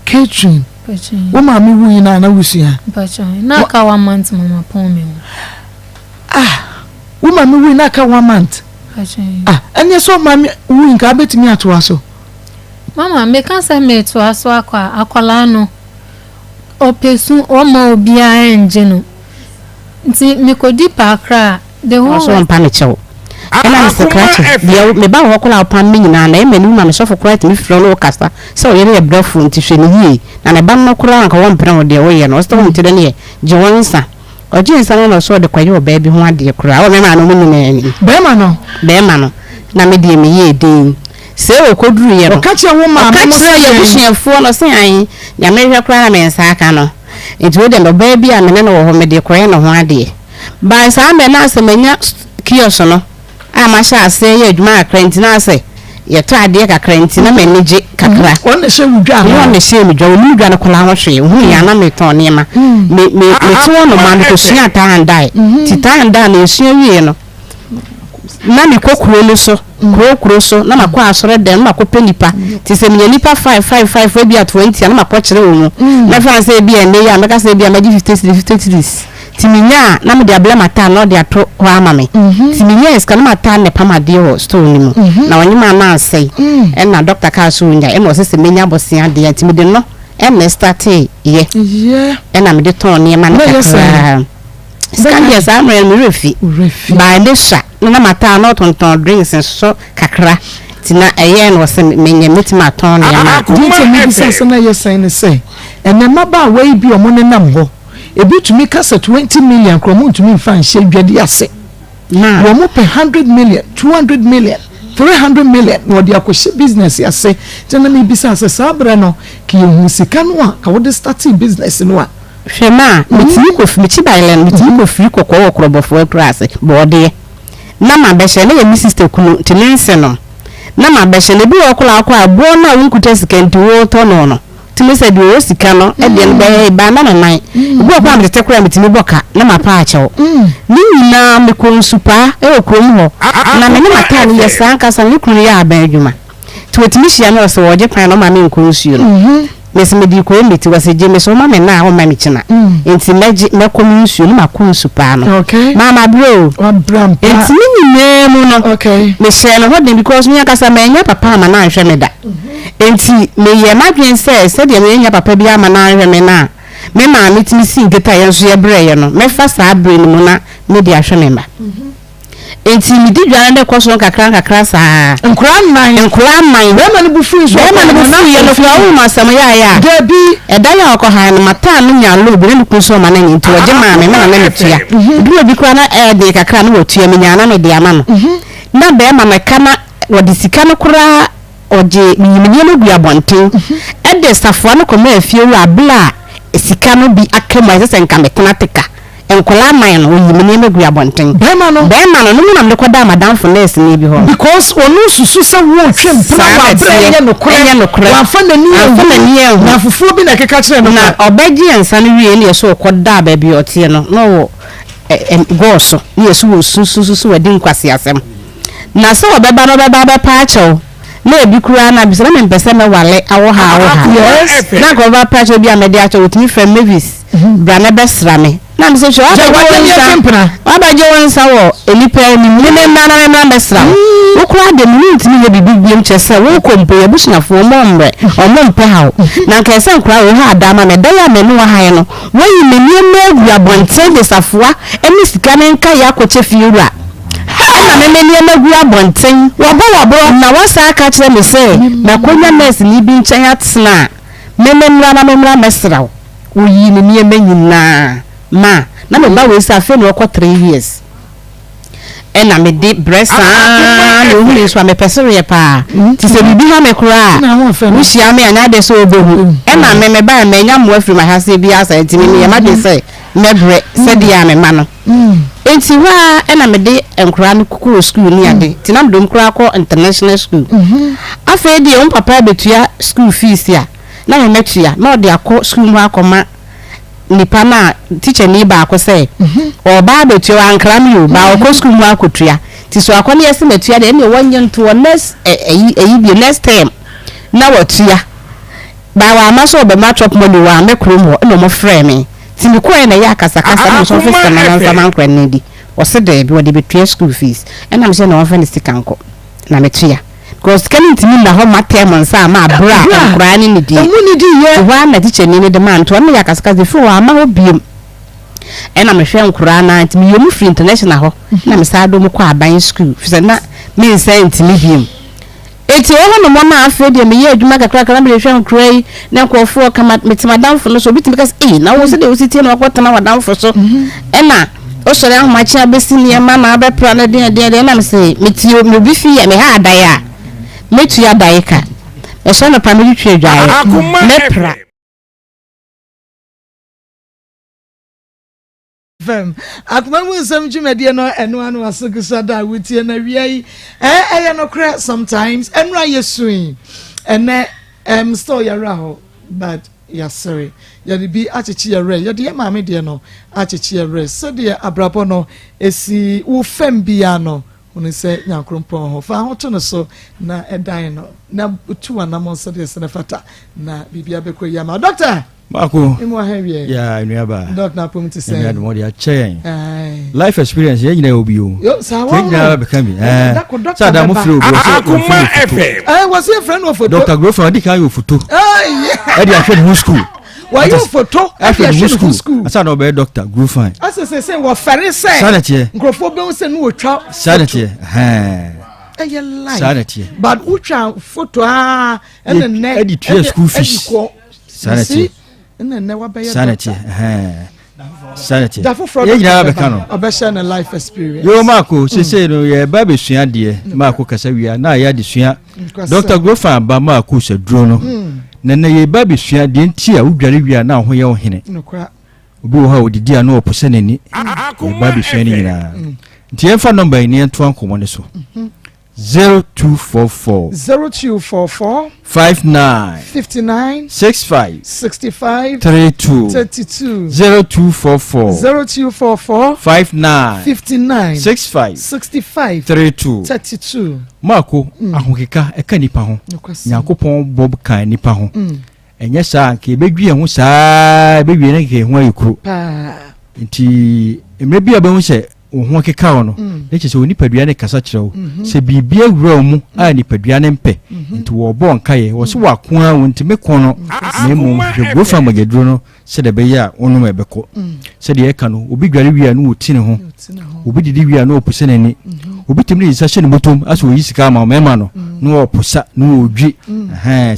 Speaker 2: Catering? Mpakyɛ. Wo maame wui no a na wosua?
Speaker 1: Mpakyɛ na aka one month ma mapɔn me ho.
Speaker 2: Ah wo maame wui na aka one month? Ah, ɛneɛ sɛ ɔmaame wui nka abɛtumi atoa so.
Speaker 1: Mama, meka sɛ metoa so akɔ a, akwadaa no, ɔpɛ su, ɔmma obiara ngye no. Nti mekɔdi paa koraa a, the whole.
Speaker 3: Ɔso ɔmpa me kyɛw. Ɛna me sɛ krakye, deɛ meba wo hɔ koraa a wopam me nyinaa no, ɛyɛ m'aniwu ma me sɔfo koraa tumi frɛ wo ne wo kasa sɛ wo yere yɛ brɛfo nti hwɛ no yie. Na ne ba no koraa anka wɔmpene wo deɛ woyɛ no. Ɔsɛ sɛ wonte dɛ ne yɛ gye wo nsa. Ɔgyee nsa no na ɔsɛ ɔde kɔyɛ ɔbaa bi ho adeɛ koraa wɔ me maame mo nyinaa anim.
Speaker 2: Bɛɛma no?
Speaker 3: Bɛɛma no. Na me deɛ me yɛɛ dinn. See ɔkɔduruiɛ no.
Speaker 2: Ɔka kyerɛɛ wo maame
Speaker 3: mo
Speaker 2: sɛ
Speaker 3: Ɔka kyerɛɛ
Speaker 2: dɛn?
Speaker 3: y'abusuafoɔ no se ae, nea merehwɛ koraa na me nsa aka no. Nti wei deɛ ɔbaa bi a me ne no wɔ hɔ mede kɔyɛ ne ho adeɛ. By saa mmerɛ no na asɛ manya kiosk no. a mahyɛ aseɛ yɛ adwuma kakra nti na asɛ yɛtɔ adeɛ kakra nti na m'ani gye kakra.
Speaker 2: Wɔn na ɛhyɛ wo dwa
Speaker 3: anaa? Wɔn na ɛhyɛ me dwa, wɔnim dwa no koraa ho hwee. Ohun yɛ a na metɔn nneɛma. Me me mete hɔ nom a mekɔsua tie and dye. Ti tie and dye no yɛsua wie no na mekɔ kuro no so, kuro kuro so na makɔ asɔre dɛm na makɔpɛ nipa. Ti sɛ menya nipa five five five ebi a 20 a na makɔkyerɛ wɔn mu. Mɛfa no sɛ ebi a ɛnnɛ yi a mɛka sɛ ebi a mɛgye 50 cedis 50 cedis. Nti menya a na mede abrɛ m'ataa na ɔde ato hɔ ama me. Nti menyaa sika na m'ataa na ɛpam adeɛ wɔ store no mu. Na ɔnye maa no ansɛe. Ɛna doctor kaa sɛ ɔnyae ɛna ɔse sɛ menya bosea deɛ a nti mede no ɛna ɛstartee yɛ. Ɛna mede tɔn nneɛma no kakraa. Sika deɛ saa mmerɛ no me werɛ fi. By ne sua na na m'ataa na ɔtontɔn drinks nso kakra. Nti na ɛyɛɛ no ɔse menyɛ mɛtumi atɔn nneɛma.
Speaker 2: Deɛ nti a mebisa sɛ na ɛyɛ sɛn ne sɛ ɛnɛ mmabaawa yi bi a wɔnenam hɔ Ebi tumi ka sɛ 20 million koraa wɔn ntumi nfa nhyɛ dwadi ase. Wɔn pɛ 100 million, 200 million, 300 million na wɔde akɔhyɛ business ase. Nti na mebisa sɛ saa berɛ no ka yɛhu sika no a ka wode startee business no a.
Speaker 3: Hwɛ ma metumi kɔ fi mekyi baeɛ no metumi kɔ firi kɔkɔɔ wɔ korɔbɔfoɔ akura ase bɔɔdeɛ na mabɛhyɛ na yɛ me sister kunu nti ne nse nom na mabɛhyɛ na ebi wɔ hɔ koraa akɔ a boɔ no a wonkuta sika nti wotɔ no no Tumi sɛ deɛ ɔwɔ sika no deɛ no bɛyɛ ba na ne nan. Ebi wɔ hɔ koraa a metete koraa a metumi bɔ ka na mapa akyɛw. Ne nyinaa mekɔ nsupaa wɔ kurom hɔ na me ne m'ataade yɛ saa ankasa. Me kunu yɛ aban adwuma nti ɔtumi hyia me ɔse ɔregye kwan na ɔma menkɔ nsuo no. Mese mede rekɔ meti ɔse gye me so woma me nna a womma me kyena nti mɛgye mɛkɔ me nsuo na makɔ nsupaa no. Maa mabrɛ o. Nti ne nyinaa mu no mehyɛɛ me ho den because me ankasa mannya papa amma no anhwɛ me da. Enti meyɛɛ m'adwene sɛ sɛdeɛ mannya papa biara amma no anhwɛ me no a me maame tumi sii nkete a yɛn nso yɛbrɛeɛ no, mɛfa saa berɛ no mu na mede ahwɛ me mma. Enti medi dwa no na ɛkɔ so nkakrankakra saa.
Speaker 2: Nkwadaa nnan.
Speaker 3: Nkwadaa nnan.
Speaker 2: Barima no bo fui nso
Speaker 3: Barima no bo fuiɛ no koraa, wohunu asɛm yɛayɛ a.
Speaker 2: Dabi.
Speaker 3: Ɛda yi a ɔkɔhae no, mataa no nyaa loan bi na me kunu nso ɔma no nyɛ nti ɔgye maa me, me na na metua. Ɛduru baabi koraa na ɛyɛ den kakra a na watua, menyaa na mede ama no. Na barima no ɛka na wɔde sika no koraa Ɔgye meyi me nneɛma gui abɔnten de safoa no kɔmaa fiewura bere a sika no bi aka mu a ɛsɛ sɛ nka metena teka. Nkwadaa man no, ɔyii me nneɛma gui abɔnten.
Speaker 2: Barima no.
Speaker 3: Barima no, no mu na mede kɔdaa m'adamfo nɛɛseni bi hɔ no.
Speaker 2: Because ɔno susu sɛ woretwe mpena
Speaker 3: Saa
Speaker 2: wɔ
Speaker 3: na
Speaker 2: abere a
Speaker 3: ɛteɛ.
Speaker 2: ɛnyɛ nokorɛ.
Speaker 3: Ɛnyɛ nokorɛ.
Speaker 2: Wamfa n'ani
Speaker 3: Wamfa
Speaker 2: anhu.
Speaker 3: n'ani anhu.
Speaker 2: Na afoforɔ bi na ɛkeka kyerɛɛ no
Speaker 3: Na
Speaker 2: kwa.
Speaker 3: ɔbɛgyee nsa no wieeɛ na yɛsɛ ɔkɔdaa baabi a ɔteɛ no, na ɔwɔ ɛ ɛ gɔɔ so, na yɛsɛ ɔsusususu wadi nkwaseasɛm. Na sɛ ɔbɛba no ɔbɛba abɛpa akyɛw na ebi koraa na bisa na mempɛ sɛ mɛwale awo ha awo ha.
Speaker 2: Yes.
Speaker 3: Na anka ɔbɛba apa akyɛw bi a mɛde akyɛw otumi frɛ me Mavis bra na bɛsra me. Na me sɛ hwɛ
Speaker 2: Gya
Speaker 3: wabɛgye wo
Speaker 2: w'adwene
Speaker 3: nsa
Speaker 2: afi mpena.
Speaker 3: wabɛgye wo nsa wɔ nnipa anim me me mmra na me mmra mmɛsra wo. Wo koraa deɛ me mentumi nyɛ biribi biom kyerɛ sɛ wokɔ mpo yɛn abusuafoɔ ɔmo mmerɛ ɔmo mpɛ haw. Na anka ɛsɛ nkoraa wei ha ada ama me ɛda yi a me ne wo ahae no woayi me nneɛma agu abɔnten de safoa ne sika ne nkaeɛ akɔkyɛ fiewura. Ɛna me me nneɛma gu abɔnten.
Speaker 2: Wabɔ w'aborɔ.
Speaker 3: Na wasan aka akyerɛ me sɛ makɔnya nɛɛseni bi nkyɛn atena a, me memmra na memmra mmɛsra wo. Ɔyii ne nneɛma nyinaa maa. Na me ba wei sɛ afei na ɔkɔ three years. Ɛna mede brɛ saa ara na ɔhunuu nso a mepɛ sereɛ paa. Nti sɛ biribi ha me koraa a, wohyia me a nyɛ adeɛ sɛ wobɛhu. Ɛna me mebaeɛ mannya mmoa firi m'ahaseɛ biara saa nti me meyɛ m'adwene sɛ mɛbrɛ sɛdeɛ a me mma no. Enti hɔ ara na mede nkwadaa no kɔɔ sukuu ne ade. Nti na mede wɔn koraa kɔ international school. Afei deɛ wɔn papa bɛtua school fees a, na me mɛtua. Na ɔde akɔ sukuu mu hɔ akɔma nipa no a tikyani baako sɛ ɔreba abɛtua, wankra me o, baa ɔkɔ sukuu mu hɔ akɔtua. Nti sɛ wakɔ na yɛse matua deɛ, ɛnneɛ wɔnyɛ nto hɔ next ɛyi ɛyi bio, next term na watua. Baa wamma sɛ ɔbɛma chop money wɔ me kurom hɔ ɛna ɔmo frɛɛ me nti me kɔɛ na ɛyɛ akasakasa na mesɛ ɔmfa sika no na ɔmfa ma nkora no ndi ɔse daabi ɔde bɛtua school fees ɛna mesɛ na ɔmfa ne sika nkɔ na metua because sika no ntumi nna hɔ ma term nsa ama aberɛ a nkoraa no nnidie nti hɔ ara na tikyani no de maa nti ɔno yɛ akasakasa ɛfiri hɔ amma hɔ biom ɛna mehwɛ nkoraa no ara nti meyɛ ɔmo firi international hɔ na mesaa de ɔmo kɔ aban school fisɛ na mensa ntumi biom. Enti ɛwɔ hɔ nom a afei deɛ meyɛ adwuma kakrakra na mede hwɛ nkora yi na nkurɔfoɔ ka ma mete m'adamfo no so obi tumi ka sɛ ei na wo sɛdeɛ wosi tie na wakɔtena w'adamfo so ɛna wosɔre ahomakye abɛsi nneɛma na abɛpra no deɛ deɛ deɛ ɛna mese mete obi fie a meha adaeɛ a mɛtua adaeɛ ka ɛsɔ nɔpa metwitwi adwaeɛ mɛpra.
Speaker 2: Fam. Akoma mu nsɛm dwumadie no ɛno ano aso gu so ada a wotie no awia yi. Ɛɛ ɛyɛ nokorɛ sometimes ɛnora yɛ sui ɛnɛ ɛm still yɛwerɛ ho but yɛasere yɛde bi akyekye yɛ werɛ yɛde yɛ maame deɛ no akyekye yɛ werɛ sɛdeɛ abrabɔ no esi wo fam biara no hunu sɛ nyankrompɔn ho fa ho to no so na ɛdan no na tu w'anamɔn sɛdeɛ sɛ no fata na biribiara bɛkɔ yie ama doctor.
Speaker 8: Mako.
Speaker 2: Emu aha wie.
Speaker 8: Ya nua ba.
Speaker 2: Dɔk na apom ti sɛn.
Speaker 8: Nyame adom ɔde akyɛ yɛn. Life experience yɛn nyinaa obi o.
Speaker 2: Yo saa wɔn.
Speaker 8: Yɛn nyinaa bɛka bi. Ɛɛ. Sɛ adamu firi obi ɔsɛ
Speaker 5: Akoma FM.
Speaker 2: Ɛɛ wɔsi efrɛ no ofoto.
Speaker 8: Dr. Grofa ɔdi kan yɛ ofoto. Ɛde ahwɛ ne ho school.
Speaker 2: Wɔyɛ ofoto ɛde ahwɛ ne ho school.
Speaker 8: Asa na ɔbɛyɛ Dr. Grofa.
Speaker 2: Ɔsɛ sɛ sɛ wɔfɛre sɛ.
Speaker 8: Saa na teɛ.
Speaker 2: Nkurɔfoɔ bɛhu sɛ ne wɔtwa.
Speaker 8: Saa na teɛ. Ɛhɛn.
Speaker 2: Ɛyɛ life.
Speaker 8: Saa na teɛ.
Speaker 2: But wotwa foto aa ɛna nɛ.
Speaker 8: Ɛde tua school fees. Saa na ɛteɛ.
Speaker 2: Ɛna nnɛ wabɛyɛ
Speaker 8: Saa na ɛteɛ. Ɛhɛn. Saa na ɛteɛ.
Speaker 2: Da foforɔ
Speaker 8: Yɛn nyinaa bɛka no.
Speaker 2: Ɔbɛhyɛ ne life experience.
Speaker 8: Yoo Maako, sesei no yɛba abɛsua adeɛ. Maako kasa wie a na ayɛ adesua. Dɔkta Grofan aba Maako saduro no. Na nnɛ yɛba abɛsua deɛ nti a wodware wie a na wo ho yɛ wo hene. Obi wɔ hɔ a ɔdidi a na ɔposa n'ani. Yɛba abɛsua ne nyinaa. Nti yɛmfa nɔmba yi na yɛntoa nkɔmmɔ no so. 0244.
Speaker 2: 0244.
Speaker 8: 59.
Speaker 2: 59.
Speaker 8: 65.
Speaker 2: 65.
Speaker 8: 32.
Speaker 2: 32.
Speaker 8: 0244.
Speaker 2: 0244.
Speaker 8: 59.
Speaker 2: 59.
Speaker 8: 65.
Speaker 2: 65.
Speaker 8: 32.
Speaker 2: 32.
Speaker 8: Maako, mm. ahokeka ɛka nipa ho. Nyankopɔn bɔ ka nipa ho. Mm. Ɛnyɛ saa nka ebedwi yɛn ho saa ebewie ne nka yɛn ho ayɛ kuro. Nti mmerɛ bi a bɛhu sɛ wo ho keka wo no mm. na kyerɛ sɛ wo nipadua no kasa kyerɛ wo mm-hmm. sɛ biribi awura wo mu a mm. nipadua no mpɛ mm-hmm. nti wɔbɔ nkaeɛ wɔ sɛ wɔako a wo nti meko no na mmom hwehwɛ gurofa mogyaduro no sɛdeɛ ɛbɛyɛ a wonom ɛbɛkɔ sɛdeɛ ɛka no obi dware wie a na wɔti ne ho obi didi wie a na ɔposa n'ani obi tumi de nsa hyɛ ne bɔtɔm asɛ ɔyi sika ama ɔmɛma no na ɔposa na ɔdwi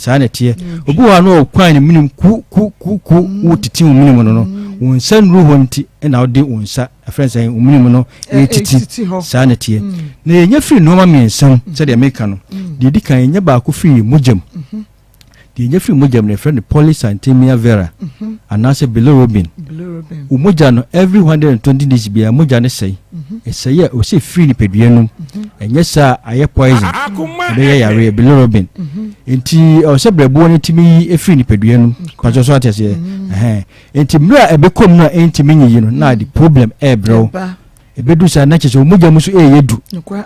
Speaker 8: saa na ɛteɛ obi wɔ hɔ a na ɔkwan ne menem ku ku ku ku wotete wo menem no no wo nsa nnuru hɔ nti na wode wo nsa ɛfrɛ sɛ omini mu no ɛretiti saa na ɛteɛ mm. Na yɛnya firi nneɛma mmiɛnsa mu mm. Sɛdeɛ meka no mm. Deɛ ɛdi kan yɛnya baako firi mogya mu mm-hmm. Deɛ yɛnya firi mogya mu no yɛfrɛ no polycythemia vera mm-hmm. Anaasɛ bilirubin. Wo mogya no every 120 days biara mogya no sɛe mm-hmm. Ɛsɛe a ɔsɛ firi nipadua no mu. Ɛnyɛ saa ayɛ poison ɛbɛyɛ yareɛ bilirubin. Nti ɛwɔ sɛ brɛboɔ no tumi yi firi nipadua no mu patwɛ so ate aseɛ. Enti mmerɛ a ɛbɛkɔ mu no a ɛntumi nyiyi no na ade problem ɛrebrɛ wo. Ɛbɛdu saa na kyerɛ sɛ wo mogya mu nso ɛreyɛ du.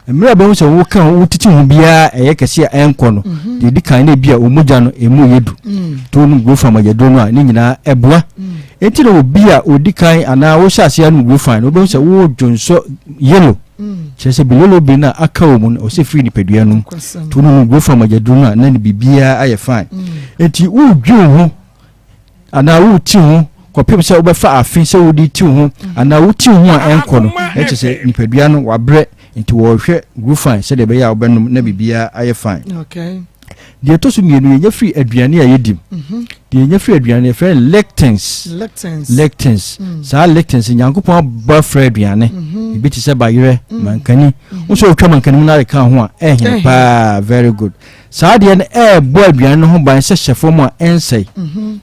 Speaker 8: Mmerɛ a bɛhu sɛ woka ho wotete ho biara ɛyɛ kɛse a ɛnkɔ no, mhm. deɛ ɛdi kan na ebi a wo mogya no ɛmu yɛ du. Mm. To nom grofan mogyaduro no a ne nyinaa ɛboa. Mm. Enti na obi a ɔdi kan anaa wohyɛ aseɛ anom grofan no wobɛhu sɛ wodwonsɔ yellow. Mm. Kyerɛ sɛ bilirubin no a aka wɔ mu no ɔsɛ firi nipadua no mu. To nom grofan mogyaduro no a na ne biribiara ayɛ fine. Enti wodwi wo ho anaa woreti ho kɔpem sɛ wobɛfa afe sɛ wode ti ho anaa woti ho a ɛnkɔ no, na kyerɛ sɛ nipadua no wabrɛ nti wɔrehwɛ Grufan sɛdeɛ ɛbɛyɛ a wobɛnom na biribiara ayɛ fine. Deɛ ɛtɔ so mmienu yɛnya firi aduane a yɛdi mu. Mhm. Deɛ yɛnya firi aduane yɛfrɛ no lectins. Lectins. Mm. Saa lectins Nyankopɔn abɔ afra aduane. Mhm. Ebi te sɛ bayerɛ, mm. mankani. Mm. Wo sɛ wotwa mankani mu no areka ho a ɛhene paa very good. Saa adeɛ no ɛrebɔ aduane no ho ban sɛ hyɛ fam a ɛnsɛe.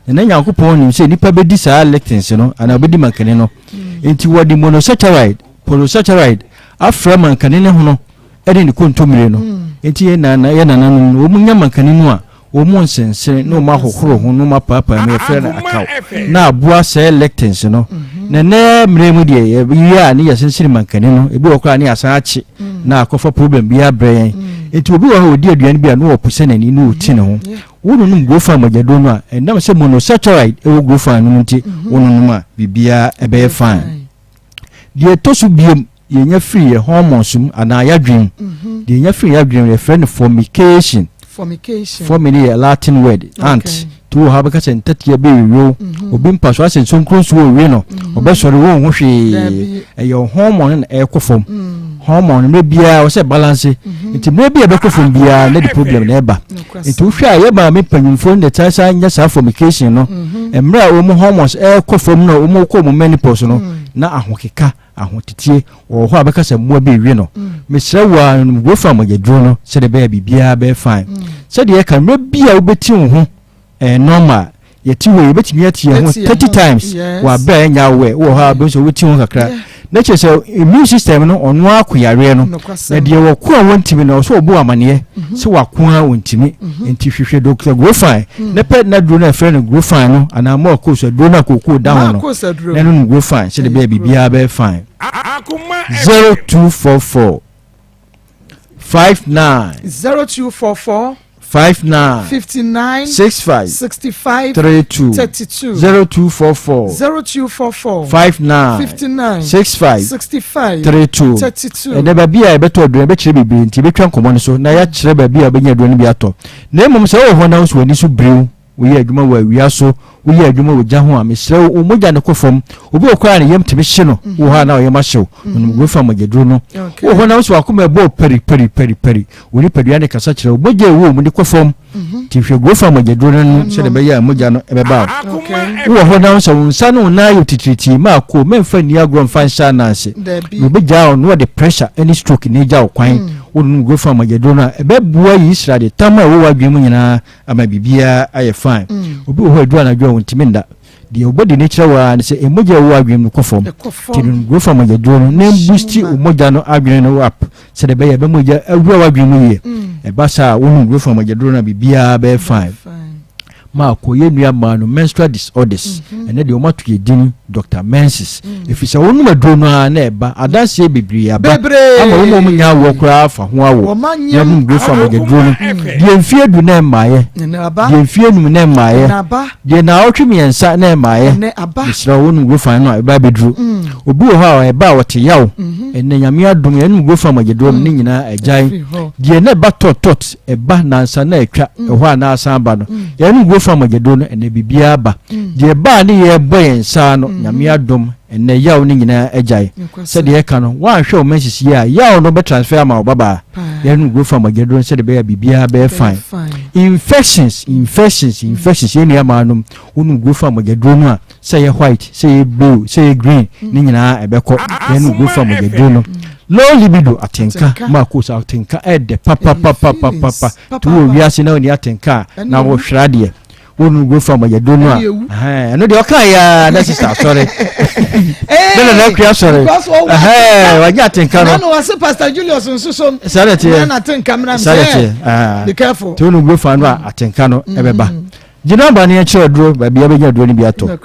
Speaker 8: Na na Nyankopɔn nim sɛ nnipa bɛdi saa lectins no anaa wɔbɛdi mankani no. Enti wɔde monosaccharide, Polysaccharide afra mankani ne hono ne ne kontommire no. Enti yɛn nana yɛn nananom no, wɔn nya mankani no a, wɔn nsensene na wɔn ahohoro ho na wɔn apaapaa mu, yɛfrɛ no akaw, na aboa sɛɛ lectins no. Na nnɛ mmerɛ mu deɛ, yɛwie a ne yɛsensene mankani no, ebi wɔ koraa ne yɛasan akye na akɔfa problem bi abrɛ yɛn. Enti obi wɔ hɔ a ɔdi aduane bi a na ɔposa n'ani na ɔti ne ho. Wononom grofan mogyaduro no a, ɛnam sɛ monosaccharide wɔ grofan no mu nti, wononom a biribiara ɛbɛyɛ fine. Deɛ ɛtɔ so biom, yɛnya firi yɛ hormones mu anaa yɛadwene mu. Mhm. Deɛ yɛnya firi yɛadwene mu yɛfrɛ no formication.
Speaker 2: Formication.
Speaker 8: Formi no yɛ Latin word, ant. Nti wɔ hɔ abɛka sɛ ntatea bi rewew. Mhm. Obi mpa so asɛ nsonkuro nso wɔ wie no, mhm. ɔbɛsɔre wɔn ho hwee. Ɛyɛ hormone na ɛrekɔ fam. Mm. Hormone mmerɛ biara wɔ sɛ balance. Nti mmerɛ bi a ɛbɛkɔ fam biara na de problem na ɛba. Nti wohwɛ a yɛ maame mpanyinfoɔ no na ɛtaa saa nya saa formication no. Mmerɛ a wɔn hormones ɛrekɔ fam na wɔn kɔ wɔn menopause no, na ahokeka, ahotetie wɔ hɔ a bɛka sɛ mmoa bi rewe no. Mesrɛ wo ara nom Grofan mogyaduro no sɛdeɛ ɛbɛyɛ a biribiara bɛyɛ fine. Sɛdeɛ yɛka mmerɛ bi a wobɛti wo ho ɛyɛ normal. Yɛte hɔ yi yɛbɛtumi ati yɛn ho 30 times wɔ aberɛ a yɛnyɛ aware. Wowɔ hɔ a wobɛhu sɛ wobɛti ho kakra. Na kyerɛ sɛ immune system no ɔno ara ko yareɛ no. Na deɛ wɔko a wɔntumi no ɔsɛ ɔbɔ amaneɛ sɛ wako a wɔntumi. Nti hwehwɛ Dr. Grofan na pɛ n'aduro no a ɛfrɛ no Grofan no anaa Morcos aduro no a kookoo da ho no na ɛno no Grofan sɛdeɛ ɛbɛyɛ biribiara bɛyɛ fine. 0244 59
Speaker 2: 0244
Speaker 8: 59
Speaker 2: 59
Speaker 8: 65
Speaker 2: 65
Speaker 8: 32
Speaker 2: 32
Speaker 8: 0244
Speaker 2: 0244
Speaker 8: 59
Speaker 2: 59
Speaker 8: 65
Speaker 2: 65
Speaker 8: 32
Speaker 2: 32
Speaker 8: ɛnɛ baabi a yɛbɛtɔ aduro no yɛbɛkyerɛ bebree nti yɛbɛtwa nkɔmmɔ no so na yɛakyerɛ baabi a wobɛnya aduro no bi atɔ na mmom sɛ wowɔ hɔ na wo so w'ani so biriw Woyɛ adwuma wɔ awia so, woyɛ adwuma wɔ gya ho a, mesrɛ wo, wo mogya no kɔ fam. Obi wɔ koraa a ne yam tumi hye no, wowɔ hɔ a na ɔyam ahyew, ɔnom Gurofa mogyaduro no. Wowɔ hɔ na wo sɛ w'akoma ɛbɔ pari pari pari pari, wo nipadua no kasa kyerɛ wo, mogya a ɛwɔ wo mu no kɔ fam. Nti hwɛ Gurofa mogyaduro no nom sɛdeɛ ɛbɛyɛ a mogya no ɛbɛba wo. Wowɔ hɔ na wo sɛ wo nsa ne wo nan ayɛ titiritii, maako, mɛmfa nni agorɔ mfa nhyɛ anan ase. Na obɛgyaa wo na ɔde pressure ne stroke na agya wo kwan. Wonom Gurofa mogyaduro no a, ɛbɛboa yi srade tam a ɛwɔ w'adwene mu nyinaa ama biribiara ayɛ fine. Obi wɔ hɔ a ɛduru anadwo a ɔntumi nda. Deɛ ɔbɔ de kyerɛ wo ara ne sɛ mogya a ɛwɔ w'adwene mu no kɔ fam. Nti no growth hormone aduro no na ɛmbusti wo mogya no adwene no up sɛdeɛ ɛbɛyɛ ɛbɛ mogya awura w'adwene mu yie. Ɛba saa a wonom growth hormone aduro no a biribiara bɛyɛ fine. Ma kɔ yɛ nua maa no menstrual disorders ɛnɛ deɛ wɔn ato yɛ din Dr. Menses ɛfiri sɛ wonom aduro no ara na ɛba adanseɛ bebree aba ama wɔn a wɔn nya awoɔ koraa afa ho awo yɛnom growth hormone aduro no deɛ mfie du na ɛmmaeɛ deɛ mfie num na ɛmmaeɛ deɛ naawɔtwe mmiɛnsa na ɛmmaeɛ mesrɛ wo wonom growth hormone no a ɛba abɛduro obi wɔ hɔ a ɛba a ɔte yaw ɛnɛ nyame adom yɛnom growth hormone aduro no ne nyinaa agyae deɛ na ɛba tɔtɔt ɛba nansa na atwa ɛhɔ a na asan ba no yɛnom growth hormone aduro no ɛnɛ biribiara ba deɛ ɛbaa ne yɛbɔ yɛn nsa no nyame adom ɛnɛ yaw no nyinaa agyae sɛdeɛ ɛka no woanhwɛ wo menses yie a yaw no bɛtransfer ama wo babaa yɛnom growth hormone aduro no sɛdeɛ ɛbɛyɛ a biribiara bɛyɛ fine infections infections infections yɛn nua maa nom wonom growth hormone aduro no a sɛ ɛyɛ white sɛ ɛyɛ blue sɛ ɛyɛ green ne nyinaa ɛbɛkɔ yɛnom growth hormone aduro no low libido atenka ma kos atenka ɛdɛ papapapapapa to wɔ wiase na wonni atenka a na wɔhwere adeɛ wonu go fam ɔyɛ do no a ɛno deɛ ɔka yɛ na sista asɔre ne nana akua asɔre wagye atenka no
Speaker 2: nana wase pastor julius nso so
Speaker 8: saa na teɛ
Speaker 2: saa
Speaker 8: na teɛ
Speaker 2: be careful
Speaker 8: te wonu go fam no a atenka no ɛbɛba gyina aba ne ɛkyerɛ aduro baabi abɛnya aduro no bi atɔ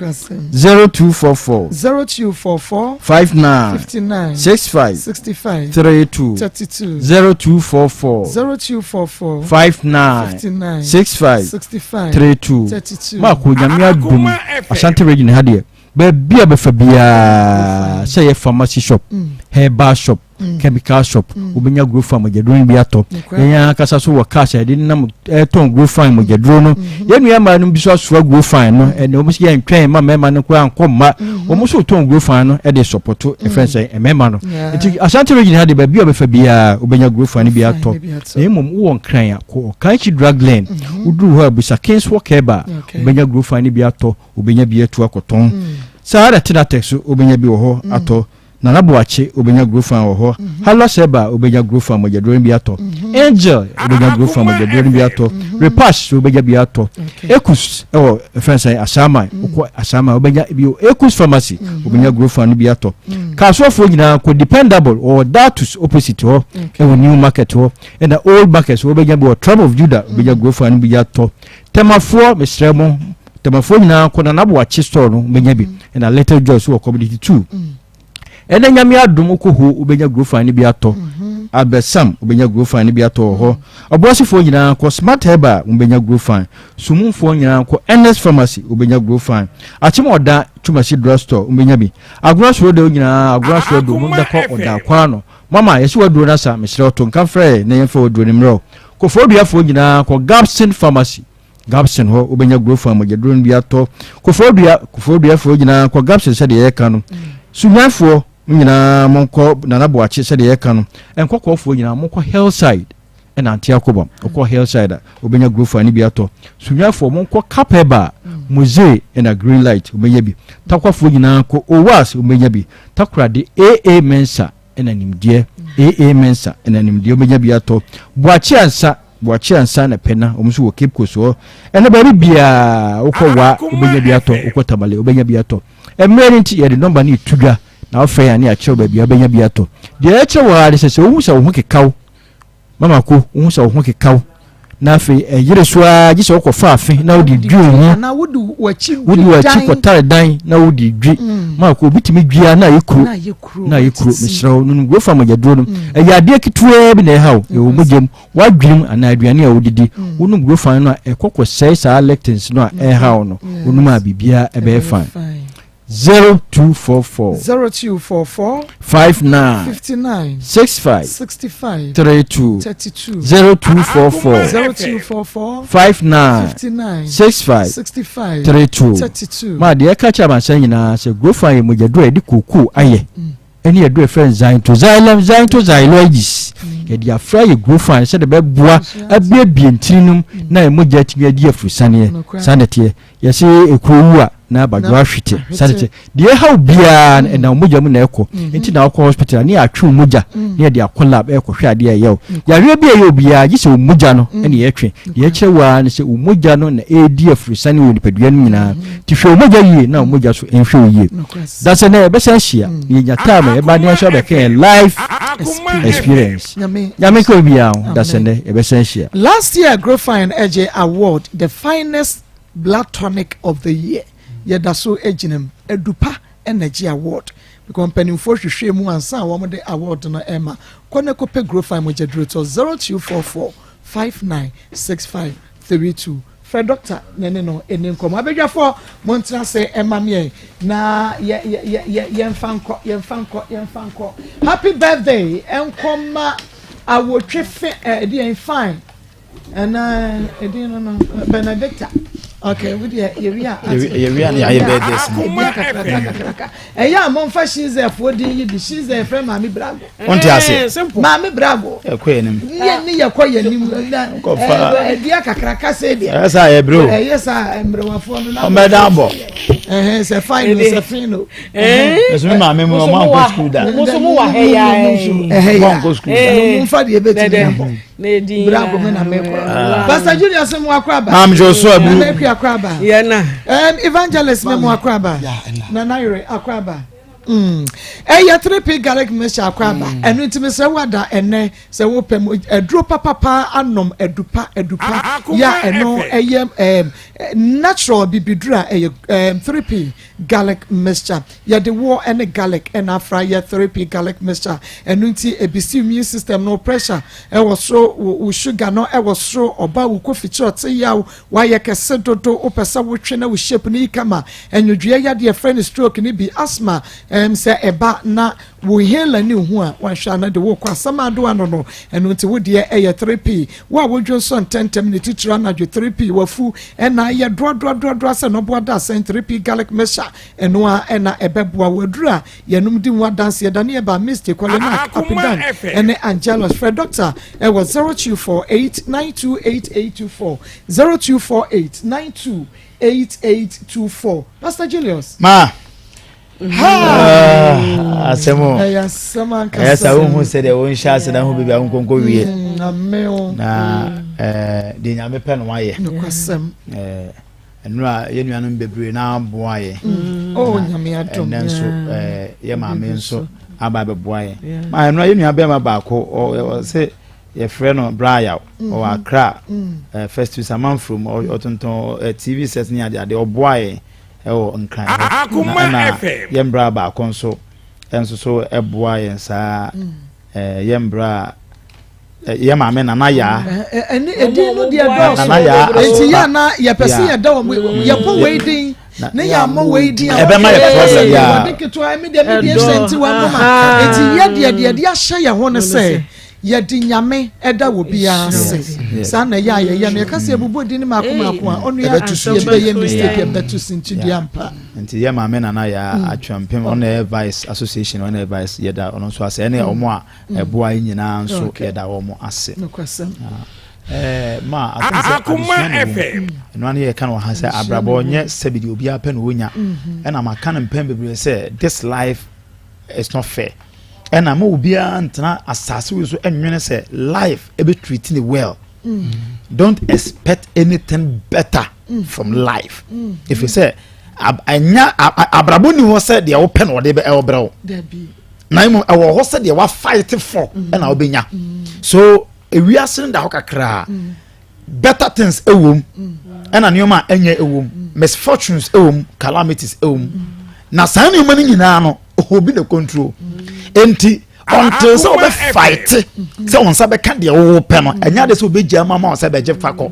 Speaker 8: 0244
Speaker 2: 0244
Speaker 8: 59
Speaker 2: 59
Speaker 8: 65
Speaker 2: 65
Speaker 8: 32
Speaker 2: 32
Speaker 8: 0244
Speaker 2: 0244
Speaker 8: 59
Speaker 2: 59
Speaker 8: 65
Speaker 2: 65
Speaker 8: 32
Speaker 2: 32
Speaker 8: maako nyame adom ashanti region ha deɛ baabi a bɛfa biara sɛ yɛ pharmacy shop herbal shop chemical shop wobɛnya growth farm mogyaduro no bi atɔ yɛn ankasa so wɔ cars a yɛde nam ɛtɔn growth farm mogyaduro no yɛn nua mmaa no bi so asoa growth farm no ɛna wɔn sɛ yɛntwɛn ma mmarima no koraa nkɔ mma wɔn nso tɔn growth farm no ɛde sɔpɔto ɛfɛn sɛ mmarima no nti ashanti region ha de baabi a wɔbɛfa biara wobɛnya growth farm no bi atɔ na mmom wowɔ nkran a kɔ ɔkanhyi drug lane woduru hɔ a bisa kingswalk herbal wobɛnya growth farm no bi atɔ wobɛnya bi atu akɔtɔn saa ara tenatex so wobɛnya bi wɔ hɔ atɔ Nana Boakye wobɛnya Grofan wɔ hɔ, Halwa Seba wobɛnya Grofan mogyaduro no bi atɔ, Angel wobɛnya Grofan mogyaduro no bi atɔ, Repash so wobɛnya bi atɔ, Ekus ɛwɔ ɛfɛn sɛn Asaman, wokɔ Asaman wobɛnya bi wɔ Ekus Pharmacy wobɛnya Grofan no bi atɔ. Kasoafoɔ nyinaa kɔ Dependable wɔ Datus opposite hɔ ɛwɔ New Market hɔ ɛna Old Market so wobɛnya bi wɔ Tribe of Judah wobɛnya Grofan no bi atɔ. Tɛmafoɔ mesrɛ mo Tɛmafoɔ nyinaa kɔ Nana Boakye store no wobɛnya bi ɛna Little Joy so wɔ Community 2. Ɛnɛ Nyame adom wokɔ hoo wobɛnya Grofan no bi atɔ. Abɛsam wobɛnya Grofan no bi atɔ wɔ hɔ. Ɔboasefoɔ nyinaa kɔ Smart Herbal wobɛnya Grofan. Sumumfoɔ nyinaa kɔ Ernest Pharmacy wobɛnya Grofan. Akyem Ɔda Twumasi Drug Store wobɛnya bi. Agorɔ soro deɛ nyinaa agorɔ soro do mo bɛkɔ ɔda kwaa no mama yɛsi waduro no asa mesrɛ wo to nka frɛ yɛ na yɛmfa waduro no mmerɛ wo. Kofoɔduafoɔ nyinaa kɔ Gabson Pharmacy Gabson hɔ wobɛnya Grofan mogyaduro no bi atɔ. Kofoɔdua Kofoɔduafoɔ nyinaa kɔ Gabson sɛdeɛ yɛka no. Suhwanfoɔ nyinaa monkɔ Nana Boakye sɛdeɛ yɛka no. Nkɔkɔɔfoɔ nyinaa monkɔ Hillside ɛna ante akɔbam ɔkɔ Hillside a wobɛnya Grofan no bi atɔ. Suhwanfoɔ monkɔ Kapɛba Mose ɛna Green Light wobɛnya bi. Takwafoɔ nyinaa kɔ Owas wobɛnya bi. Takoradi AA Mensa ɛna nimdeɛ AA Mensa ɛna nimdeɛ wobɛnya bi atɔ. Boakye Ansa Boakye Ansa na Pɛna wɔn nso wɔ Cape Coast hɔ. Ɛna baabi biara wokɔ Wa wobɛnya bi atɔ, wokɔ Tamale wobɛnya bi atɔ. Mmerɛ no nti yɛde nɔmba no reto dwa na wofrɛ yɛn a ne yɛakyerɛ wo baabi a wobɛnya bi atɔ. Deɛ yɛkyerɛ wɔ ha ne sɛ sɛ wohu sɛ wo ho keka wo Mama ko, wohu sɛ wo ho keka wo, na afei ɛyere so ara gye sɛ wokɔfa afe na wode dwi wo ho.
Speaker 2: Anaa wode w'akyi
Speaker 8: Wode w'akyi kɔtare dan na wode dwi.
Speaker 2: Mm.
Speaker 8: Mama ko, obi tumi dwi a na ayɛ kuro.
Speaker 2: Na ayɛ kuro.
Speaker 8: Na ayɛ kuro. Mesrɛ wo, nunum gurofa mogyaduro no.
Speaker 2: Mm.
Speaker 8: Ɛyɛ adeɛ ketewaa bi na ɛha wo. Ɛwɔ mogya mu, w'adwene mu anaa aduane a wodidi.
Speaker 2: Mm.
Speaker 8: Wonom gurofa no a, ɛkɔ kɔsɛe saa lectins no a ɛha wo no. Wonom a biribiara ɛbɛyɛ fine. 0244.
Speaker 2: 0244.
Speaker 8: 59.
Speaker 2: 59.
Speaker 8: 65.
Speaker 2: 65.
Speaker 8: 32.
Speaker 2: 32.
Speaker 8: 0244.
Speaker 2: 0244.
Speaker 8: 59.
Speaker 2: 59.
Speaker 8: 65.
Speaker 2: 65.
Speaker 8: 32.
Speaker 2: 32.
Speaker 8: Maa deɛ ɛka kyerɛ amansan nyinaa sɛ Grofan yɛ mogyaduro a yɛde kookoo ayɛ ɛne aduro a yɛfrɛ no xanthoxylum xanthoxyloides yɛde afra yɛ Grofan sɛdeɛ bɛboa abiebie ntini nom na mogya atumi adi afurusaneɛ saa na ɛteɛ Yɛse ekuro wu a na abadwoa ahwete sane sɛ deɛ ɛhaw biara no ɛnam mogya mu na ɛkɔ mm-hmm. nti na wokɔ hospital ne yɛatwe wo mogya mm. ne yɛde akɔ lab ɛkɔhwɛ adeɛ a ɛyɛ wo yareɛ bi a ɛyɛ obiara gye sɛ wo mogya no mm. ɛne yɛtwe deɛ ɛkyerɛ wo ara ne sɛ wo mogya no na ɛredi afurisane wɔ nipadua no nyinaa mm-hmm. nti hwɛ wo mogya yie na wo mogya so ɛnhwɛ wo yie da sɛ nɛ yɛbɛsan ahyia mm. yɛnya time a yɛba ne yɛnso abɛka yɛn life experience nyame nka obiara ho da sɛ nɛ yɛbɛsan ahyia
Speaker 2: Last year Grofine ɛgye award the finest blood tonic of the year yɛda so gyina mu Adupa na ɛgye award because mpanimfoɔ hwehwɛɛ mu ansa a wɔde award no rema kɔ na kɔpɛ Grofine mogyaduro tɔ 0244 5965 32 frɛ doctor na ɛne no ɛni nkɔmmɔ abadwafoɔ montena ase ɛma meɛ na yɛ yɛ yɛ yɛmfa nkɔ yɛmfa nkɔ yɛmfa nkɔ happy birthday ɛnkɔma awotwe fe ɛdeɛn fine Ɛna edin no no Benedicta. Okay, wo deɛ yɛwi a.
Speaker 9: Yɛwi a ne ayɛ birthday si.
Speaker 2: Edin kakraka kakraka. Ɛyɛ a momfa Shinzɛfoɔ din yi bi. Shinzɛ yɛfrɛ Maame Brago.
Speaker 9: Wonte ase.
Speaker 2: Maame Brago.
Speaker 9: Ɛkɔ yɛn anim.
Speaker 2: Yɛ ne yɛkɔ yɛn anim. Na ɛdi kakraka sɛ deɛ.
Speaker 9: Ɛyɛ sɛ ayɛ bere o.
Speaker 2: Ɛyɛ sɛ mmerewafoɔ no.
Speaker 9: Ɔmbɛda abɔ.
Speaker 2: Ɛhɛn sɛ fine no sɛ fin no.
Speaker 9: Ɛsɛ mi maame mu ɔmo ankɔ sukuu da.
Speaker 10: Mo nso mo wɔ ha ya.
Speaker 9: Ɔmo ankɔ sukuu da.
Speaker 2: Mo nfa deɛ ebetumi abɔ. bere agome na mekɔ ah. pastor julius mu akɔ aba
Speaker 9: maam jɔ so abu
Speaker 2: nana akua akɔ aba
Speaker 10: yɛna
Speaker 2: um, evangelist ne mu akɔ aba nana yere akɔ aba mm. ɛyɛ 3p garlic mixture akɔ aba mm. ɛno nti mesrɛ wo ada ɛnɛ sɛ wopɛ mu aduro papapa anom adupa adupa yɛ a ɛno ɛyɛ natural bibiduro a ɛyɛ 3p garlic mixture Yɛde woɔ ne garlic na afra yɛ 3P garlic mixture. Ɛno nti ɛbisi immune system no, pressure wɔ soro, wo sugar no wɔ soro, ɔba wo kofikyire ɔte yaw, woayɛ kɛse dodo, wopɛ sɛ wotwe na wo shape no yi kama, nwodwoeɛ yadeɛ yɛfrɛ no stroke no bi, asthma, ɛm sɛ ɛba na wo inhaler ne wo ho a wanhwɛ a na de wokɔ asɛm ado ano no, ɛno nti wo deɛ ɛyɛ 3P. Wo a wodwo nsɔ ntɛntɛm ne titire anadwo 3P, wafu ɛna ayɛ doadoadoadoa sɛ nɔboa da asɛn 3P garlic mixture. Ɛno ara na ɛbɛboa wo. Aduru a yɛnom di ho adanseɛ da ne ɛba Misty, Kolinak, Apidan ne Angelus. Frɛ dɔkta wɔ 0248 928824, 0248 928824. Pastor Julius.
Speaker 9: Ma.
Speaker 2: Ha!
Speaker 9: Ah, asɛm o.
Speaker 2: Ɛyɛ asɛm ankasa.
Speaker 9: Ɛyɛ sɛ wohu sɛ deɛ wonhyɛ ase na ho baabi a wonkɔnkɔ wie.
Speaker 2: Mm,
Speaker 9: Na eh, deɛ Nyame pɛ no wayɛ.
Speaker 2: Nokwasɛm.
Speaker 9: Eh, Nnura yɛn nuanom bebree na aboa yɛ.
Speaker 2: Oh, Nyame adom.
Speaker 9: Ɛnɛ nso yɛ maame nso aba abɛboa yɛn. Ma nnura yɛn nua bɛrima baako ɔsɛ yɛfrɛ no Brayaw ɔwɔ Accra Festus Amanfrom ɔtontɔn TV set ne ade ade ɔboa yɛn ɛwɔ Nkran hɔ. Na ɛna yɛn bra baako nso nso so ɛboa yɛn saa yɛn bra yɛ maame Nana Yaa.
Speaker 2: Ɛne edin no deɛ dɔɔso.
Speaker 9: Nana Yaa
Speaker 2: Eti yɛ ana yɛpɛ sɛ yɛda wɔn yɛbɔ wei din ne yɛ amɔ wei din a
Speaker 9: ɛbɛma yɛ problem
Speaker 2: yɛ wɔde ketewa ɛmi deɛ mi deɛ hyɛ nti wɔn moma eti yɛ deɛ deɛ de ahyɛ yɛn ho ne sɛ yɛde Nyame ɛda wɔ biara ase saa na ɛyɛ a yɛyɛ no yɛka sɛ yɛbobɔ din no mako mako a ɔno yɛbɛyɛ mistake yɛbɛto si nti deɛ ampa.
Speaker 9: Nti yɛ maame Nana Yaa Atwampem ɔno yɛ vice association ɔno yɛ vice yɛda ɔno nso ase ɛne ɔmo a ɛboa yi nyinaa nso yɛda wɔn ase. Ma I think sɛ adesua na ɛwɔ mu ɛno ano yɛka no wɔ ha sɛ abrabɔ nyɛ sɛbi deɛ obiara pɛ na ɔnya ɛna maka no mpɛn bebree sɛ this life is not fair ɛna ma obiara ntena asase wei so ɛnwene sɛ life ɛbɛ treat ne well. Don't expect anything better from life. If you say ɛnya abrabɔ ni hɔ sɛ deɛ wopɛ na ɔde bɛ ɛwɔ wo na mmom ɛwɔ hɔ sɛ deɛ wafight for ɛna wobɛnya. So ewiase no da hɔ kakraa, better things ɛwɔ mu ɛna nneɛma a ɛnyɛ ɛwɔ mu, misfortunes ɛwɔ mu, calamities ɛwɔ mu, na saa nneɛma no nyinaa no obi na control. Nti until sɛ wɔbɛ fight sɛ wɔn nsa bɛka deɛ wɔwɔ pɛ no, ɛnyɛ ade sɛ wɔbɛgya ama ma wɔn sɛ bɛgye fa kɔ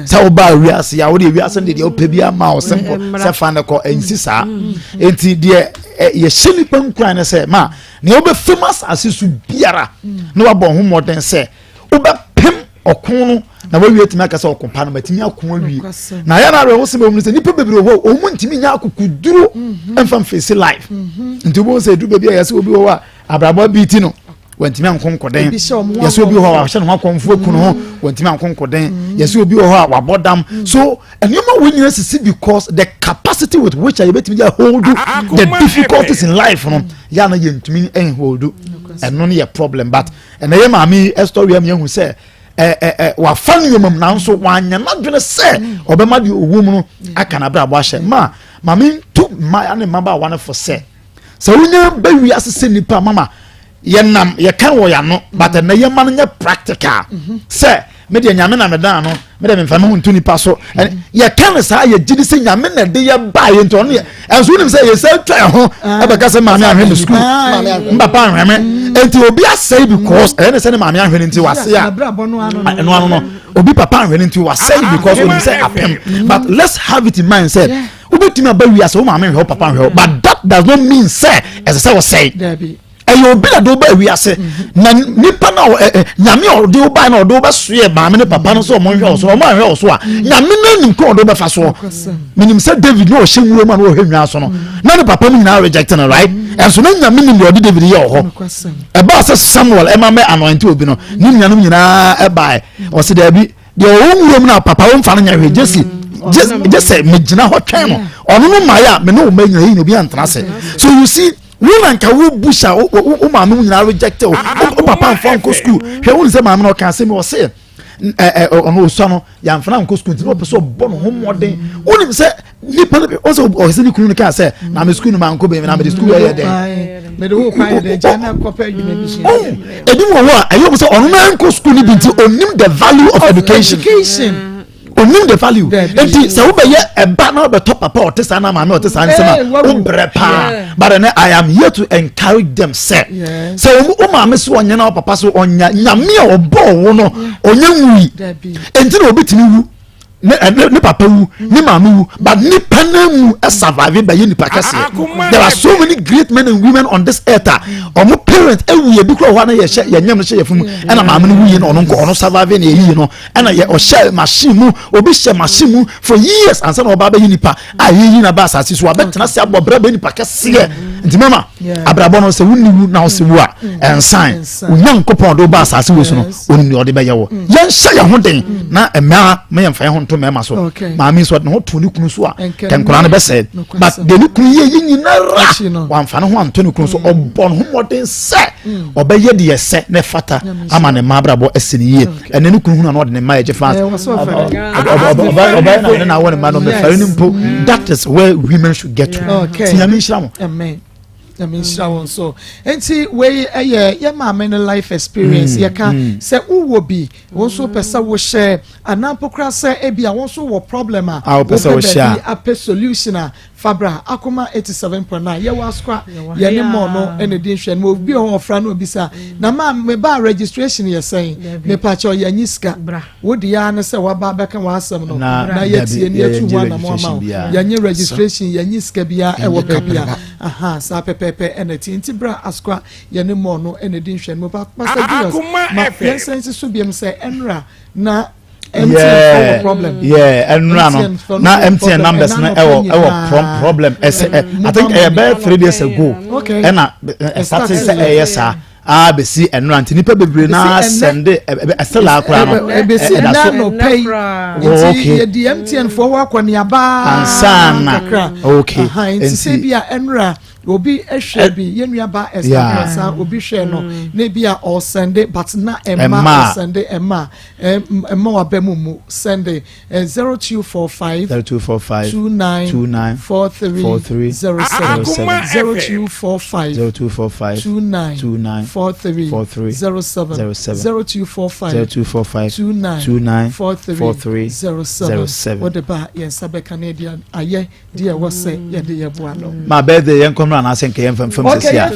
Speaker 9: sɛ wɔba wiase a wɔde wiase no deɛ wɔpɛ bi ama wɔn simple sɛ fa ne kɔ ɛnsi saa. Nti deɛ yɛhyɛ nipa nkuran ne sɛ ma nea wɔbɛfam asase so biara na wabɔ ho mmɔden sɛ wobɛpem ɔko no na wawie tumi aka sɛ ɔko pa no matumi ako awie. Na yɛn awerɛho sɛ bɛmu sɛ nipa bebree wɔ hɔ wɔn ntumi nya akokoduro mfa mfesi life. Nti wobɛhu sɛ edu baabi a yɛsɛ obi wɔ hɔ a abrabɔ bi ti no wɔntumi anko nkɔden, yɛsɛ obi wɔ hɔ a wahyɛ ne ho akɔnfo aku ne ho, wɔntumi anko nkɔden, yɛsɛ obi wɔ hɔ a wabɔ dam. So nneɛma wɔ nyinaa sisi because the capacity with which a yɛbɛtumi de hold the difficulties in life no yɛ ana yɛntumi nhold ɛno no yɛ problem. But ɛnna yɛ maame story am yɛhu sɛ ɛ ɛ ɛ wafa nneɛma mu nanso wanya n'adwene sɛ ɔbɛma deɛ owó mu no aka n'abrabɔ ahyɛ. Ma maame ntu mmaa ne mmabaawa no fo sɛ sɛ wonya bɛ wiase sɛ nipa mama yɛnam yɛka wɔ yɛano, but ɛnna yɛma no nyɛ practical sɛ me deɛ Nyame na medan no, me deɛ memfa me ho nto nipa so. Yɛka no saa, yɛgye di sɛ Nyame na de yɛ baa yɛ nti ɔno yɛ ɛnso wonim sɛ yɛsɛ twa yɛ ho ɛbɛka sɛ maame ahwɛ me sukuu, mpapa ahwɛ me, nti obi asɛe because ɛyɛ ne sɛ ne maame ahwɛ no nti wase a ɛno ano no obi papa ahwɛ no nti wasɛe because onim sɛ apem. But let's have it in mind sɛ wobɛtumi aba wiase wo maame nhwɛ wo, papa nhwɛ wo, but that does not mean sɛ ɛsɛ sɛ wɔsɛe. Ɛyɛ obi na de woba wiase na nipa na ɛ Nyame a ɔde woba na ɔde woba soɛ maame ne papa no sɛ ɔmo nhwɛ wo so, ɔmo anhwɛ wo so a, Nyame no anim kɔ ɔde wobɛfa soɔ. Menim sɛ David na ɔhyɛ nwura mu a na ɔhwɛ nwa so no na ne papa no nyinaa reject no, right? Ɛnso na Nyame nim deɛ ɔde David yɛ wɔ hɔ. Ɛbaa sɛ Samuel ɛma mɛ anoint obi no, ne nuanom nyinaa ɛbae, ɔsi daabi, deɛ ɔwɔ nwura mu na papa wɔmfa no nyɛ hwee, gyesi gye sɛ megyina hɔ twɛn no, ɔno no mmaeɛ a me ne wo ma nyina yɛ nyina obi antena ase. So you see, wo na nka wo bush a wo wo maame mu nyinaa reject wo, wo papa nfa nkɔ school. Hwɛ, wo nsɛ maame na ɔka asɛm yi, ɔsɛ ɛ ɛ ɔno osua no yɛnfana nkɔ school nti na ɔpɛ sɛ ɔbɔ ne ho mmɔden. Wonim sɛ nipa no ɔsɛ ɔsɛ ne kunu no kaa sɛ na me school no ma nkɔ bɛmi na mede school ɛyɛ dɛn.
Speaker 2: Mede wo kwan yɛ dɛn gya na kɔpɛ adwuma bi sua.
Speaker 9: Ebi wɔ hɔ a ɛyɛ ɔmo sɛ ɔno na nkɔ school no bi nti onim the value of education, onim the value. Nti sɛ wobɛyɛ ɛba na wobɛtɔ papa ɔte saa na maame ɔte saa nsɛm a wobrɛ paa. But then I am here to encourage them sɛ sɛ wo maame so ɔnyɛ na wo papa so ɔnya, Nyame a ɔbɔɔ wo no ɔnyɛ nwui. Nti na obi tumi wu ne ne ne papa wu, ne maame wu, but nipa na mu survive bɛyɛ nipa kɛseɛ. There are so many great men and women on this earth a ɔmo parent ewu. Ebi kura hɔ a na yɛhyɛ yɛnyɛm no hyɛ yɛ funu ɛna maame no wu yi na ɔno nkɔ ɔno survive na yɛyi no ɛna yɛ ɔhyɛ machine mu. Obi hyɛ machine mu for years ansa na ɔba abɛyɛ nipa a yɛyi na ba asase so abɛtena se abɔ brɛ bɛ nipa kɛseɛ. Nti mama Abrabɔ no sɛ wonni wu na wosɛ wu a mm. ɛnsan. Onyankopɔn ɔde woba asase wei so no onim deɛ ɔde bɛyɛ wɔ. Mm. Yɛnhyɛ yɛn ho den mm. na mmaa ma yɛmfa yɛn ho nto mmarima so. Maame nso ɔde ne ho to ne kunu so a kɛnkora no bɛsɛe. But deɛ ne kunu yɛ yi nyinara wamfa ne ho anto ne kunu so ɔbɔ ne ho mmɔden sɛ ɔbɛyɛ deɛ ɛsɛ na ɛfata ama ne mma abrabɔ asi ne yie. Ɛnɛ ne kunu hunu na ɔde ne mma yɛ gye fans. Ɔbɛyɛ na ne na awɔ ne mma no mɛfɛre no mpo. That is where women should get to. Ti Nyame nhyira mo.
Speaker 2: Amen. Nyame nhyira wɔn so. Nti wei ɛyɛ yɛ maame no life experience. Mm, yɛka mm. sɛ wowɔ bi, wo nso pɛ sɛ wohyɛ anaa mpo koraa sɛ ebi a wo nso wɔ problem a wopɛ baabi apɛ solution a fabra akoma 87.9 yɛwɔ asokwa yɛne mɔ no ɛna di nhwɛ no obi wɔ hɔ ɔfra no obisa na maa meba registration yɛ sɛn mepakyɛ yɛnyi sika Wo deɛ ara ne sɛ waba abɛka w'asɛm no na yɛatie na yɛatu ho anamɔ ama wo. Yɛnyɛ registration, yɛnye sika biara ɛwɔ baabi a. Aha, saa pɛpɛɛpɛ ɛna ɛteɛ. Nti bra Asokwa, yɛne mɔɔ no ɛna ɛdi nhwɛanimu. Pastor Julius, ma yɛnsan nsi so biom sɛ ɛnora na MTN fo wɔ problem.
Speaker 9: Yeah, ɛnora no na MTN numbers no ɛwɔ ɛwɔ problem. Ɛsɛ I think ɛyɛ bɛyɛ 3 days ago. Ɛna ɛsate sɛ ɛyɛ saa. aa bɛsi ɛnora nti nipa bebree naa sɛnde ɛsɛ laa koraa no
Speaker 2: ɛbɛsi ɛnɛ anɔpɛ yi nti yɛdi mtn foɔ hɔ akɔneaba
Speaker 9: ansana ok
Speaker 2: nti sɛ bi a ɛnora obi hwɛ bi yɛn nua ba ɛsɛ ansa obi hwɛ no na ebi a ɔsɛnde but na ɛma ɔsɛnde ɛma ɛma wabɛ mu mu sɛnde. 0245
Speaker 9: 0245
Speaker 2: 29
Speaker 9: 29
Speaker 2: 43
Speaker 9: 43
Speaker 2: 07
Speaker 9: 07
Speaker 2: 0245
Speaker 9: 0245
Speaker 2: 29
Speaker 9: 29
Speaker 2: 43
Speaker 9: 43
Speaker 2: 07
Speaker 9: 07
Speaker 2: 0245
Speaker 9: 0245
Speaker 2: 29
Speaker 9: 29
Speaker 2: 43
Speaker 9: 43
Speaker 2: 07
Speaker 9: 07.
Speaker 2: wode ba a yɛn nsa bɛka no adi ayɛ deɛ ɛwɔ sɛ yɛde yɛ boa no.
Speaker 9: Ma birthday yɛn kɔmra anaasɛ nka yɛn fam fam sisi a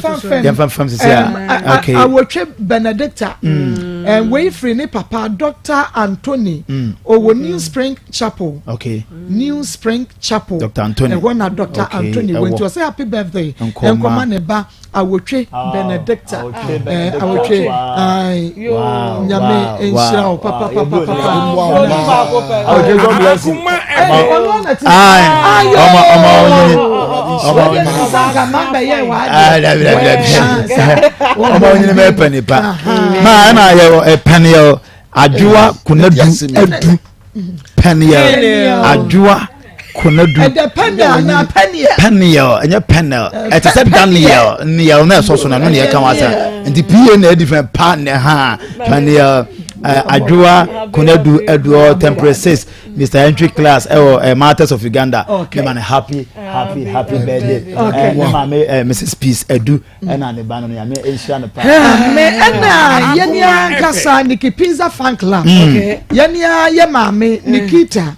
Speaker 9: yɛn fam fam sisi a okay.
Speaker 2: Awotwe Benedicta mm. wei firi ne papa Dr. Anthony mm. ɔwɔ New Spring Chapel.
Speaker 9: Okay.
Speaker 2: New Spring Chapel.
Speaker 9: Dr. Anthony.
Speaker 2: Ɛhɔ na Dr. Okay. Anthony wɔ nti ɔsɛ happy birthday nkɔma ne ba. Awotwe ah, Benedicta eh, awotwe nyame nhyira wo papapapapa.
Speaker 9: Awotwe God bless you. Ọmọ ọmọ onyini ọmọ onyini ọmọ onyini mẹ pẹ nipa maa ẹ na yẹ ẹ pẹni yẹ adwoa kunadu edu. Peniel Adwoa Konadu.
Speaker 2: Ɛdɛ Peniel na Peniel.
Speaker 9: Peniel ɛnyɛ Peniel ɛte sɛ Daniel Niel na ɛsɔ so na ɛno na yɛka wasa nti pa na ɛdi fɛn pa ne ha Peniel Adwoa Konadu Eduo Temple 6 Mr Entry Class ɛwɔ eh, Martyrs of Uganda ne ma ne happy happy happy birthday ne maame Mrs Peace Edu. ɛna ne ba no nyame nhyira no paa.
Speaker 2: Me ɛna yɛne ankasa Nikki Pizza fan club mm. yɛne yɛ maame mm. Nikita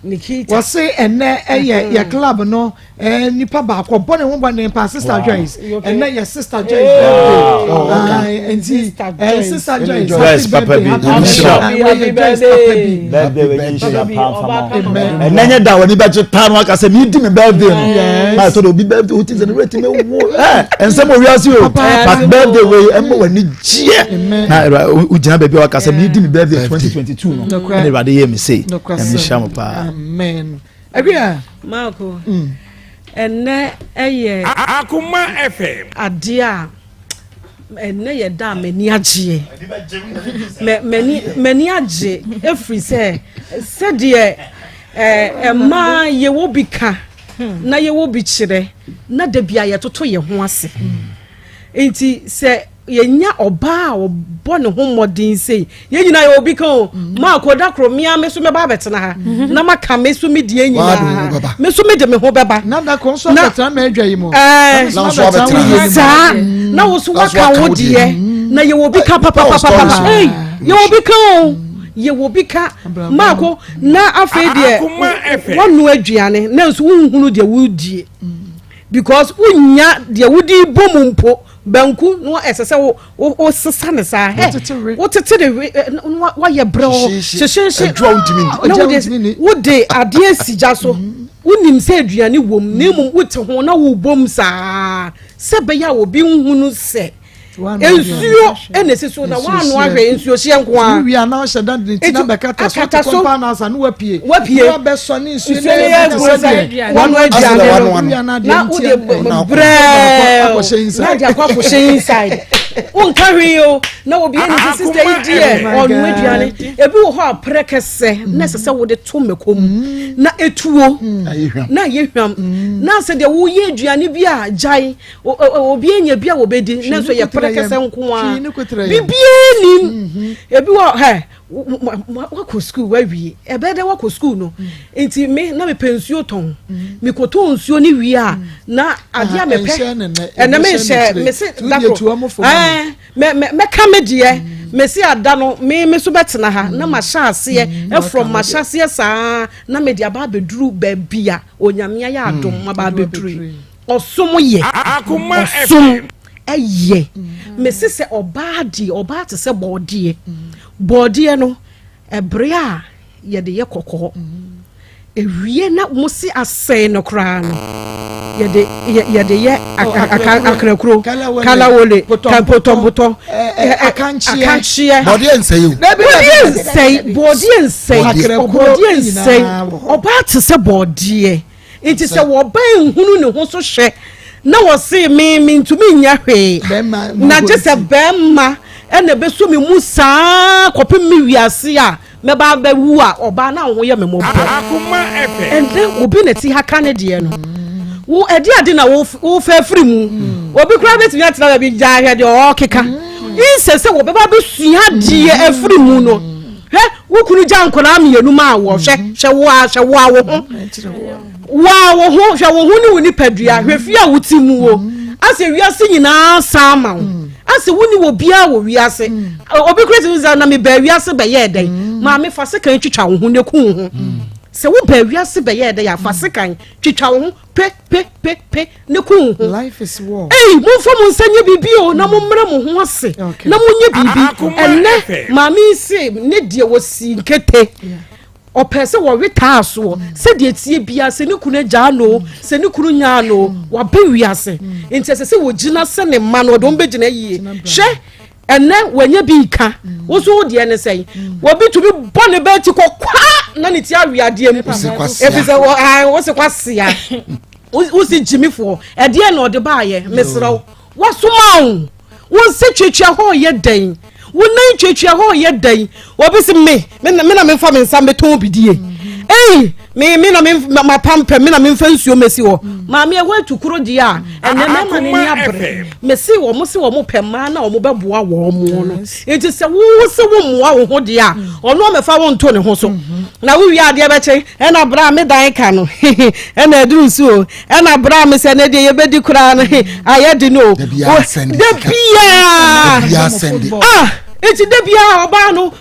Speaker 2: wɔse ɛnɛ ɛyɛ mm. yɛ club no eh, nipa baako ɔbɔ ne ho bɔ ne pa sister Joyce ɛnɛ yɛ sister Joyce birthday nti eh, sister Joyce
Speaker 9: Joyce papa bi
Speaker 2: happy birthday
Speaker 9: birthday wei nhyira paa nfa ma ɛnɛ nyɛ da w'ani bɛgye paa no aka sɛ medi me birthday no ma ɛtɔ da obi birthday wote sɛ ne werɛ tumi wo ɛnsɛm wɔ wiase o but birthday wei ɛma w'ani gyeɛ na wogyina baabi a waka sɛ medi me birthday 2022 no ɛna awurade yɛ me sei na mehyira mo paa.
Speaker 2: Amen. Awia.
Speaker 10: Marco. Ɛnɛ ɛyɛ.
Speaker 5: Akoma FM.
Speaker 10: Adeɛ a ɛnɛ yɛ da a m'ani agyeɛ. M'ani m'ani agye efiri sɛ sɛdeɛ ɛɛ mmaa yɛwɔ bi ka na yɛwɔ bi kyerɛ na dabi a yɛtoto yɛn ho ase. Nti sɛ. Yɛnya ɔbaa a ɔbɔ ne ho mmɔden sei. Yɛn nyinaa yɛ obi ka o. Mm. Maa da koro mmea me so mɛba abɛtena ha. Mm-hmm. Na maka me so me deɛ nyinaa. Me so me de me ho bɛba.
Speaker 2: Na da koro nso abɛtena mɛ adwa yi mu.
Speaker 10: Ɛɛ saa na wo so waka wo deɛ. Mm. Na yɛ obi ka papapapapa. Ei yɛ obi ka o. Yɛ obi ka. Maako na afei deɛ wɔnu aduane na nso wohunu deɛ wodie. Because wonya deɛ wodi bɔ mu mpo. Banku no ɛsɛ sɛ wo wo wosesa ne saa hɛ wotete ne we na wayɛ brɛw hyehyehye na wode wode adeɛ si gya so wonim sɛ aduane wom na mmom wote ho na wobom saa sɛ bɛyɛ a obi nhunu sɛ. Nsuo ɛna esi so na wanoa hwɛ nsuo hyeɛ nko ara.
Speaker 2: Wia na ɔhyɛ dan de ti na bɛkata so
Speaker 10: akata so
Speaker 2: kɔmpa na asa ne wapie.
Speaker 10: Wapie.
Speaker 2: Na wabɛsɔ ne nsuo
Speaker 10: ne yɛ gu sɛ wanoa aduane no na wode brɛɛ na de akɔ akɔhyɛ inside. Wonka hwee o na obi ani sɛ sister yi deɛ ɔnoa aduane. Ebi wɔ hɔ a prɛ kɛsɛ na ɛsɛ sɛ wode to mako mu na etuo na ayɛ hwam na sɛ deɛ woyɛ aduane bi a gyae obi anya bi a wɔbɛdi na nso yɛ pɛrɛkɛsɛ nko a biribiara nim mhm. ebi wɔ hɛ wakɔ sukuu wawie ɛbɛyɛ dɛ wakɔ sukuu no mm. nti me na mepɛ nsuo tɔn mm. mekɔtɔ nsuo no wie a mm. na adeɛ a mepɛ ɛnɛ menhyɛ mese dakoro ɛɛ mɛka me deɛ mese ada no me me so bɛtena ha na mahyɛ aseɛ ɛfrɔm mahyɛ aseɛ saa na mede aba abɛduru baabi a onyame ayɛ adom maba abɛduru yi. Ɔsom yɛ. Ɔsom yɛ. Mese sɛ ɔbaa deɛ, ɔbaa te sɛ bɔɔdeɛ. Bɔɔdeɛ no, ɛbere a yɛde yɛ kɔkɔɔ. Ewie na mo se asɛe no koraa no, yɛde yɛde yɛ akrakuro, kalawole, potɔmpotɔ, akankyeɛ.
Speaker 11: Bɔɔdeɛ nsɛe o.
Speaker 10: Bɔɔdeɛ nsɛe, bɔɔdeɛ nsɛe, bɔɔdeɛ nsɛe. Ɔbaa te sɛ bɔɔdeɛ. Nti sɛ wɔba nhunu ne ho so hwɛ na wɔse me mentumi nyɛ hwee na gye sɛ bɛrima ɛna ɛbɛsɔ me mu saa kɔpem me wiase a mɛba abɛwu a ɔbaa na wo ho yɛ me mmɔbɔ. Ɛnɛ obi na ti ha ka ne deɛ no wo ɛde ade na wofɛ firi mu obi koraa bɛtumi atena baabi gyaa hwɛ deɛ ɔɔkeka nsɛ sɛ wɔbɛba bɛsua adeɛ afiri mu no. Hwɛ, wo kunu gya nkwadaa mmienu maa wɔ. Hwɛ, hwɛ wo a, hwɛ wo a wo ho. Wo a wo ho, hwɛ wo ho ne wo nipadua. Hwɛ fie a wote mu wo. Asɛ wiase nyinaa san ama wo. Asɛ wo ni wɔ biara wɔ wiase. Obi kura ti sɛ na me baa wiase bɛyɛɛ dɛn. Maame fa sekan twitwa wo ho na ku wo ho. Sɛ wo baa wiase bɛyɛɛ dɛn a fa sekan twitwa wo ho. Pe pe pe pe ne ku wo ho.
Speaker 2: Life is war.
Speaker 10: Ei, momfa mo nsa nyɛ biribi o, na mommrɛ mo ho ase na monyɛ biribi. Ɛnnɛ, maame yi se ne deɛ wɔsii nkete. Ɔpɛɛ sɛ wɔwe taa soɔ. Sɛdeɛ ɛteɛ biara, sɛ ne kunu agyaa no o, sɛ ne kunu nyaa no o, waba wiase. Nti ɛsɛ sɛ wɔgyina sɛ ne mma no, ɔde wɔn bɛgyina yie. Hwɛ, Ɛnnɛ wanya bi reka, wo nso wo deɛ ne sɛn? Obi tumi bɔ ne ba ti kɔ kwaa na ne ti awe adeɛ mu. Ɛfiri sɛ wo se kwasea, wo se gyimifoɔ, ɛdeɛ na ɔde baayɛ, mesrɛ wo, wasoma wo, wo nsa tuatua hɔ yɛ dɛn? Wo nan tuatua hɔ yɛ dɛn? Obi se me, me na memfa me nsa mbɛtɔn bidie. Ei, me me na me mapampam, me na memfa nsuo mɛsi hɔ. Maame ɛhɔ atu koro deɛ a, ɛnɛ mɛma n'ani abere. Mese wɔn se wɔn pɛ mmaa na wɔn bɛboa wɔn mo no. Nti sɛ wo se wo mmoa wo ho deɛ a, ɔno ɔmɛfa wo nto ne ho so. Na wo wie adeɛ bɛkye, ɛna bra me dan ka no, ɛna aduru so o, ɛna bra me sɛ ne deɛ yɛbɛdi koraa no, ayɛ de no o. Da biara. Ah, nti da biara ɔbaa no,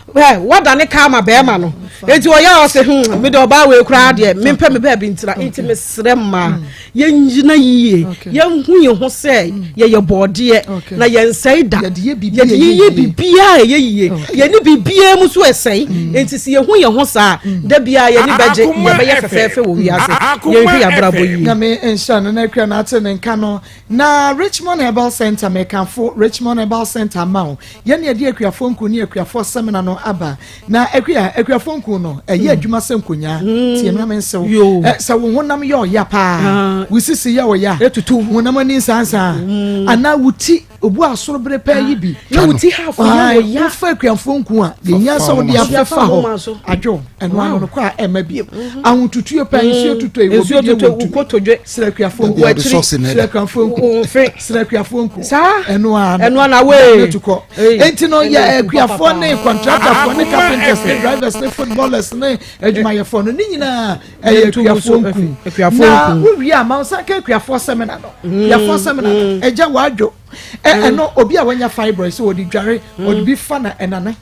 Speaker 10: wada ne kaa ma bɛrima no. Nti ɔyɛ a ɔse, hmm, mede ɔbaa wei koraa deɛ, mempɛ me baabi ntira. Nti mesrɛ mmaa. Yɛnnyina yie, yɛnhu yɛn ho sɛ yɛyɛ bɔɔdeɛ, na yɛnsɛe da. Yɛde yɛyɛ biribiara a ɛyɛ yie. Yɛne biribiara mu nso ɛsɛe. Enti sɛ yɛhu yɛn ho saa a, da biara yɛn ani bɛgye, yɛbɛyɛ fɛfɛɛfɛ wɔ wiase. Yɛnhwɛ yɛn abrabɔ yie.
Speaker 2: Nyame nhyira no na akua na ate ne nka no. Na Richmond Herbal Center mekamfo Richmond Herbal Center ama wo. Yɛn na yɛde akuafoɔ nku ne akuafoɔ samina no aba. Na akua, akuafoɔ nku no, ɛyɛ mm. adwuma sɛ nkonyaa. Mm. Tie me na mense wo. Sɛ wo honam yɛ ɔya paa, ah. wo sisi yɛ ɔya,
Speaker 10: etutu,
Speaker 2: honam ani nsansan, mm. anaa wo ti obu asoro bere pɛɛ yi bi.
Speaker 10: Na wo ti ha afɔ yɛ ɔya.
Speaker 2: Wofa akuafoɔ nku a, deɛ nya sɛ wode afefa hɔ. Adwo, ɛno ano no kɔ a ɛma biem. Mm-hmm. Ahotutuo paa, nsuo tutɔ yi, wɔ bi deɛ wɔ ntumi. Srɛ akuafoɔ nku. Srɛ akuafoɔ nku. Srɛ akuafoɔ nku.
Speaker 10: Saa.
Speaker 2: Ɛno ara no.
Speaker 10: Ɛno ara na wee.
Speaker 2: Ɛno kɔ. Enti no yɛ akuafoɔ ne kɔntratafoɔ ne carpenters ne drivers ne footballers ne adwumayɛfoɔ no ne nyinaa ɛyɛ akuafoɔ nku. Na wowie a ma nsa ka akuafoɔ sɛmina no. Akuafoɔ sɛmina no ɛgya wadwo. Ɛno obi a wanya fibroid sɛ wɔde dware wɔde bi fa na ɛnane.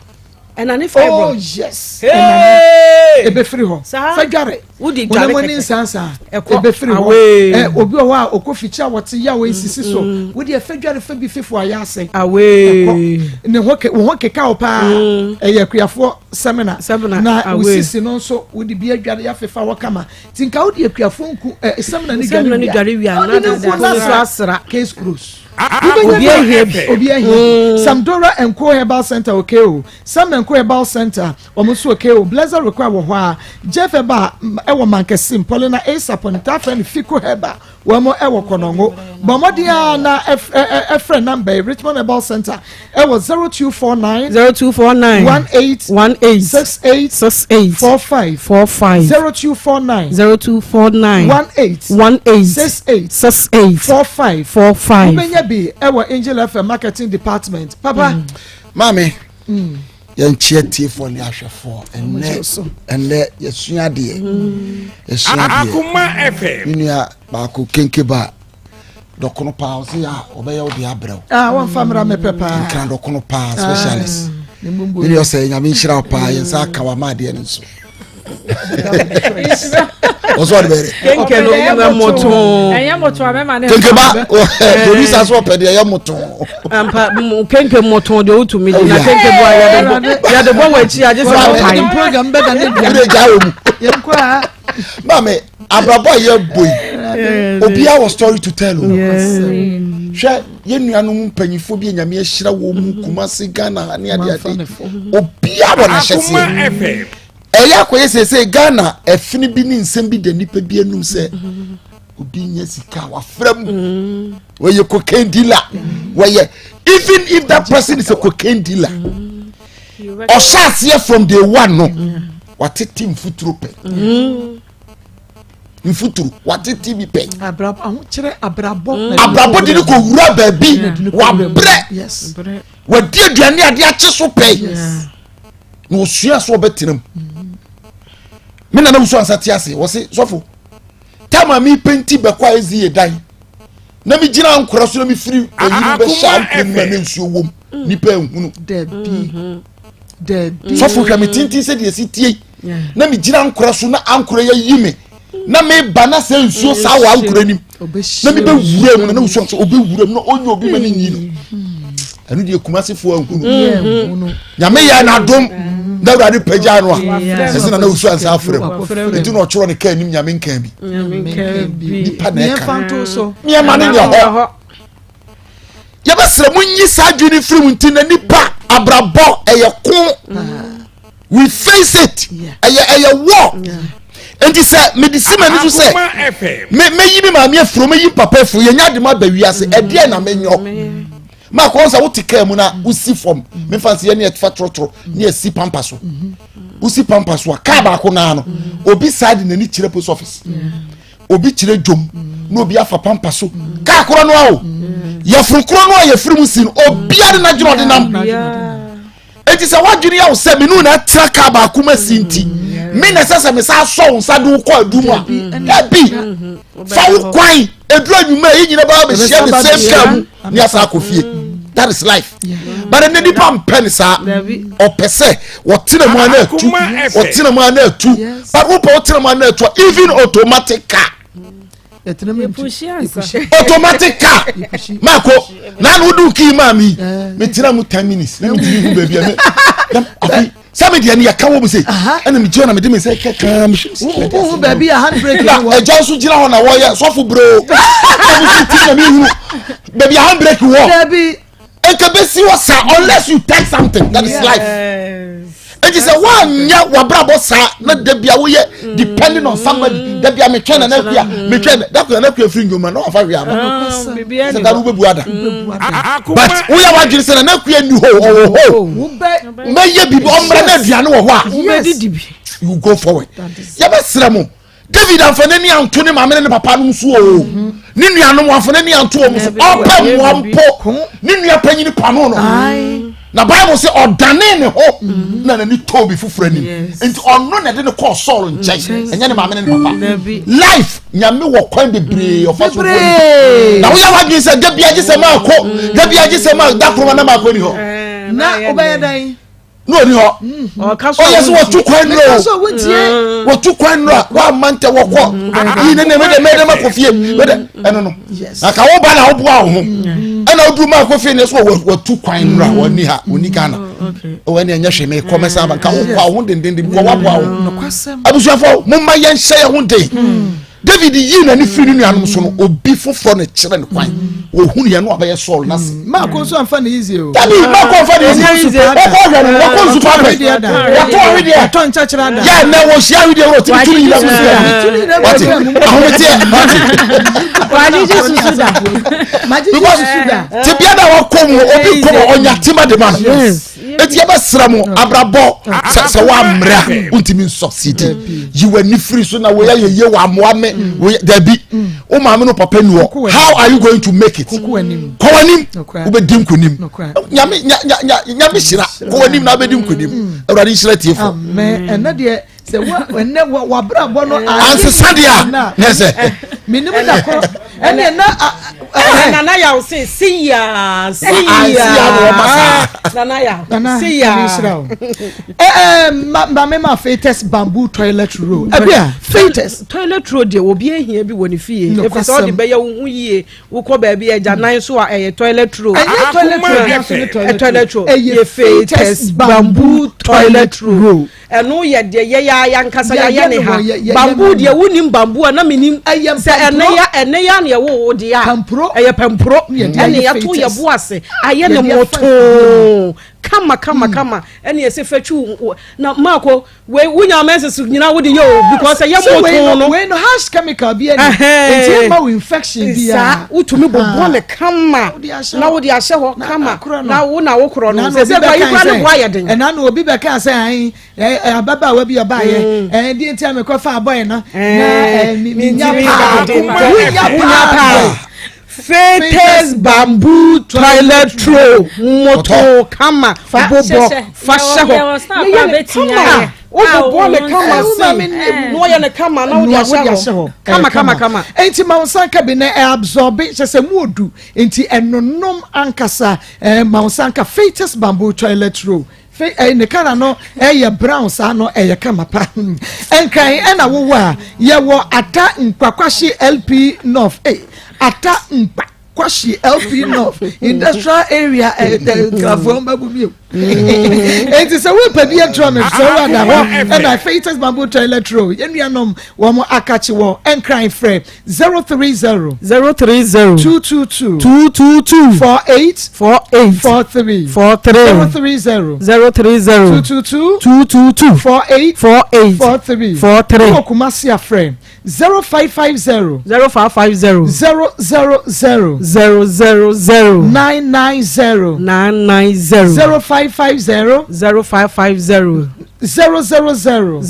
Speaker 10: Ɛna ne fibroid.
Speaker 2: Oh yes. Ɛna ebefiri hɔ. Fa dware.
Speaker 10: Wodi dware
Speaker 2: kɛkɛ. Wɔn ani nsansa. Ebefiri hɔ. Ɛ obi wɔ hɔ a okɔ fikyiri a wɔte yaw esisi so. Mm. Wodi ɛfɛ dware fɛ bi fifo ayɛ ase.
Speaker 10: Awee.
Speaker 2: Ɛkɔ ne ho ke wo ho keka wo paa. Mm. Ɛyɛ akuafoɔ sɛmina.
Speaker 10: Sɛmina.
Speaker 2: Na wosisi no nso wodi bi adware afefa hɔ kama. Ti nka wodi akuafoɔ nku ɛ sɛmina ne dware
Speaker 10: wia.
Speaker 2: Sɛmina ne dware
Speaker 10: wia.
Speaker 2: Ɔde ne nku na asra. Case closed. Wobɛnya bi obi ahia bi. Samdora and Co Herbal Center okay o. Sam and Co Herbal Center wɔn nso okay o. Blessed Require wɔ hɔ a. Jeff Herbal ɛwɔ Mankasim. Paulina A Sapon taa frɛ no Fico Herbal. Wɔn wɔ Kɔnɔngo. Bɔ mmɔden ara na frɛ namba yi, Richmond Herbal Center ɛwɔ 0249
Speaker 10: 0249
Speaker 2: 18
Speaker 10: 18
Speaker 2: 68
Speaker 10: 68
Speaker 2: 45
Speaker 10: 45
Speaker 2: 0249
Speaker 10: 0249
Speaker 2: 18
Speaker 10: 18
Speaker 2: 68
Speaker 10: 68
Speaker 2: 45
Speaker 10: 45.
Speaker 2: Wobɛnya bi ɛwɔ Angel FM marketing department. Papa.
Speaker 11: Maame. Mm. yɛnkyea tiefoɔ ne ahwɛfoɔ ɛnnɛ ɛnnɛ yɛsua adeɛ mm. yɛsua adeɛ me nua baako kenke ba dɔkono paa ɔsɛ a ɔbɛyɛ wo de abrɛ wo
Speaker 2: ah, wɔmfa mmra mepɛ paa
Speaker 11: nkra dɔkono paa ah. specialist me nua ɔsɛ nyame nhyira wo paa yɛn nsa aka wa ma adeɛ no nso ɔsɔ ɔde bɛyɛ
Speaker 10: kenke no yɛ moto
Speaker 12: ɛyɛ moto a mɛma ne
Speaker 11: kenke ba producer so ɔpɛ deɛ ɛyɛ moto
Speaker 10: ampa kenke moto deɛ wotumi di na kenke bɔ a yɛde bɔ wɔ akyi agye sɛ ɔpae
Speaker 2: program bɛda ne dua
Speaker 11: wode gya wɔ mu
Speaker 2: yɛnkɔ a
Speaker 11: maame abrabɔ a yɛbɔ yi obiara wɔ story to tell o hwɛ yɛn nuanom mpanyinfoɔ bi a nyame ahyira wɔn mu Kumasi Ghana ne adeade obiara wɔ n'ahyɛseɛ ɛyɛ akɔyɛ sese Ghana ɛfini bi ne nsɛm bi da nipa bi anum sɛ obi nyɛ sika wafra mu mm. wɔyɛ cocaine dealer wɔyɛ even if that person is a cocaine dealer ɔhyɛ aseɛ from day one no watete mfuturo pɛ. Mm. mfuturo watete bi pɛ.
Speaker 2: ahokyerɛ abrabɔ.
Speaker 11: Mm. abrabɔ de ne kɔ wura baabi wabrɛ wadi aduane ade akye so pɛ na osua so ɔbɛtena mu mm. me nana wusu ansa te ase wɔse sɔfo taama mi penti bɛkɔ a ezi yɛ dan na mi gyina ankora so na mi firi eyi mu bɛhyɛ ankora mu na ne nsuo wom mm. nipa ehunu.
Speaker 2: Dabi. Dabi.
Speaker 11: Sɔfo hwɛ me tenten sɛ deɛ si tie na me gyina ankora so na ankora yɛ yi me na me ba na sɛ nsuo saa wɔ ankora nim na me bɛ wura mu na na nsuo sɛ ɔbɛ wura mu na ɔnyɛ obi ma ne nyi no ɛno deɛ kumasefoɔ ahunu nyame yɛ n'adom na awurade pagya no a ɛsɛ na na wusu ansa afrɛ mu nti na ɔtwerɛ ne kaa anim nyame nkaa bi nipa na ɛka nneɛma ne nyɛ hɔ yɛbɛsrɛ mo nyi saa adwene firi mu nti na nipa abrabɔ ɛyɛ ko we face it ɛyɛ ɛyɛ war nti sɛ mede si m'ani so sɛ mɛyi me maame afuro mɛyi papa afuro yɛnya ade ma aba wiase mm. ɛdeɛ na menyɔ maa kɔn sɛ wote kaa mu na wosi fam mefa sɛ yɛne ɛfa torotoro ne ɛsi pampa so wosi pampa so a kaa baako naa no obi saa de n'ani kyerɛ post office obi kyerɛ dwom na obi afa pampa so kaa korɔ no a o yɛforo korɔ no a yɛfiri mu si no obia de n'adwene ɔde nam eti sɛ wadwene yɛ wo sɛ mene na atena kaa baako ma si nti me na ɛsɛ sɛ me sa asɔ wo nsa de wo kɔ adu mu a dabi fa wo kwan eduru anwummerɛ yɛ nyina baa bɛhyia the same car mu ne asa akɔ fie that is life but ɛnɛ nipa mpɛ ne saa ɔpɛ sɛ wɔtena mu ana atu wɔtena mu ana atu but wopɛ wotena mu ana atu even automatic car automatic car maako na na wode kii maa mi metena mu 10 minutes na metumi hu baabi a me sɛ me deɛ no yɛka wɔ mu sei ɛna megyina na mede me nsa kɛkaa
Speaker 2: wohu baabi a handbrake
Speaker 11: na agya nso gyina hɔ na wɔyɛ sɔfo broo na mo ti na mehunu baabi a handbrake wɔ nka bɛsi hɔ saa unless you touch something that is life eti sɛ woanyɛ wabrabɔ saa na dabi a woyɛ mm. depending on somebody dabi a metwɛn na n'akua metwɛn na dakua n'akua firi ndwoma na wafa hwɛ ama ah, sɛ da no wobɛbu ada mm. but woyɛ wadwene sɛ na n'akua nni hɔ ɔwɔ hɔ mɛyɛ biribi ɔmmra na aduane wɔ hɔ a you go forward yɛbɛsrɛ mo David amfa n'ani anto ne maame ne ne papa nom so oo mhm. ne nuanom amfa n'ani anto wɔn so ɔpɛ mmoa mpo ne nua panyin pano no na bible sɛ ɔdane ne ho mhm. na n'ani tɔɔ bi foforɔ anim nti ɔno na ɛde ne kɔɔ Saul nkyɛn ɛnyɛ ne maame ne ne papa life nyame wɔ kwan bebree ɔfa so wɔ na woyɛ wadwene sɛ dabi agye sɛ maakɔ dabi agye sɛ maa da koroma na maakɔ ni hɔ
Speaker 2: na wobɛyɛ dɛn
Speaker 11: na ɔni hɔ ɔyɛ sɛ wɔtu kwan nnura o wɔtu kwan nnura wɔama ntɛ wɔkɔ yi ne ne mede mede ma kɔ fie mede ɛno no na ka wo ba na woboa wo ho ɛna woduru ma akɔ fie ne so wɔtu kwan nnura wɔni ha wɔni Ghana ɔwɔ ɛne ɛnyɛ hwee mekɔ mɛsa aba nka wokɔ wo ho dendenden kɔ woaboa wo abusuafoɔ momma yɛnhyɛ yɛn ho den. David yii n'ani firi ne nuanom so no, obi foforɔ na kyerɛ ne kwan. Ohunu yɛn no abɛyɛ Saul n'ase.
Speaker 2: Mm. Maako nso anfa ne easy o.
Speaker 11: Dabi Maako anfa ne easy. Wɔkɔ hwɛ no, wɔkɔ nsu pa pɛ. Wɔtɔ awedeɛ.
Speaker 2: Wɔtɔ nkyɛkyerɛ ada.
Speaker 11: Yɛ nɛ wɔhyia awedeɛ wɔ tumi tumi nyina gusu yɛ. Wate ahometeɛ wate.
Speaker 12: Wajiji susu da.
Speaker 11: Because tebea na wakɔ mu obi kɔ mu ɔnya tema de ma no. Eti yɛbɛsrɛ mo abrabɔ sɛ sɛ woammrɛ a wontumi nsɔksidi. Yi w'ani firi so na wei ayɛ yie wammoa me wei dabi. Wo maame no papa ni hɔ. How are you going to make it? Kɔ w'anim wobɛdi nkonim. Nyame nyame hyira kɔ w'anim na wobɛdi nkonim. Awurade nhyira tiefo.
Speaker 2: Amen. Ɛnɛ deɛ sɛ wa ɛnɛ wa wabrabɔ no
Speaker 11: ansesa deɛ a na ɛsɛ.
Speaker 2: Menim da koro ɛnɛ na.
Speaker 10: Nana yaw se siya siya Nana yaw siya.
Speaker 2: Maame ma Fatus bamboo toilet roll. Ɛbi Fatus.
Speaker 10: Toilet roll deɛ obi ehia bi wɔ ne fie. Efisɛ ɔde bɛyɛ wo ho yie wokɔ baabi agya nan so a ɛyɛ toilet roll.
Speaker 2: Ɛnyɛ toilet roll bi nso ne
Speaker 10: toilet roll. Ɛyɛ Fatus bamboo toilet roll. Ɛno yɛ deɛ yɛyɛ ara yɛankasa yɛayɛ ne ha. Bamboo deɛ wonim bamboo a na menim sɛ ɛnɛ ya ɛnɛ ya na ɛwɔ wo deɛ a ɛyɛ pampuro ɛne yɛto yɛ bo ase ayɛ ne motoo kama kama hmm. kama ɛne ɛsɛ fɛtwi na maako wei wonya menses nyinaa wode yɛ o because ɛyɛ motoo no
Speaker 2: wei no harsh chemical bi ɛni nti ɛma wo infection bi a
Speaker 10: saa wotumi bobɔ ne kama na wode ahyɛ hɔ kama na wo na wo korɔ no sɛ sɛ kora yikora ne boa yɛ den.
Speaker 2: ɛna na obi bɛka sɛ ayi ababaawa bi ɔbaayɛ mm. ɛɛ deɛ nti a mekɔ fa abɔɛ no na ɛɛ minya paa wonya paa.
Speaker 10: Fatus bamboo toilet roll moto kama bobɔ fa hyɛ hɔ yɛyɛ ne kama wobobɔ ne kama se na wɔyɛ ne kama na wode ahyɛ hɔ kama kama kama.
Speaker 2: Enti ma wo nsa nka bi na ɛ absorb kyɛ sɛ mu odu Nti ɛnonom ankasa eh, ma wo nsa nka Fatus bamboo toilet roll. Fe, eh, ne kala no ɛyɛ eh, brown saa no ɛyɛ kama pa. Nkran ɛna wowɔ a yɛwɔ Ata Nkwakwahye LP North. Eh, Ata Nkwakwahye LP North Industrial Area eh, eh, Nkrafoɔ mbabu mi o. Enti sɛ wopɛ bi adura me sɛ wo ada hɔ ɛna Fatus bamboo toilet roll. Yɛn nuanom wɔn akakye wɔ Nkran frɛ 030.
Speaker 10: 030.
Speaker 2: 222.
Speaker 10: 222.
Speaker 2: 48.
Speaker 10: 48.
Speaker 2: 43.
Speaker 10: 43.
Speaker 2: 030.
Speaker 10: 030.
Speaker 2: 222.
Speaker 10: 222.
Speaker 2: 48.
Speaker 10: 48.
Speaker 2: 43.
Speaker 10: 43.
Speaker 2: Wɔ Kumasi afrɛ 0550.
Speaker 10: 0550.
Speaker 2: 000.
Speaker 10: 000.
Speaker 2: 990.
Speaker 10: 990.
Speaker 2: 0550.
Speaker 10: 0550.
Speaker 2: 000.
Speaker 10: 000.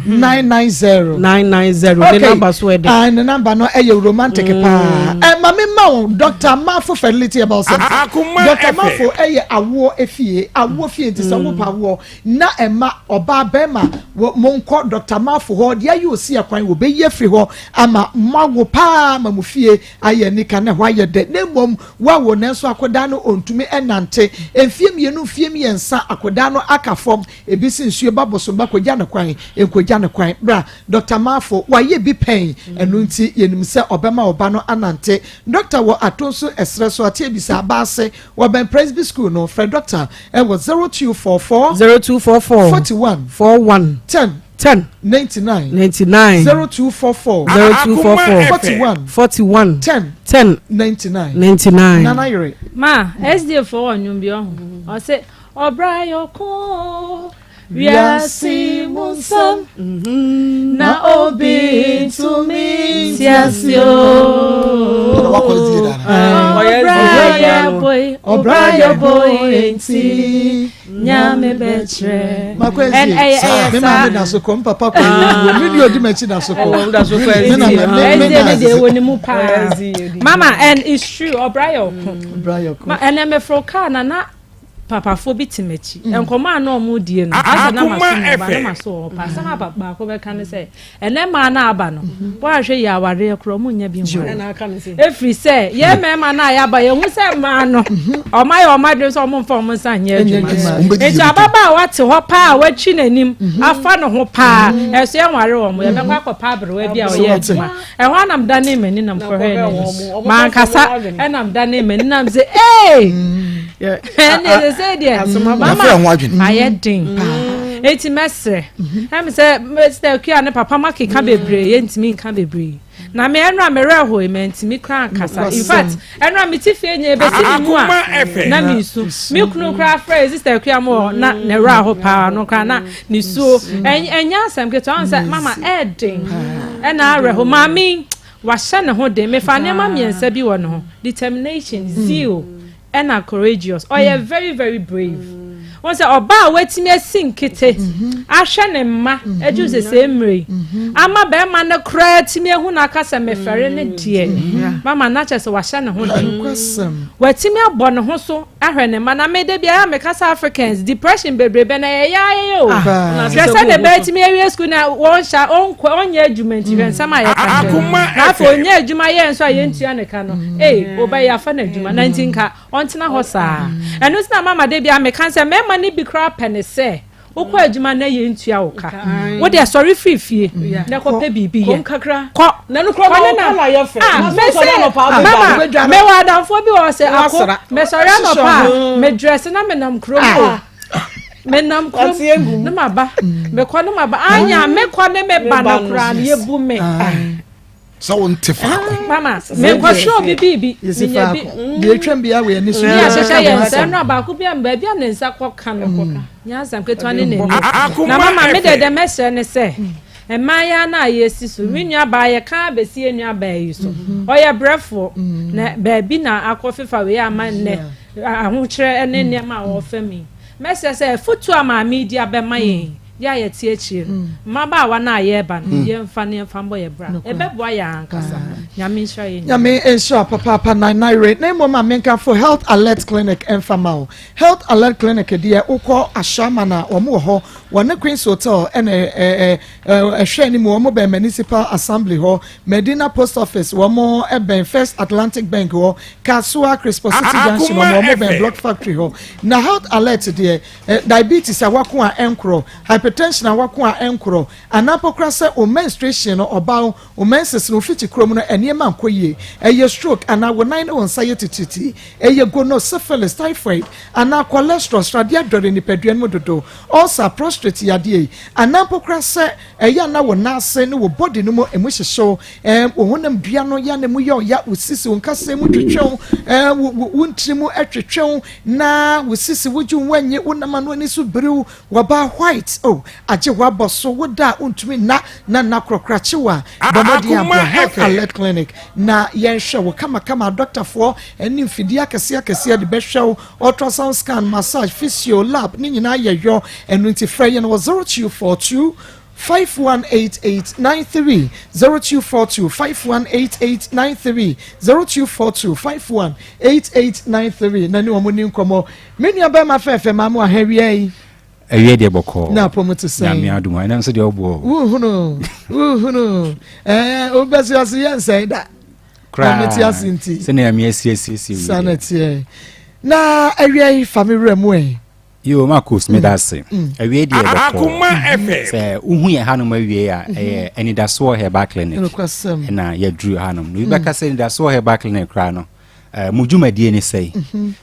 Speaker 2: 990.
Speaker 10: 990.
Speaker 2: Okay.
Speaker 10: Ne number so ɛdɛ.
Speaker 2: Ah, ne number no ɛyɛ romantic mm. paa. Ɛ ma me ma wo Dr. Mafo Fertility Herbal Center. Dr. Mafo ɛyɛ awoɔ efie, awoɔ fie nti sɛ wo pa awoɔ na ɛma ɔbaa bɛrima mo nkɔ Dr. Mafo hɔ deɛ ayɛ osi akwan wɔ bɛyi afiri hɔ ama mo awo paa ma mo fie ayɛ nika na ɛhɔ ayɛ dɛ na mmom Wawo nanso akwadaa no ɔntumi nnante. Mfeɛ mmienu, mfeɛ mmiɛnsa, akwadaa no aka fam. Ebi se nsuo ba bosom ba kɔgya no kwan, nkɔgya no kwan. Bra, Dɔkta Marfo, wayɛ bi pɛn, ɛno nti yɛnim sɛ ɔbɛma wo ba no anante. Dɔkta wɔ Atonsu ɛserɛ so, Ateabisa, Abaase, wɔbɛn Presby School no. Frɛ dɔkta wɔ 0244
Speaker 10: 0244
Speaker 2: 41
Speaker 10: 41
Speaker 2: 10
Speaker 10: 10
Speaker 2: 99
Speaker 10: 99
Speaker 2: 0244
Speaker 10: 0244
Speaker 2: 41
Speaker 10: 41
Speaker 2: 10
Speaker 10: 10
Speaker 2: 99
Speaker 10: 99
Speaker 2: Nana yere.
Speaker 12: Ma SDA fo wɔ nnwom bi ɔho ɔse ɔbra yɔko wiase mu nsɛm na obi ntumi ntiase o ɔbra yɛ boy ɔbra yɛ boy nti. Nyame bɛkyerɛ.
Speaker 2: Makɔ ɛsi. Ɛyɛ saa. Me maame da so kɔ, me papa kɔ. Ah. Me nua odi m'akyi da so kɔ.
Speaker 10: Da so kɔ
Speaker 12: ɛsi. Me na me me na ɛsi deɛ wɔ ne mu paa. Mama and it's true ɔbra yɛ ɔko.
Speaker 2: Ɔbra yɛ ɔko.
Speaker 12: Ma ɛnɛ meforo kaa na na papafoɔ bi te m'akyi. Mm. Nkɔmɔ a na wɔn die no. Asɛ na ma so mu ba na ma so wɔ hɔ paa. Asɛm a baako bɛka ne sɛ ɛnɛ mmaa no aba no woanhwɛ yie awareɛ korɔ ɔmo nnya bi nware ɛfiri sɛ yɛn mmarima no a yɛaba yɛhu sɛ mmaa no ɔmo ayɛ ɔmo adwene sɛ ɔmo mfa ɔmo nsa nyɛ adwuma nti ababaawa te hɔ paa a watwi n'anim afa ne ho paa ɛso yɛnware wɔn yɛbɛkɔ akɔpa aberewa bi a ɔyɛ adwuma ɛhɔ anam da ne m'ani nam kɔhwɛ n'anim mankasa ɛnam da ne m'ani nam sɛ ee ɛne sɛ sɛ deɛ mama ayɛ den paa. Eti mɛsrɛ. Ɛmi sɛ Mr. Akua ne papa ma keka bebree yɛntumi nka bebree. Na me ɛnora me werɛ hoe mantumi koraa ankasa. In fact ɛnora me ti fie nyɛ ebesi me mu a na me su. Me kunu koraa frɛ Sister Akua mo wɔ na ne werɛ aho paa no koraa na ne suo. Ɛnyɛ asɛm ketewa ɔn sɛ mama ɛɛden ɛna awerɛho. Maame wahyɛ ne ho den. Mefa nneɛma mmiɛnsa bi wɔ ne ho. Determination, zeal. Ɛna courageous ɔyɛ very very brave wɔn sɛ ɔbaa a watumi asi nkete ahwɛ ne mma aduru sɛ sɛ mmerɛ yi ama bɛrima no koraa atumi ahu no aka sɛ mefɛre ne deɛ mama no akyɛ sɛ wahyɛ ne ho den watumi abɔ ne ho so ahwɛ ne mma na me da biara meka sɛ Africans depression bebrebe na ɛyɛ ayɛyɛ o ah. hwɛ sɛ ne bɛɛ tumi awie sukuu na wɔnhyɛ ɔnkɔ ɔnyɛ adwuma nti hwɛ nsɛm a yɛka kyerɛ na afei ɔnyɛ adwuma yɛ nso a yɛntua ne ka no mm. ee wobɛyɛ afa no adwuma na nti nka ɔntena hɔ saa mm. ɛno nti na mama da biara meka sɛ mmarima no bi koraa pɛ ne sɛ wokɔ adwuma na yɛ ntua wo ka wo deɛ sɔre firi fie na kɔpɛ biribi yɛ kɔ kɔ ne na ah mese mama mewɔ adamfoɔ bi wɔ sɛ ako mesɔre anɔpa a medrɛse na menam kurom o menam kurom ne ma ba mekɔ ne ma ba anya mekɔ ne me ba no koraa no yɛbu me
Speaker 11: sɛ wo nte faako.
Speaker 12: Ah, mama menkɔhwɛ obi biribi menya bi
Speaker 2: mm. deɛ atwam biara wɔ ani so
Speaker 12: ne ahyehyɛ yɛn nsa ɛno a baako bi a baabi a ne nsa kɔka no mm. nyɛ asɛm ketewa ne n'ani na mama me deɛ deɛ mɛsrɛ ne sɛ mmaayewa no a yɛsi so me nua baa yɛka abɛsi yɛn nua baa yi so mm-hmm. ɔyɛ brɛfoɔ mm. na baabi na akɔ fefa wei ama nnɛ ahokyerɛ ne nneɛma a wɔfa mi mɛsrɛ sɛ afutuo a maame di abɛma yɛn Yɛ a yɛte akyire no, mmabaawa no a yɛreba no, yɛmfa no yɛmfa mbɔ yɛ bra. Ɛbɛboa yɛn ankasa. Nyame nhyira yɛn nyinaa.
Speaker 2: Nyame nhyira papaapa Nanaire na mmom ma menka fo Health Alert Clinic mfa ma wo. Health Alert Clinic deɛ wokɔ Ashaiman a wɔn wɔ hɔ, wɔne Queens Hotel ɛna ɛhwɛ anim, wɔn bɛn Municipal Assembly hɔ, Medina Post Office wɔn bɛn First Atlantic Bank hɔ, Kasoa Crispo City Junction wɔn bɛn Block Factory hɔ. Na Health Alert deɛ Diabetes a wako a ɛnkorɔ, hypertension a wako a ɛnkorɔ, anaa mpo koraa sɛ wo menstruation no, ɔbaa wo, wo menses no, wo fiti kuro mu no, nneɛma nkɔ yie, ɛyɛ stroke anaa wo nan ne wo nsa yɛ titiritii, ɛyɛ gono, syphilis, typhoid, anaa cholesterol, sradeɛ adɔre nipadua no mu dodo, ulcer, prostrate yadeɛ yi, anaa mpo koraa sɛ ɛyɛ a na wo nan ase ne wo body no mu emu hyehye wo, ɛɛ wo honam dua no yɛ na emu yɛ ɔya, wo sisi, wo nkasɛɛ mu twetwe wo, ɛɛ wo wo wo ntiri mu twetwe wo, Na wo sisi wo gye wo anyi wo nam ano ani so biriw wɔbaa white oh agye wo abɔ so wo da a wontumi nna na nna korɔkorɔ akye wo a bɔ mmɔden a bra health alert clinic na yɛnhwɛ wo kamakama adɔktafoɔ ne mfidie akɛseɛ akɛseɛ de bɛhwɛ wo ultrasound scan massage physio lab ne nyinaa yɛ yɔ ɛno nti frɛ yɛn wɔ 0242 518893 0242 518893 0242 518893 na ne wɔn ni nkɔmɔ. Me nua bɛrima fɛɛfɛ maa mo aha awia yi.
Speaker 13: Awia deɛ bɔkɔɔ.
Speaker 2: Na apɔmu te sɛn.
Speaker 13: Nyame adum ɛnɛ nso deɛ ɔboɔ.
Speaker 2: Wuhunu wuhunu ɛɛ wobɛsi ase yɛ nsɛn da.
Speaker 13: Koraa
Speaker 2: Na mete ase nti.
Speaker 13: Sɛnea mi asiesie
Speaker 2: Saa na ɛteɛ. Na awia yi fa me wura mu ɛ.
Speaker 13: Yoo Marcus meda ase. Awiei deɛ bɔkɔɔ. Sɛ wohu yɛn hanom awiei a ɛyɛ Anidasoɔ Herbal Clinic ɛna yɛaduru hanom. Na obi bɛka sɛ Anidasoɔ Herbal Clinic koraa no mo dwumadie ne sɛi.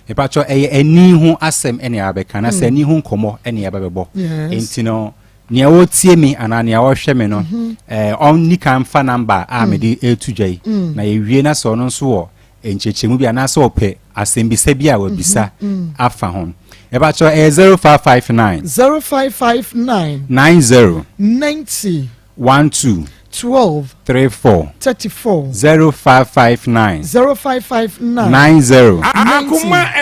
Speaker 13: Mepakyɛ ɛyɛ ani ho asɛm ɛna yɛabɛka na sɛ ani ho nkɔmmɔ ɛna yɛbɛbɛbɔ. Enti no nea ɔretie me anaa nea ɔrehwɛ me no ɔnni kan mfa namba a mede reto dwa yi na yɛwie na sɛ ɔno nso wɔ nkyerɛkyerɛmu bi anaasɛ ɔpɛ asɛmbisa bi a wabisa afa ho. Ɛbakyɛ ɛyɛ 0559.
Speaker 2: 0559.
Speaker 13: 90.
Speaker 2: 90.
Speaker 13: 12.
Speaker 2: 12.
Speaker 13: 34.
Speaker 2: 34.
Speaker 13: 0559.
Speaker 2: 0559.
Speaker 13: 90.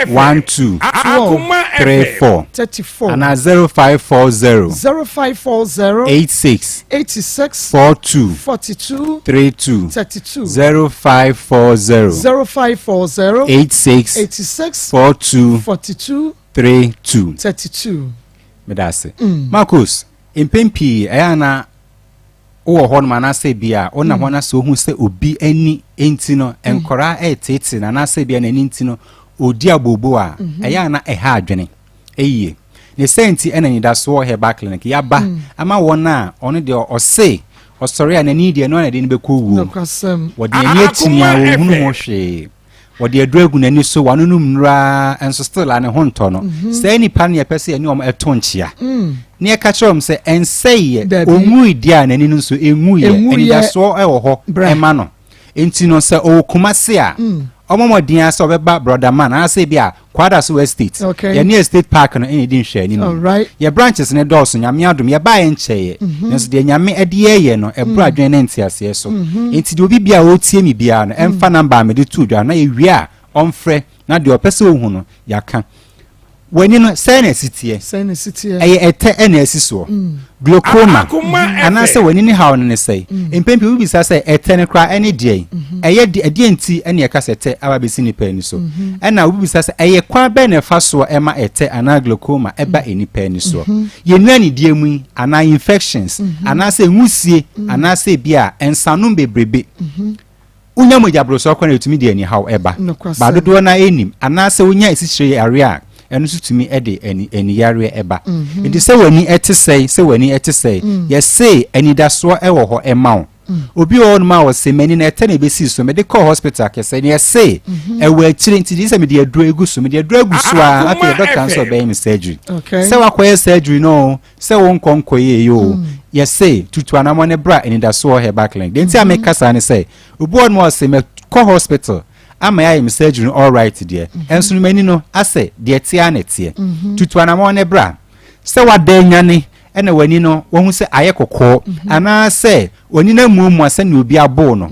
Speaker 2: 90.
Speaker 13: 12.
Speaker 2: 12.
Speaker 13: 34.
Speaker 2: 34.
Speaker 13: Ana 0540.
Speaker 2: 0540.
Speaker 13: 86.
Speaker 2: 86.
Speaker 13: 42.
Speaker 2: 42.
Speaker 13: 32.
Speaker 2: 32.
Speaker 13: 0540.
Speaker 2: 0540.
Speaker 13: 86.
Speaker 2: 86.
Speaker 13: 42.
Speaker 2: 42.
Speaker 13: 32.
Speaker 2: 32.
Speaker 13: Meda ase. Marcus, mpɛn pii ɛyɛ ana wowɔ hɔnom anaasɛ bi a wonam hɔ na sɛ wohu sɛ obi ani nti no nkɔraa ɛreteetee no anaasɛ bi a n'ani nti no ɔdi abooboo a ɛyɛ ana ɛha adwene ɛyie. Ne sɛ nti ɛna anidasoɔ herbal clinic yaba ama wɔn a ɔno deɛ ɔse ɔsɔre a n'ani deɛ ɛno ana de no bɛkɔ wuo. Wɔde n'ani akyini a wɔnhunu ho hwee. Wɔde aduro agu n'ani so, wanonom nnuro ara, nso still a ne ho ntɔ no. Mhm. Saa nipa no yɛpɛ sɛ yɛne wɔn ɛto nkyea. Mm. Ne yɛka kyerɛ wɔn sɛ ɛnsɛeɛ, ɔnwui deɛ a n'ani no nso ɛnwuiɛ, anidasoɔ ɛwɔ hɔ ɛma no. Nti no sɛ ɔwɔ Kumasi a, mm. ɔmɔ mmɔden ara sɛ ɔbɛba Brother Man anaasɛ ebi a Kwadaso Estate. Okay. Yɛne Estate Park no ɛna ɛdi nhwɛanim. Alright. Yɛ branches no dɔɔso, Nyame adom, yɛbaeɛ nkyɛeɛ. Mm -hmm. Nanso deɛ Nyame ɛde yɛyɛ no, ɛboro mm. adwene ne nteaseɛ so. Mm -hmm. Nti deɛ obi bia a ɔretie me biara no, ɛmfa mm. namba a mede too dwa na yɛwie a, ɔmfrɛ na deɛ ɔpɛ sɛ ɔhu no, yɛaka. W'ani no, sɛn na ɛsi teɛ?
Speaker 2: Sɛn na ɛsi teɛ?
Speaker 13: Ɛyɛ ɛtɛ na ɛsi soɔ. Mm. Glaucoma. Anaasɛ w'ani ne haw no ne sɛe. Mm. Mpɛn pii wobisa sɛ ɛtɛ no koraa ɛne deɛn? Mm-hmm. Ɛyɛ de ɛdeɛ nti ɛne ɛka sɛ ɛtɛ aba bɛsi nipa ani so. Mm-hmm. Ɛna wobisa sɛ ɛyɛ kwan bɛn na ɛfa soɔ ɛma ɛtɛ anaa glaucoma ɛba mm. nipa ani soɔ. Mm-hmm. Yɛn nnuanidie mu yi anaa infections anaasɛ nwusie anaasɛ ebi a nsanom bebrebe. Wonya mogyaborosoɔ koraa na ɛtumi de anihaw ba. Ba dodoɔ no ara nnim. Anaasɛ wonya asikyire yareɛ a, ɛno nso tumi de ani aniyareɛ ba. Mhm. Nti sɛ w'ani te sɛe, sɛ w'ani te sɛe, mm. yɛse anidasoɔ wɔ hɔ ma wo. Mm. Obi wɔ hɔnom a ɔse m'ani no ɛtɛ na ɛbɛsii so, mede kɔɔ hospital kɛsɛ, ne yɛse mhm. ɛwɔ akyire nti gye sɛ mede aduro egu so, mede aduro agu so a, afei dɔkta nso ɔbɛyɛ me surgery. Sɛ wakɔyɛ surgery no Sɛ wo nkɔ nkɔyɛ yi oo, yɛse tutu anamɔ ne bra anidasoɔ herbal clinic. Deɛ nti a meka saa ne sɛ, obi wɔ hɔ nom a ɔse mɛkɔ hospital ama yɛayɛ me surgery no alright deɛ, ɛnso no m'ani no asɛ deɛ ɛteɛ ara na ɛteɛ. Tutu anamɔ ne bra. Sɛ wada anyane ɛna w'ani no wahu sɛ ayɛ kɔkɔɔ, anaasɛ w'ani no amuamua sɛdeɛ obi aboo no,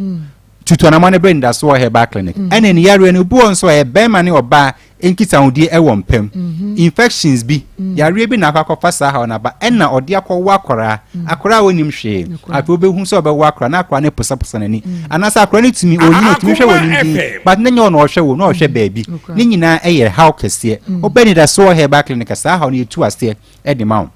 Speaker 13: tutu anamɔ ne bra anidasoɔ herbal clinic. Ɛna ani yareɛ no obi wɔ hɔ nso a ɛyɛ bɛrima ne ɔbaa nkitahodie wɔ mpam, mhm. infections bi, mm. yareɛ bi na akɔ akɔfa saa haw no aba, ɛna ɔde akɔwo akwaraa, mm. akwaraa a ɔnim hwee, afei wobɛhu sɛ ɔbɛwo akwaraa na akwaraa no posaposa n'ani, mm. anaasɛ akwaraa no tumi ɔnyini ɔtumi hwɛ wɔ nim din, but ne nyɛ ɔna ɔhwɛ wo na ɔhwɛ baabi, ne nyinaa ɛyɛ haw kɛseɛ. Wobɛ nidasoɔ herbal clinic saa haw no yɛtu aseɛ ɛde ma wo.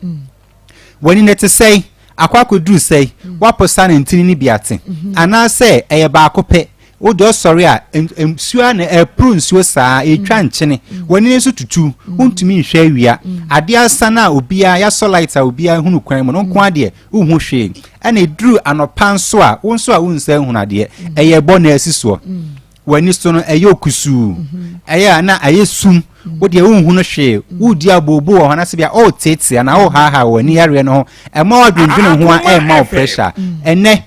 Speaker 13: W'ani no te sɛe, akɔ akɔduru sɛe, woaposa ne ntini no bi ate, anaasɛ ɛyɛ baako pɛ, wo deɛ ɔsɔre a, nsuo ara na ɛporo nsuo saa, ɛretwa nkyene, w'ani no nso tutu, wontumi nhwɛ awia, adeɛ asa no a obiara, yɛasɔ light a obiara hunu kwan mu no, nko ara deɛ, wonhu hwee. Ɛna ɛduru anɔpa nso a, wo nso a wonsan nhunu adeɛ, ɛyɛ bɔ na asi soɔ. W'ani so no ɛyɛ okusuu, ɛyɛ a na ayɛ sum, wo deɛ wonhu no hwee, woredi abooboo wɔ hɔ anaasɛ bia ɔreteetee anaa ɔrehaahaa wɔ w'ani yareɛ no ho, ɛma w'adwendwene ho a ɛmma wo pressure. Ɛnnɛ,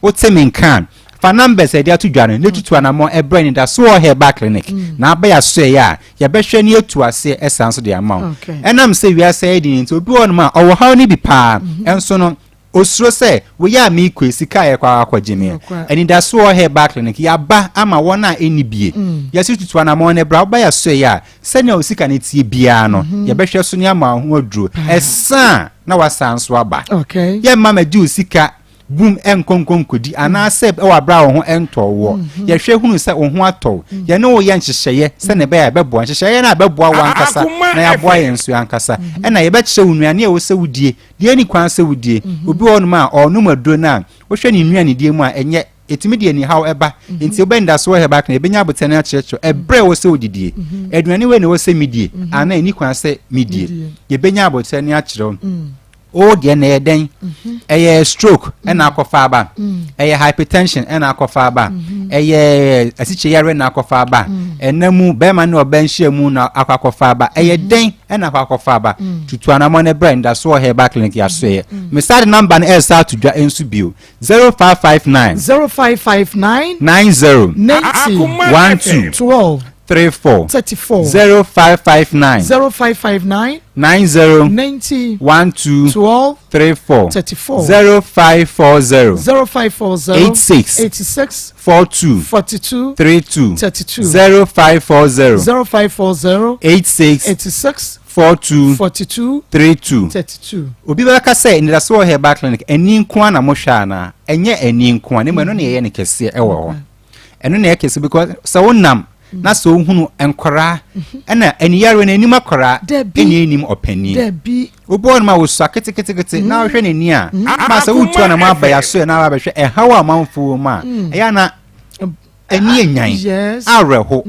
Speaker 13: wote me nka a, fa numbers a yɛde ato dwa no na tutu anammɔn ɛbrɛ Anidasoɔ Herbal Clinic na aba yɛn asoɛeɛ a, yɛbɛhwɛ na yɛatu aseɛ ɛsan nso de ama wo. Ɛnam sɛ wiase ayɛ den nti, obi wɔ hɔnom a ɔwɔ haw no bi paa, nso no, Osuro sɛ, Wei a merekɔ yi, sika a yɛkɔ akɔgye me. Anidaso wɔ Herbal Clinic. Yɛaba ama wɔn a enni bie. Yɛse tutu anamɔn na bra. Woba yɛn asoɛeɛ a, sɛnea wo sika no teɛ biara no, yɛbɛhwɛ so na yɛama wo ho aduro. Ɛsa a, na woasan nso aba. Yɛmma mmɛgye wo sika bum nkɔ nkɔ nkɔdi anaasɛ wɔ aberɛ a wo ho ntɔɔ woɔ. Yɛhwɛ hunu sɛ wo ho atɔ wo. Yɛne wo yɛ nhyehyɛeɛ sɛnea ɛbɛyɛ a ɛbɛboa. Nhyehyɛeɛ no a ɛbɛboa wo ankasa na yɛaboa yɛn nso yɛn ankasa. Ɛna yɛbɛkyerɛ wo nnuane a ɛwɔ sɛ wodie Deɛ ɛnni kwan sɛ wodie. Obi wɔ hɔnom a, ɔrenom aduro no a, wohwɛ ne nnuanedie mu a, ɛnyɛ. Ɛtumi de anihaw ba. Nti wobɛ anidasoɔ herbal clinic, yɛbɛnya abotire no akyerɛkyerɛ wo ɛberɛ a ɛwɔ sɛ wodidie. Aduane wei na ɛwɔ sɛ medie anaa ɛnni kwan sɛ medie. Yɛbɛnya abotire no akyerɛ wo. Wo deɛ na ɛyɛ dɛn? Ɛyɛ stroke ɛna akɔfa aba. Ɛyɛ hypertension ɛna akɔfa aba. Ɛyɛ asikyire yareɛ na akɔfa aba. Ɛna mu bɛrima ne ɔbaa nhyia mu na akɔ akɔfa aba. Ɛyɛ dɛn ɛna akɔ akɔfa aba? Tutu anamɔ ne brɛ ndasoɔ herbal clinic yasoɛ. Mesa de number no ɛresa ato dwa nso bio. 0559.
Speaker 2: 0559.
Speaker 13: 90.
Speaker 2: 90.
Speaker 13: 12.
Speaker 2: 12.
Speaker 13: 34.
Speaker 2: 34.
Speaker 13: 0559.
Speaker 2: 0559.
Speaker 13: 90.
Speaker 2: 90.
Speaker 13: 12.
Speaker 2: 12.
Speaker 13: 34.
Speaker 2: 34.
Speaker 13: 0540.
Speaker 2: 0540.
Speaker 13: 86.
Speaker 2: 86.
Speaker 13: 42.
Speaker 2: 42.
Speaker 13: 32.
Speaker 2: 32.
Speaker 13: 0540.
Speaker 2: 0540.
Speaker 13: 86.
Speaker 2: 86.
Speaker 13: 42.
Speaker 2: 42.
Speaker 13: 32.
Speaker 2: 32.
Speaker 13: Obi bɛka sɛ anidaso wɔ herbal clinic ani nko ara na mohwɛ anaa? Ɛnyɛ ani nko ara na mmom ɛno na yɛyɛ no kɛseɛ ɛwɔ hɔ. Ɛno na ɛyɛ kɛse because sɛ wonam na sɛ wohunu nkwaraa ɛna aniyareɛ no anim akwaraa ɛna anim ɔpanin. Obi wɔ hɔnom a wɔsua ketekete na wohwɛ n'ani a ma sɛ wotu anam aba yɛasoɛ na aba bɛhwɛ ɛhaw a amanfoɔ wɔ mu a ɛyɛ ana ani enyan awerɛho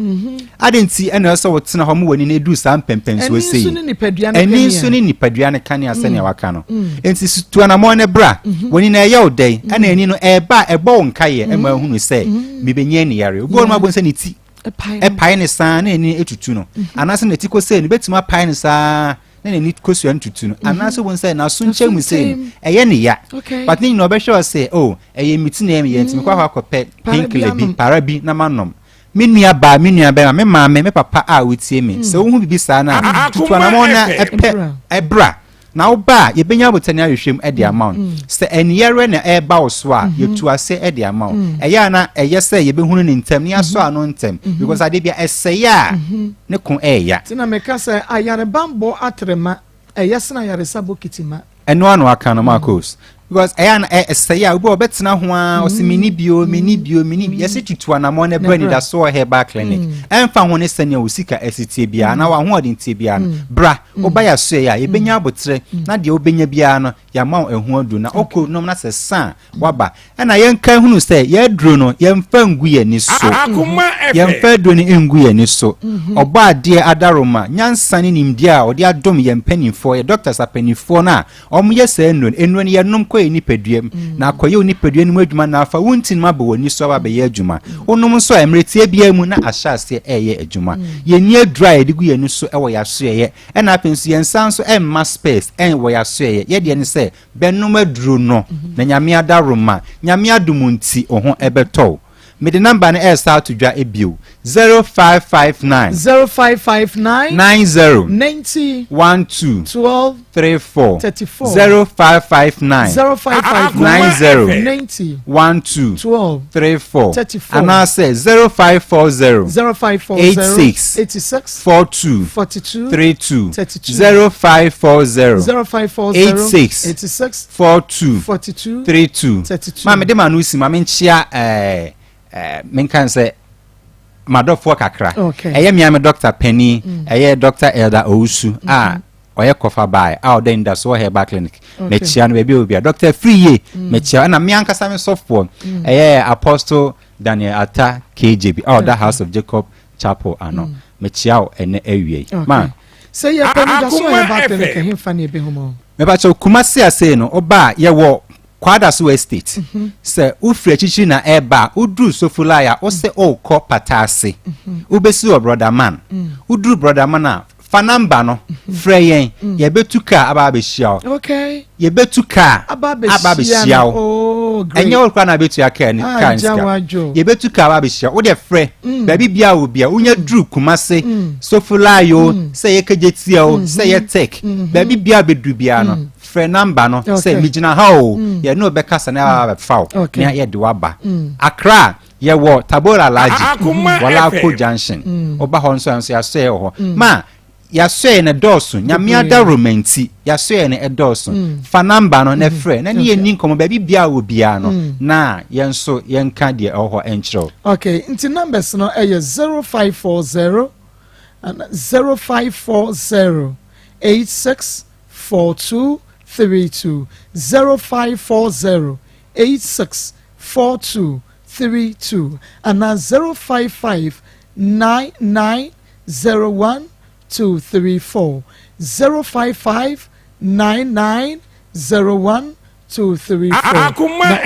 Speaker 13: ade nti ɛna ɛsɛ wotena hɔ ma w'ani no edu saa mpɛmpɛnsoɔ sei ɛni nso ne nipadua no kanea sɛnea mm. waka no mm. nti tu anamɔn no bra mm-hmm. w'ani no ɛyɛ wo dɛn mm-hmm. ɛna ani no ɛba ɛbɔ wo nkaeɛ ɛma ahunu sɛ mebɛnya ani yare obi wɔ no abɔ sɛ ne ti. Ɛpae ne saa na n'ani etutu no. Mhm. Anaasɛ n'ati kɔ sei no ebetumi apae no saa na n'ani kosua no tutu no. Mhm. Anaasɛ wɔn sɛ n'aso nkyɛn mu sei no ɛyɛ ne ya. But ne nyinaa ɔbɛhwɛ ɔsɛ oh ɛyɛ mi ti na ɛyɛ mi yɛ nti mekɔ akɔ akɔpɛ painkiller bi para bi na ma nom. Me nua baa, me nua bɛrima, me maame, me papa a wotie me, sɛ wohu biribi saa no a, tutu anamɔn na ɛpɛ bra. Na woba a, yɛbɛnya abotane ahwehwɛ mu de ama wo. Sɛ aniyareɛ na ɛreba wo so a, yɛtu aseɛ de ama wo. Ɛyɛ a na ɛyɛ sɛ yɛbɛhunu no ntɛm na yɛasɔ ano ntɛm because adeɛ bi a ɛsɛe a, ne ko ɛɛya.
Speaker 2: Nti na meka sɛ ayarebanbɔ atrema ɛyɛ sene ayaresa bokiti ma.
Speaker 13: Ɛno ara na waka no Marcos because ɛyɛ na ɛsɛe a obi a ɔbɛtena ho ara ɔsɛ mini bio mini bio mini bio yɛsɛ tutu anamɔ na ɛbrɛ anidasoɔ herbal clinic ɛnfa ho ne sɛnea wo sika ɛsi tie biara na w'ahoɔden tie biara no bra woba yɛ asoɛ a yɛbɛnya abotrɛ na deɛ wobɛnya biara no yɛama wo ɛho aduro na ɔkɔ nom na sɛ sa a waba Ɛna yɛnka hunu sɛ yɛn aduro no yɛmfa ngu yɛn ani so. Yɛmfa aduro no ngu yɛn ani so. Mhm. Ɔbɔ adeɛ adaroma, nyansa ne nimdeɛ a ɔde adom yɛn mpanimfoɔ, yɛ doctors apanimfoɔ no a wɔyɛ saa nnuro no. Nnuro no yɛnom kɔ yɛn nipadua mu mm. na akɔyɛ wo nipadua no mu adwuma na afa wo ntinom abɔ w'ani so aba abɛyɛ adwuma. Mm. Wonom nso a mmerɛ tie biara mu na ahyɛ aseɛ ɛreyɛ adwuma. Mm. Yɛnni aduro a yɛde gu yɛn ani so wɔ yɛn asoɛeɛ ɛna afei nso yɛn nsa nso ɛmma space ɛwɔ yɛn asoɛeɛ. Yɛdeɛ ne sɛ Bɛnom aduro no na Nyame adaworoma, Nyame adom nti wo ho bɛtɔ wo. Mede number no ɛresa ato dwa bio, 0559.
Speaker 2: 0559.
Speaker 13: 90.
Speaker 2: 90.
Speaker 13: 12.
Speaker 2: 12.
Speaker 13: 34.
Speaker 2: 34.
Speaker 13: 0559.
Speaker 2: 0559.
Speaker 13: 90.
Speaker 2: 90.
Speaker 13: 12.
Speaker 2: 12.
Speaker 13: 34.
Speaker 2: 34.
Speaker 13: Anaasɛ 0540.
Speaker 2: 0540.
Speaker 13: 86.
Speaker 2: 86.
Speaker 13: 42.
Speaker 2: 42.
Speaker 13: 32.
Speaker 2: 32.
Speaker 13: 0540.
Speaker 2: 0540.
Speaker 13: 86.
Speaker 2: 86.
Speaker 13: 42.
Speaker 2: 42.
Speaker 13: 32.
Speaker 2: 32.
Speaker 13: Maa mede maa no si ma menkyea ɛɛ ɛɛ menka sɛ madɔfoɔ kakra.
Speaker 2: Okay.
Speaker 13: Ɛyɛ mmea me dɔkta panin ɛyɛ dɔkta Elder Owusu a ɔyɛ kɔfa bae a ɔda anidasoɔ herbal clinic. Mekyia no baabi a obi a dɔkta Firiye mekyia ɛna me ankasa me sɔfoɔ ɛyɛ Apostle Daniel Atta KJB a ɔda House of Jacob Chapel ano. Mekyia wo ɛnɛ awia yi. Ma.
Speaker 2: Sɛ yɛpɛ anidasoɔ herbal clinic ɛhefa ne yɛbɛhu mo?
Speaker 13: Mepakyɛw Kumasi ase no woba a yɛwɔ Kwadaso Estate. Sɛ wofiri akyirikyiri na ɛreba a, woduru Sofolai a, wose worekɔ Pataase. Wobɛsi wɔ Brɔdaman. Woduru Brɔdaman a, fa namba no frɛ yɛn. Yɛbɛtu kaa aba abɛhyia wo.
Speaker 2: Okay.
Speaker 13: Yɛbɛtu kaa
Speaker 2: Aba
Speaker 13: aba abɛhyia wo.
Speaker 2: Oh, great.
Speaker 13: Ɛnyɛ wo koraa na abɛtua kaa ni
Speaker 2: Ah,
Speaker 13: kaa ni
Speaker 2: gya
Speaker 13: sika.
Speaker 2: wadwo.
Speaker 13: Yɛbɛtu kaa aba abɛhyia wo. Wodeɛ frɛ baabi biara wɔ bia wonya duru Kumase, Sofolai o, sɛ yɛ Kejetia o, sɛ yɛ Tech, baabi biara bɛduru biara no, Frɛ number no sɛ megyina ha o, yɛne wo bɛkasa na yɛaba abɛfa wo na yɛde wo aba. Accra, yɛwɔ Tabora Alhaji, Walako Junction. Woba hɔ nso a nso yɛasɔɛ wɔ hɔ. Ma yɛasɔɛ no dɔɔso, Nyame adaworoma nti, yɛasɔɛ no ɛdɔɔso. Fa number no na frɛ na ne yɛnni nkɔmmɔ baabi biara wɔ biara no na yɛn nso yɛnka deɛ ɛwɔ hɔ nkyerɛ wo.
Speaker 2: Okay, nti numbers no ɛyɛ 0540 0540 86 42 32 0540 86 42 32 anaa 055 99 01 234 055 99 01 234 na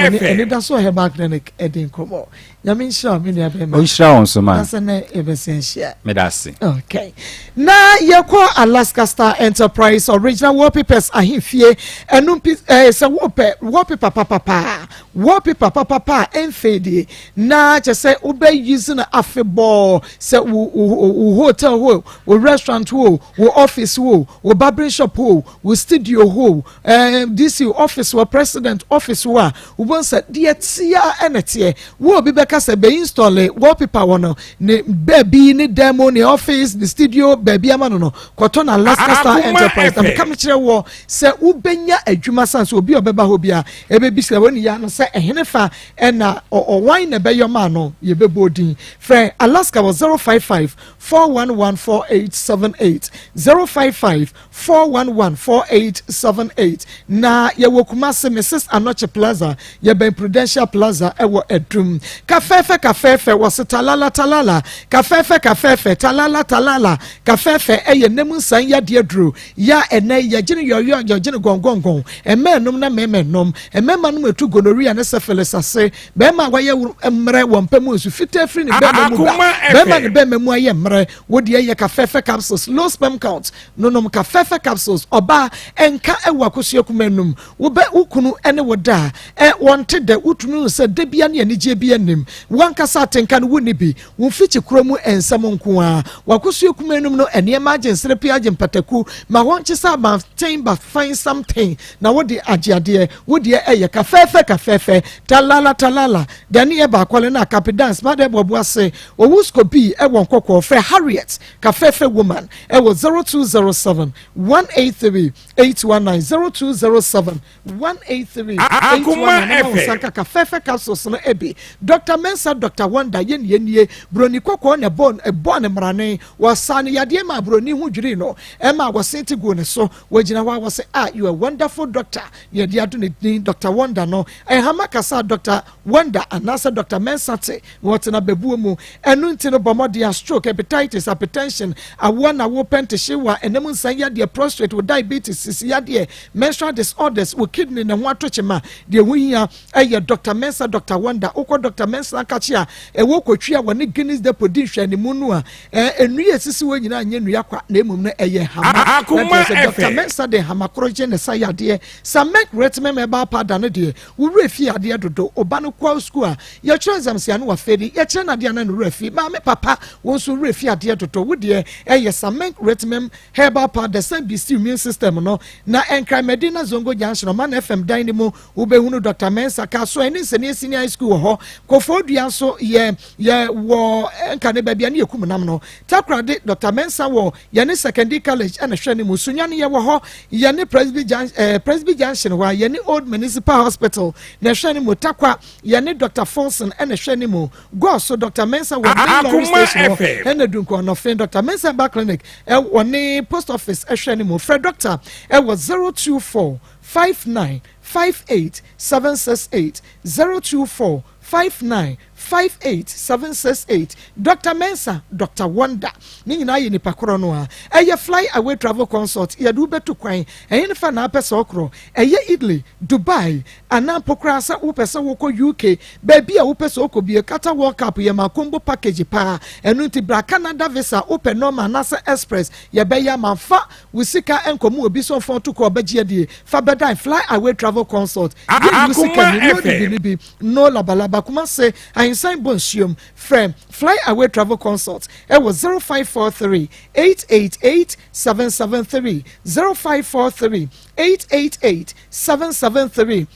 Speaker 2: ɔne Anidaso Herbal Clinic ɛdi nkɔmɔ. Nyame nhyira wo me nua bɛrima.
Speaker 13: Ɔnhyira wo nso ma.
Speaker 2: Na sɛ nɛ yɛbɛsɛn hyia.
Speaker 13: Meda ase.
Speaker 2: Okay. Na yɛkɔ Alaska Star Enterprise Original Wallpapers ahemfie. Ɛno mpi eh, sɛ wopɛ wallpaper papapa, wallpaper papapa a ɛmfeedie na kyɛ sɛ wobɛ use no afebɔɔ sɛ wo wo wo hotel hɔ, wo restaurant hɔ, wo office hɔ, wo barbering shop hɔ, wo studio hɔ, eh, DC office wɔ president office hɔ a wobɛhu sɛ deɛ tia ɛna teɛ wo obi bɛka sɛ bɛ install wallpaper wɔ no ne baabi ne dan mu ne office ne studio baabi ama no no kɔtɔ na Alaska Star Enterprise na meka mekyerɛ wɔ sɛ wobɛnya adwuma san sɛ obi a ɔbɛba hɔ bi a ɛbɛbisa wɔ ne ya no sɛ ɛhene fa ɛna ɔwan na ɛbɛyɔ ma no yɛbɛbɔ odin frɛ Alaska wɔ 055 411 4878 055 411 4878 na yɛwɔ Kumasi. Kumasi, Mrs Anokye Plaza, yɛbɛn Prudential Plaza ɛwɔ Adum. Kafɛɛfɛ kafɛɛfɛ, wɔse talala talala, kafɛɛfɛ kafɛɛfɛ, talala talala, kafɛɛfɛ ɛyɛ nna mu nsan yadeɛ duro, ya ɛnɛ yi yɛgye no yɔyɔ, yɛgye no gɔngɔngɔn, mmaa nom na mmarima nom, mmarima nom etu gonorrhea ne syphilis ase, barima a wayɛ mmerɛ wɔ mpa mu nsu fitaa firi ne bɛrima mu ba, barima ne bɛrima mu ayɛ mmerɛ, wo deɛ yɛ kafɛɛfɛ capsules, low sperm count, nonom kafɛɛfɛ capsules, ɔbaa ɛnka ɛwɔ akosua kuma num, wo bɛ wo kunu ɛne wo da a, ɛ wɔnte dɛ, wotumi hu sɛ da bia ne anigyeɛ bi anim, wankasa atenka no wonni bi, wo mfikyi kuro mu nsɛm nko ara, wakosua kuma num no nneɛma agye nserepe agye mpataku, ma wɔnkye sɛ abanten ba find something na wode agye adeɛ, wo deɛ ɛyɛ kafɛɛfɛ kafɛɛfɛ, talala talala, dane yɛ baakɔle na akape dance ma dɛ boaboa se, owu skobi ɛwɔ nkɔkɔɔ, frɛ Harriet kafɛɛfɛ woman ɛwɔ 0207 183 819 0207 183 819 na wo nsa nka kafɛɛfɛ capsules no bi. Dr. Mensah Dr. Wonder yɛ nie nie, broni kɔkɔɔ na ɛbɔ ɛbɔɔ ne mmarane, wɔsaa no yadeɛ maa broni ho dwirii no, ɛmaa wɔsen te guu ne so, wɔgyina hɔ a wɔse ah you are wonderful doctor, na yɛde ato ne din Dr. Wonder no, nhama kasa a Dr. Wonder anaasɛ Dr. Mensah te na wɔte no abɛbuo mu, ɛno nti no bɔ mmɔden a stroke, hepatitis, hypertension, awoɔ na wopɛ ntehyewa, ɛnam nsan yadeɛ, prostrate, wo diabetes, sisi yadeɛ, menstrual disorders, wo kidney ne ho ato kyema, deɛ ɛho hia ɛyɛ Dr. Mensah, Dr. Wonder, wokɔ Dr. Mensah akakye a ɛwɔ kotwi a wɔne Guinness Depot di nhwɛanimu no a, ɛɛ nnua a esisi hɔ nyinaa nyɛ nnua kwa na mmom no ɛyɛ hama. Na kyerɛ sɛ Dr. Mensah de hama koro gye ne sa yadeɛ. Samek Retmem Herbal Powder no deɛ, wo werɛ fi adeɛ dodo, wo ba no kɔ sukuu a, yɛtwerɛ exams a na wafeeli, yɛkyerɛ no adeɛ a na ne werɛ afi. Maame, papa, wo nso wo werɛ fi adeɛ dodo, wo deɛ ɛyɛ Samek Retmem Herbal Powder, san bi si immune system no. Na Nkran Medina Zongo Junction, Ɔman FM dan no mu, wobɛhunu Dr. Mensah. Kasoa ne Nsania Senior High School wɔ hɔ. Koforidua nso yɛ yɛ wɔ nka ne baabi a ne yɛkum nam no. Takoradi, Dr. Mensah wɔ yɛne Secondary College ɛna hwɛ ne mu. Sunyani yɛwɔ hɔ, yɛne Presby Junction, eh, Presby Junction hɔ a yɛne Old Municipal Hospital na ɛhwɛ ne mu. Takwa yɛne Dr. Fonson ɛna ɛhwɛ ne mu. Gɔɔ so Dr. Mensah wɔ main lorry station hɔ ɛna Dunkwa Ɔnɔfen Dr. Mensah ba clinic ɛwɔ ne post office ɛhwɛ ne mu. Frɛ doctor ɛwɔ 024 59 58 768 024 59 58 768 Doctor Mensah, Doctor Wonder, ne nyinaa yɛ nipa korɔ no a. Ɛyɛ Fly Away Travel Consult, yɛde wo bɛtu kwan. Ɛhe ne fa na apɛ sɛ ɔkorɔ? Ɛyɛ Italy, Dubai, anaa mpo koraa sɛ wopɛ sɛ wokɔ UK, baabi a wopɛ sɛ wokɔ bie. Qatar World Cup yɛ ma combo package paa, ɛno nti bra. Canada visa, wopɛ normal anaasɛ express, yɛbɛyɛ ama. Fa wo sika nkɔmu obi so mfa to kɔ ɔbɛgye adie, fa bɛdan Fly Away Travel Consult. Yɛnyi wo sika ni, no dibi ni bi, no labalaba. Kumase Ahensan bɔ nsuom, frɛ Fly Away Travel Consult ɛwɔ 0543 888 773, 0543 888 773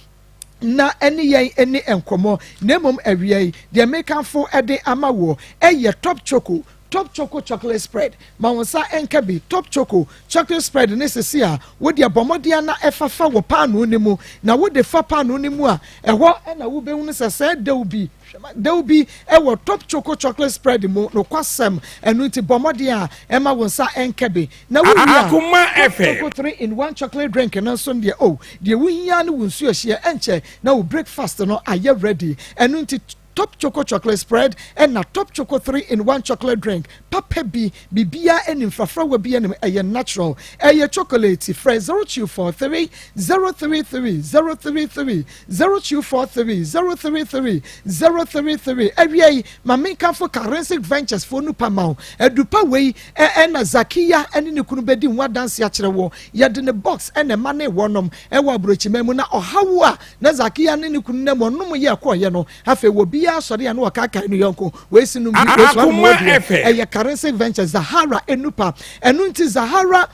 Speaker 2: na ɛne yɛn ɛni nkɔmmɔ. Na mmom awia yi deɛ mekamfo ɛde ama woɔ ɛyɛ Top Choco, Top Choco chocolate spread. Ma wo nsa nka bi. Top Choco chocolate spread ne sisi a wode abɔ mmɔden na ɛfafa wɔ paanoo no mu, na wode fa paanoo no mu a, ɛhɔ ɛna wobɛhunu sɛ sɛ dɛw bi dɛw bi ɛwɔ Top Choco chocolate spread mu. Nokwasɛm, ɛno nti bɔ mmɔden a ɛma wo nsa nka bi. Na wowie a, Top Choco 3 in 1 chocolate drink no nso deɛ, o deɛ wohia ne wo nsuo hyeɛ, ɛnkyɛ na wo breakfast no ayɛ ready. Ɛno nti Top Choco chocolate spread ɛna Top Choco 3 in 1 chocolate drink papa bi, biribiara anim frafrawa bi anim, ɛyɛ natural, ɛyɛ chocolate. Frɛ 0243 033 033, 0243 033 033. Awia yi ma menkamfo Karensic Ventures foɔ no pa ma wo adupa wei ɛna Zakiya ɛne ne kunu bɛdi ho adanse akyerɛ wɔ. Yɛde ne box ɛna ɛma ne wɔnom ɛwɔ aburokyima mu na ɔhaw a na Zakiya ne ne kunu nam ɔnom yɛ ɛkɔɔyɛ no, afei wɔ biara sɔre a na wɔkaakae no yɔnko wei si nom bi wei so anom wɔ deɛ ɛyɛ Karensic Ventures Zahara enupa. Ɛno nti Zahara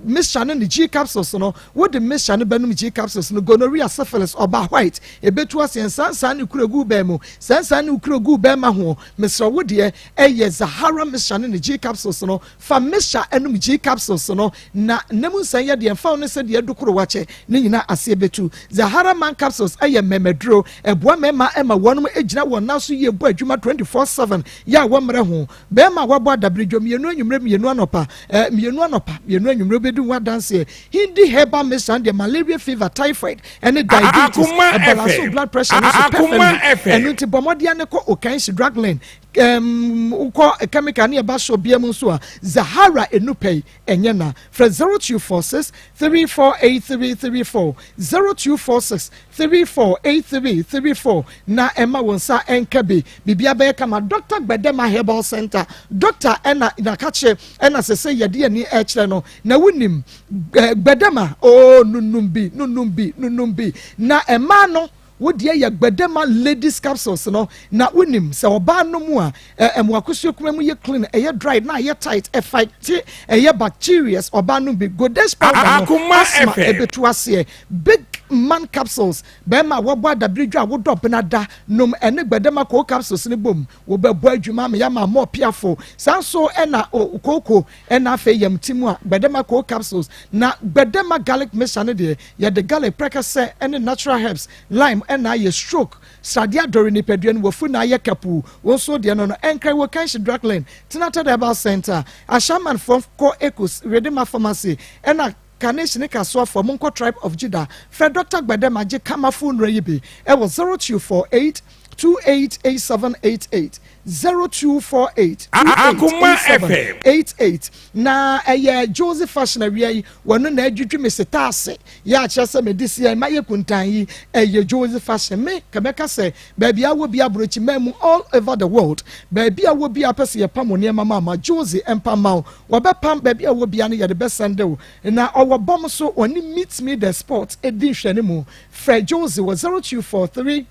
Speaker 2: mixture no ne G capsules no, wode mixture no bɛnom G capsules no, gonorrhea, syphilis, ɔba white ebetu ase, nsansan ne kuro gu bɛn mu, sansan ne kuro gu bɛn ma ho. Mesrɛ wo deɛ ɛyɛ Zahara mixture no ne G capsules no. Fa mixture ɛnom G capsules no na nam nsan yɛ deɛ mfa wo ne sɛ deɛ dukoro wakyɛ ne nyinaa aseɛ bɛtu. Zahara Man capsules ɛyɛ mmɛmɛduro, ɛboa mmarima ɛma wɔnom gyina wɔn nan so yie bɔ adwuma 24/7 yɛ a wɔmmrɛ ho. Barima a wabɔ adabiridwo mmienu anwummerɛ mmienu anɔpa, eh, mmienu anɔpa, mmienu anwummerɛ wobɛdi ho adanseɛ. Hindi herbal mixture no deɛ malaria fever, typhoid ɛne diabetes, ɛbalance blood pressure no so perfectly. Ɛno nti bɔ mmɔden ne kɔ Okanshi drug lane, um, wokɔ chemical ne ɛba shop bia mu nso a Zahara enupɛ yi ɛnyɛ na. Frɛ 0246 348334, 0246 348334 na ɛma wo nsa ɛnka bi. Biribiara bɛyɛ kama. Dr. Gbedema Herbal Center, Dr. ɛna nakakye ɛna sese yɛde ani ɛkyerɛ no na wonim Gbedema oo nunum bi nunum bi nunum bi na ɛmaa no. Wo deɛ yɛ Gbedema ladies capsules no na wonim sɛ ɔbaa no mu a ɛmo akosua kuma mu yɛ clean ɛyɛ dry na ayɛ tight ɛfighte ɛyɛ bacterias ɔbaa no bi Godex powder no asthma ɛbɛtu aseɛ Big man capsules bɛrima a wɔbɔ adabere dwa a wodɔ benada nom ɛne Gbedema koo capsules no bom wobɛbɔ adwuma ama yɛama ama ɔpiafo saa nso ɛna kooko ɛna afei yam ti mu a Gbedema koo capsules na Gbedema garlic mixture no deɛ yɛde garlic prɛkɛsɛ ɛne natural herbs lime ɛna ayɛ stroke sradeɛ adɔre nipadua no wafu na ayɛ kapuu wo nso deɛ no no ɛnkran wɔ Kanshi Drug Lane Tinatad Herbal Center Ashamanfoɔ kɔ Ecos Redema Pharmacy ɛna Carnation ne Kasoafoɔ monkɔ Tribe of Judah frɛ Dr. Gbedema gye kamafo nnuro yi bi ɛwɔ 0248 288788 0248 288788 na ɛyɛ Josie Fashion awia yi wɔno na adwidwi me setaase yɛ akyerɛ sɛ mede si ma yɛ kuntan yi ɛyɛ Josie Fashion me kɛmɛka sɛ baabi a wɔ bi aburokyi man mu all over the world baabi a wɔ bi apɛ sɛ yɛpam nneɛma ma ama Josie ɛmpam ma wo wɔbɛpam baabi a wɔ bi ano yɛde bɛsɛnde wo na ɔwɔ bɔm so wɔne meet me the sport edi nhwɛne mu frɛ Josie wɔ 0243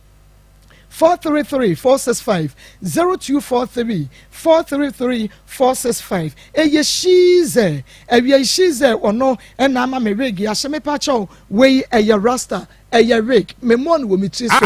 Speaker 2: 433 465 0243 433 465 ɛyɛ Shize ɛwia Shize ɔno ɛna ama me wig ahyɛ me pakyɛw wei ɛyɛ rasta ɛyɛ wig me mɔ no wɔ me tiri so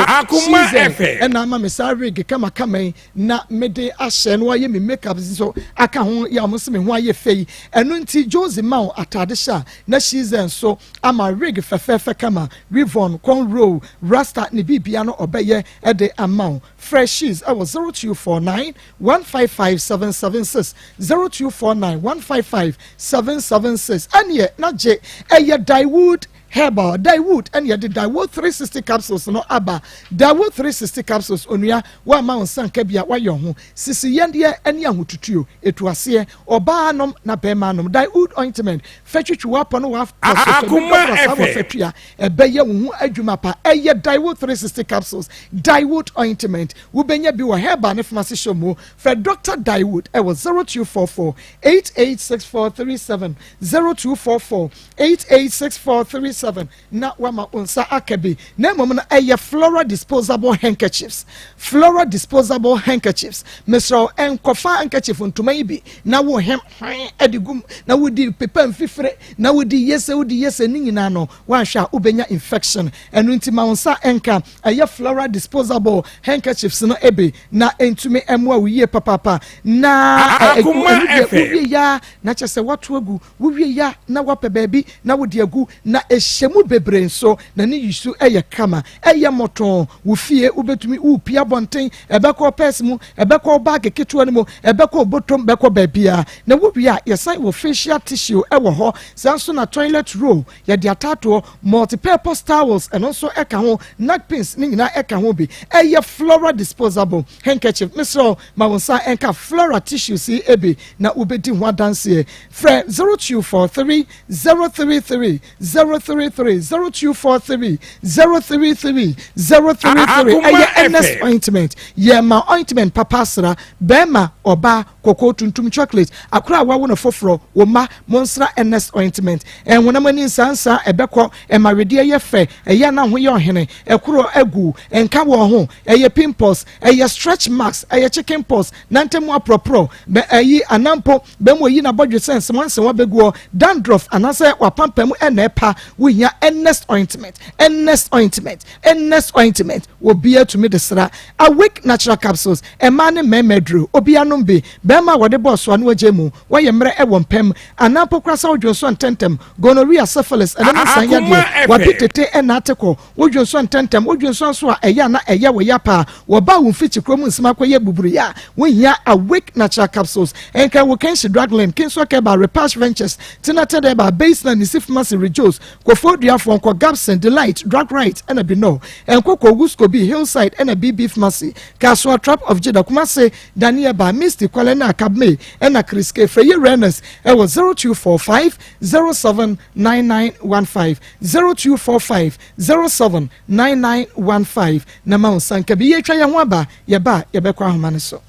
Speaker 2: Shize ɛna ama me saa wig kamakama yi na mede ahyɛ no ayɛ me makeup nso aka ho yɛ a wɔn nso me ho ayɛ fɛ yi ɛno nti Josie ma wo ataade hyɛ a na Shize nso ama wig fɛfɛɛfɛ kama weave-on cornrow rasta ne biribia no ɔbɛyɛ de ama wo. Frɛ Shiz wɔ 0249 155 776, 0249 155 776. Ɛneɛ na gye ɛyɛ Daewood Herbal. Daewood ɛne yɛde Daewood 360 capsules no aba. Daewood 360 capsules onua woama wo nsa nka bi a woayɛ ho sisi yɛndeɛ ɛne ahotutuo etu aseɛ ɔbaa nom na bɛrima nom. Daewood ointment fɛ twitwi w'apɔ no w'apɔ so fɛ bi dɔkora saa wɔ fɛ tua ɛbɛyɛ wo ho adwuma pa. Ɛyɛ Daewood 360 capsules, Daewood ointment. Wobɛnya bi wɔ herbal ne pharmacy shop mu. Frɛ Dr. Daewood ɛwɔ 0244 886437, 0244 886437 na wama wo nsa aka bi. Na mmom no ɛyɛ Flora disposable handkerchiefs, Flora disposable handkerchiefs. Mesrɛ wo ɛnkɔfa handkerchief ntoma yi bi na wo hem hwen ɛde gum na wodi pepa mfifire na wodi yese wodi yese ne nyinaa no woanhwɛ a wobɛnya infection. Ɛno nti ma wo nsa ɛnka ɛyɛ Flora disposable handkerchiefs no ebe na ɛntumi ɛmmoa wo yie papaapa na ɛno deɛ wowie ya na kyɛ sɛ woato agu wowie ya na woapɛ baabi na wode agu na ɛhyɛ mu bebree nso na ne yisu ɛyɛ kama ɛyɛ mmɔtɔn wo fie wobɛtumi wopia abɔnten ɛbɛkɔ pɛs mu ɛbɛkɔ baage ketewa no mu ɛbɛkɔ obotom bɛkɔ baabia na wowie a yɛsan wɔ facial tissue ɛwɔ hɔ saa nso na toilet roll yɛde ataatoɔ multi-purpose towels ɛno nso ɛka ho napkins ne nyinaa ɛka ho bi ɛyɛ Flora disposable handkerchief. Mesrɛ ma wo nsa ɛnka Flora tissues yi ebi na wobɛdi ho adanseɛ. Frɛ 0243 033 033, 0243 033 033. Ɛyɛ Ernest ointment. Yɛma ointment papa asra bɛrima ɔbaa kɔkɔɔ tuntum chocolate akora a wawo no foforɔ wɔ ma monsra Ernest ointment. Ɛnhonam ani nsansa ɛbɛkɔ ɛma wedeɛ yɛ fɛ ɛyɛ na ho yɛ ɔhene ɛkorɔ agu ɛnka wɔ ho ɛyɛ pimples ɛyɛ stretch marks ɛyɛ chicken pox nantɛmu aporɔporɔ bɛ ɛyi anampo bɛmu oyi n'abɔdwe sɛ nsɛmwansɛmwa bɛguɔ dandruff anaasɛ wapampam ɛna ɛpa. Wohia Ernest ointment, Ernest ointment, Ernest ointment. Obiara tumi de sra. Awake natural capsules, mmaa ne mmarima aduro. Obiara nom bi. Barima a wɔde bɔɔ soa no agyae mu. Woayɛ mmerɛ wɔ mpam anaa mpo koraa sɛ wodwo nso ntɛmntɛm. Gonorrhea, syphilis, ɛno ne nsan yadeɛ. Wapi tete na ate kɔ. Wodwo nso ntɛmntɛm. Wodwo nso nso a ɛyɛ a na ɛyɛ wo ya paa. Wɔba wo mfikyikuro mu nsem akɔyɛ buburuyi a, wohia Awake natural capsules. Nkran wo Kenshi Drug Lane, Kingsway Keba, Repash Ventures, Tina Tedeba, Baseline, Nisi Pharmacy, Rejos, Kofoɔ Duafoɔ, Nkɔ Gabson, Delight, Drug Right, ɛna Binor, Nkoko, Wuskobi, Hillside, ɛna BB Pharmacy, Kasoa, Trap of Jeddah, Kumasi, Danieba, Misty, Kwalena, Kabme, ɛna Chris K. Frɛ yɛ Rennes ɛwɔ 0245 079915, 0245 079915 na ma wo nsa nka bi. Yɛretwa yɛn ho aba, yɛba a yɛbɛkɔ ahoma no so.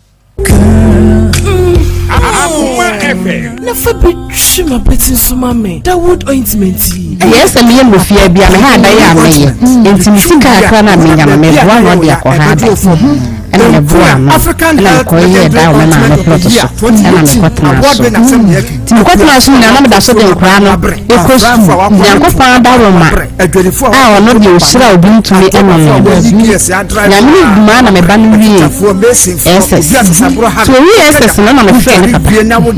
Speaker 5: Akoma FM.
Speaker 14: Na fa bi twi m'abati nso ma me. Dawood ointment yi.
Speaker 3: Deɛ ɛsɛ meyɛ no wɔ fie ha biara, me ha adan a meyɛ. Nti me sika kakra no a menya no, meboa ano de akɔ ha adan. Ɛna meboa ano, ɛna mekɔyɛɛ dan wɔ me maame plot so, ɛna mekɔtenaa so. Nti mekɔtenaa so nyinaa na meda so de nkoraa no kɔ sukuu. Nyankopɔn adaworoma a ɔno deɛ ɔhyira obi ntumi nnome no. Nyame ne dwuma na me ba no wiee SS. Nti ɔwiee SS no na mefrɛɛ ne papa.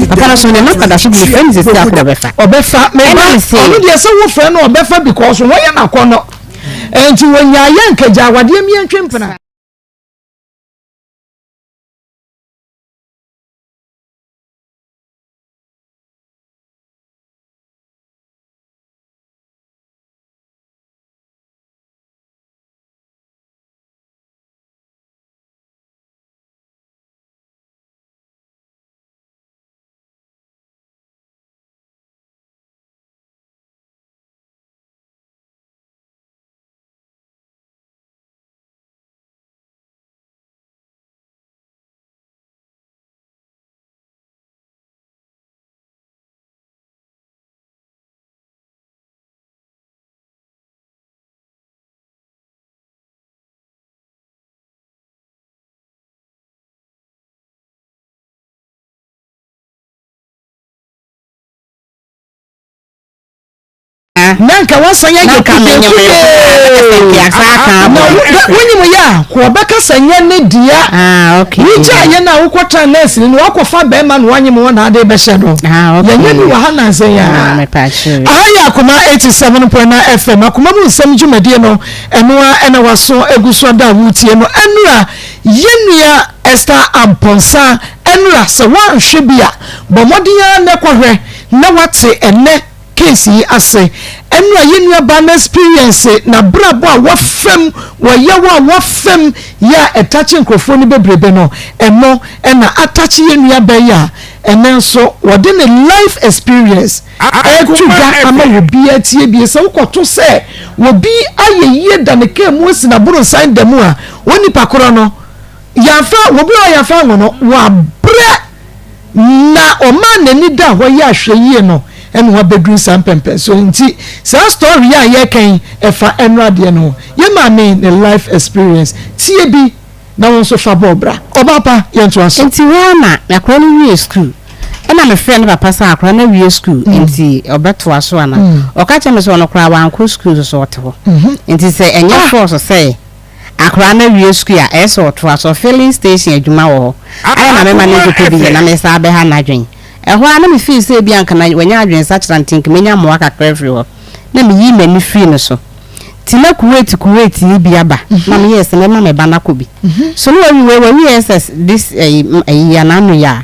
Speaker 3: Papa no so ne nɔmba da so bi mefrɛ no sɛsi a koro ɔbɛfa.
Speaker 2: Ɔbɛfa me ba ɔno deɛ sɛ wofrɛ no ɔbɛfa because wɔyɛ n'akɔnnɔ. Nti wɔnyaayɛ nkagya awadeɛ mmiɛntwe mpena. Na nka wasan ayɛ kudekudee na wonyim yɛ a wɔbɛka sɛ nyɛ ne dea ah, wogyaa yɛ no a wokɔtra nɛɛse no wakɔfa bɛrima na wanyem wɔ na ade bɛhyɛ no ah, yɛnyɛ bi wɔ ha nansɛ yɛ ah, aha yɛ akoma 87.9 fm akoma mu nsɛm dwumadie no ɛno a ɛna waso agu so ada a wotie no ɛnora yɛnnua Esther Amponsah ɛnora sɛ woanhwɛ bi a bɔ mmɔden ara na ɛkɔhwɛ na wate ɛnɛ case yi ase. Ɛnora yɛn nua baa no experience n'abrabɔ a wafam, wɔ yaw a wafam yɛ a ɛtakye nkurɔfoɔ no bebrebe no, ɛno na atakye yɛn nua baa yi a ɛnɛ nso wɔde ne life experience ɛreto dwa ama obiara atie bie. Sɛ wokɔto sɛ obi ayɛ yie da ne kaa mu asi n'aborosan da mu a, onipa korɔ no yɛamfa, obi a yɛamfa anwo no, wabrɛ. Na ɔmaa n'ani daa hɔ yɛɛ ahwɛyie no ɛna wabɛduru saa mpɛmpɛnsoɔ yi nti saa story yi a yɛreka yi ɛfa ɛnora deɛ no ho yɛ maame ne life experience tie bi na wo nso fa bɔ bra ɔbaa pa yɛntoa so.
Speaker 3: Nti hɔ ara na akwadaa no wiee sukuu ɛna me frɛɛ ne papa sɛ akwadaa no awie sukuu nti ɔbɛtoa so anaa ɔka kyerɛɛ me sɛ ɔno koraa wankɔ sukuu nso so ɔte hɔ nti sɛ ɛnyɛ force sɛ Akwadaa no awie sukuu a, ɛyɛ sɛ ɔtoa so. Filling station adwuma wɔ hɔ. Ayɛ na mema no nkɔtɔ bi yɛ na mesan abɛha n'adwene. Ɛhɔ ara na me feel sɛ ebia anka na wanya adwensakyera nti nka menya mmoa kakra afiri hɔ. Na meyii m'ani firii no so. Nti na Kuwait Kuwait yi bi aba na meyɛɛ sɛ mɛma me ba no akɔ bi. So na wawie wei, wawie SS this ɛyi ɛyi anaa yi a.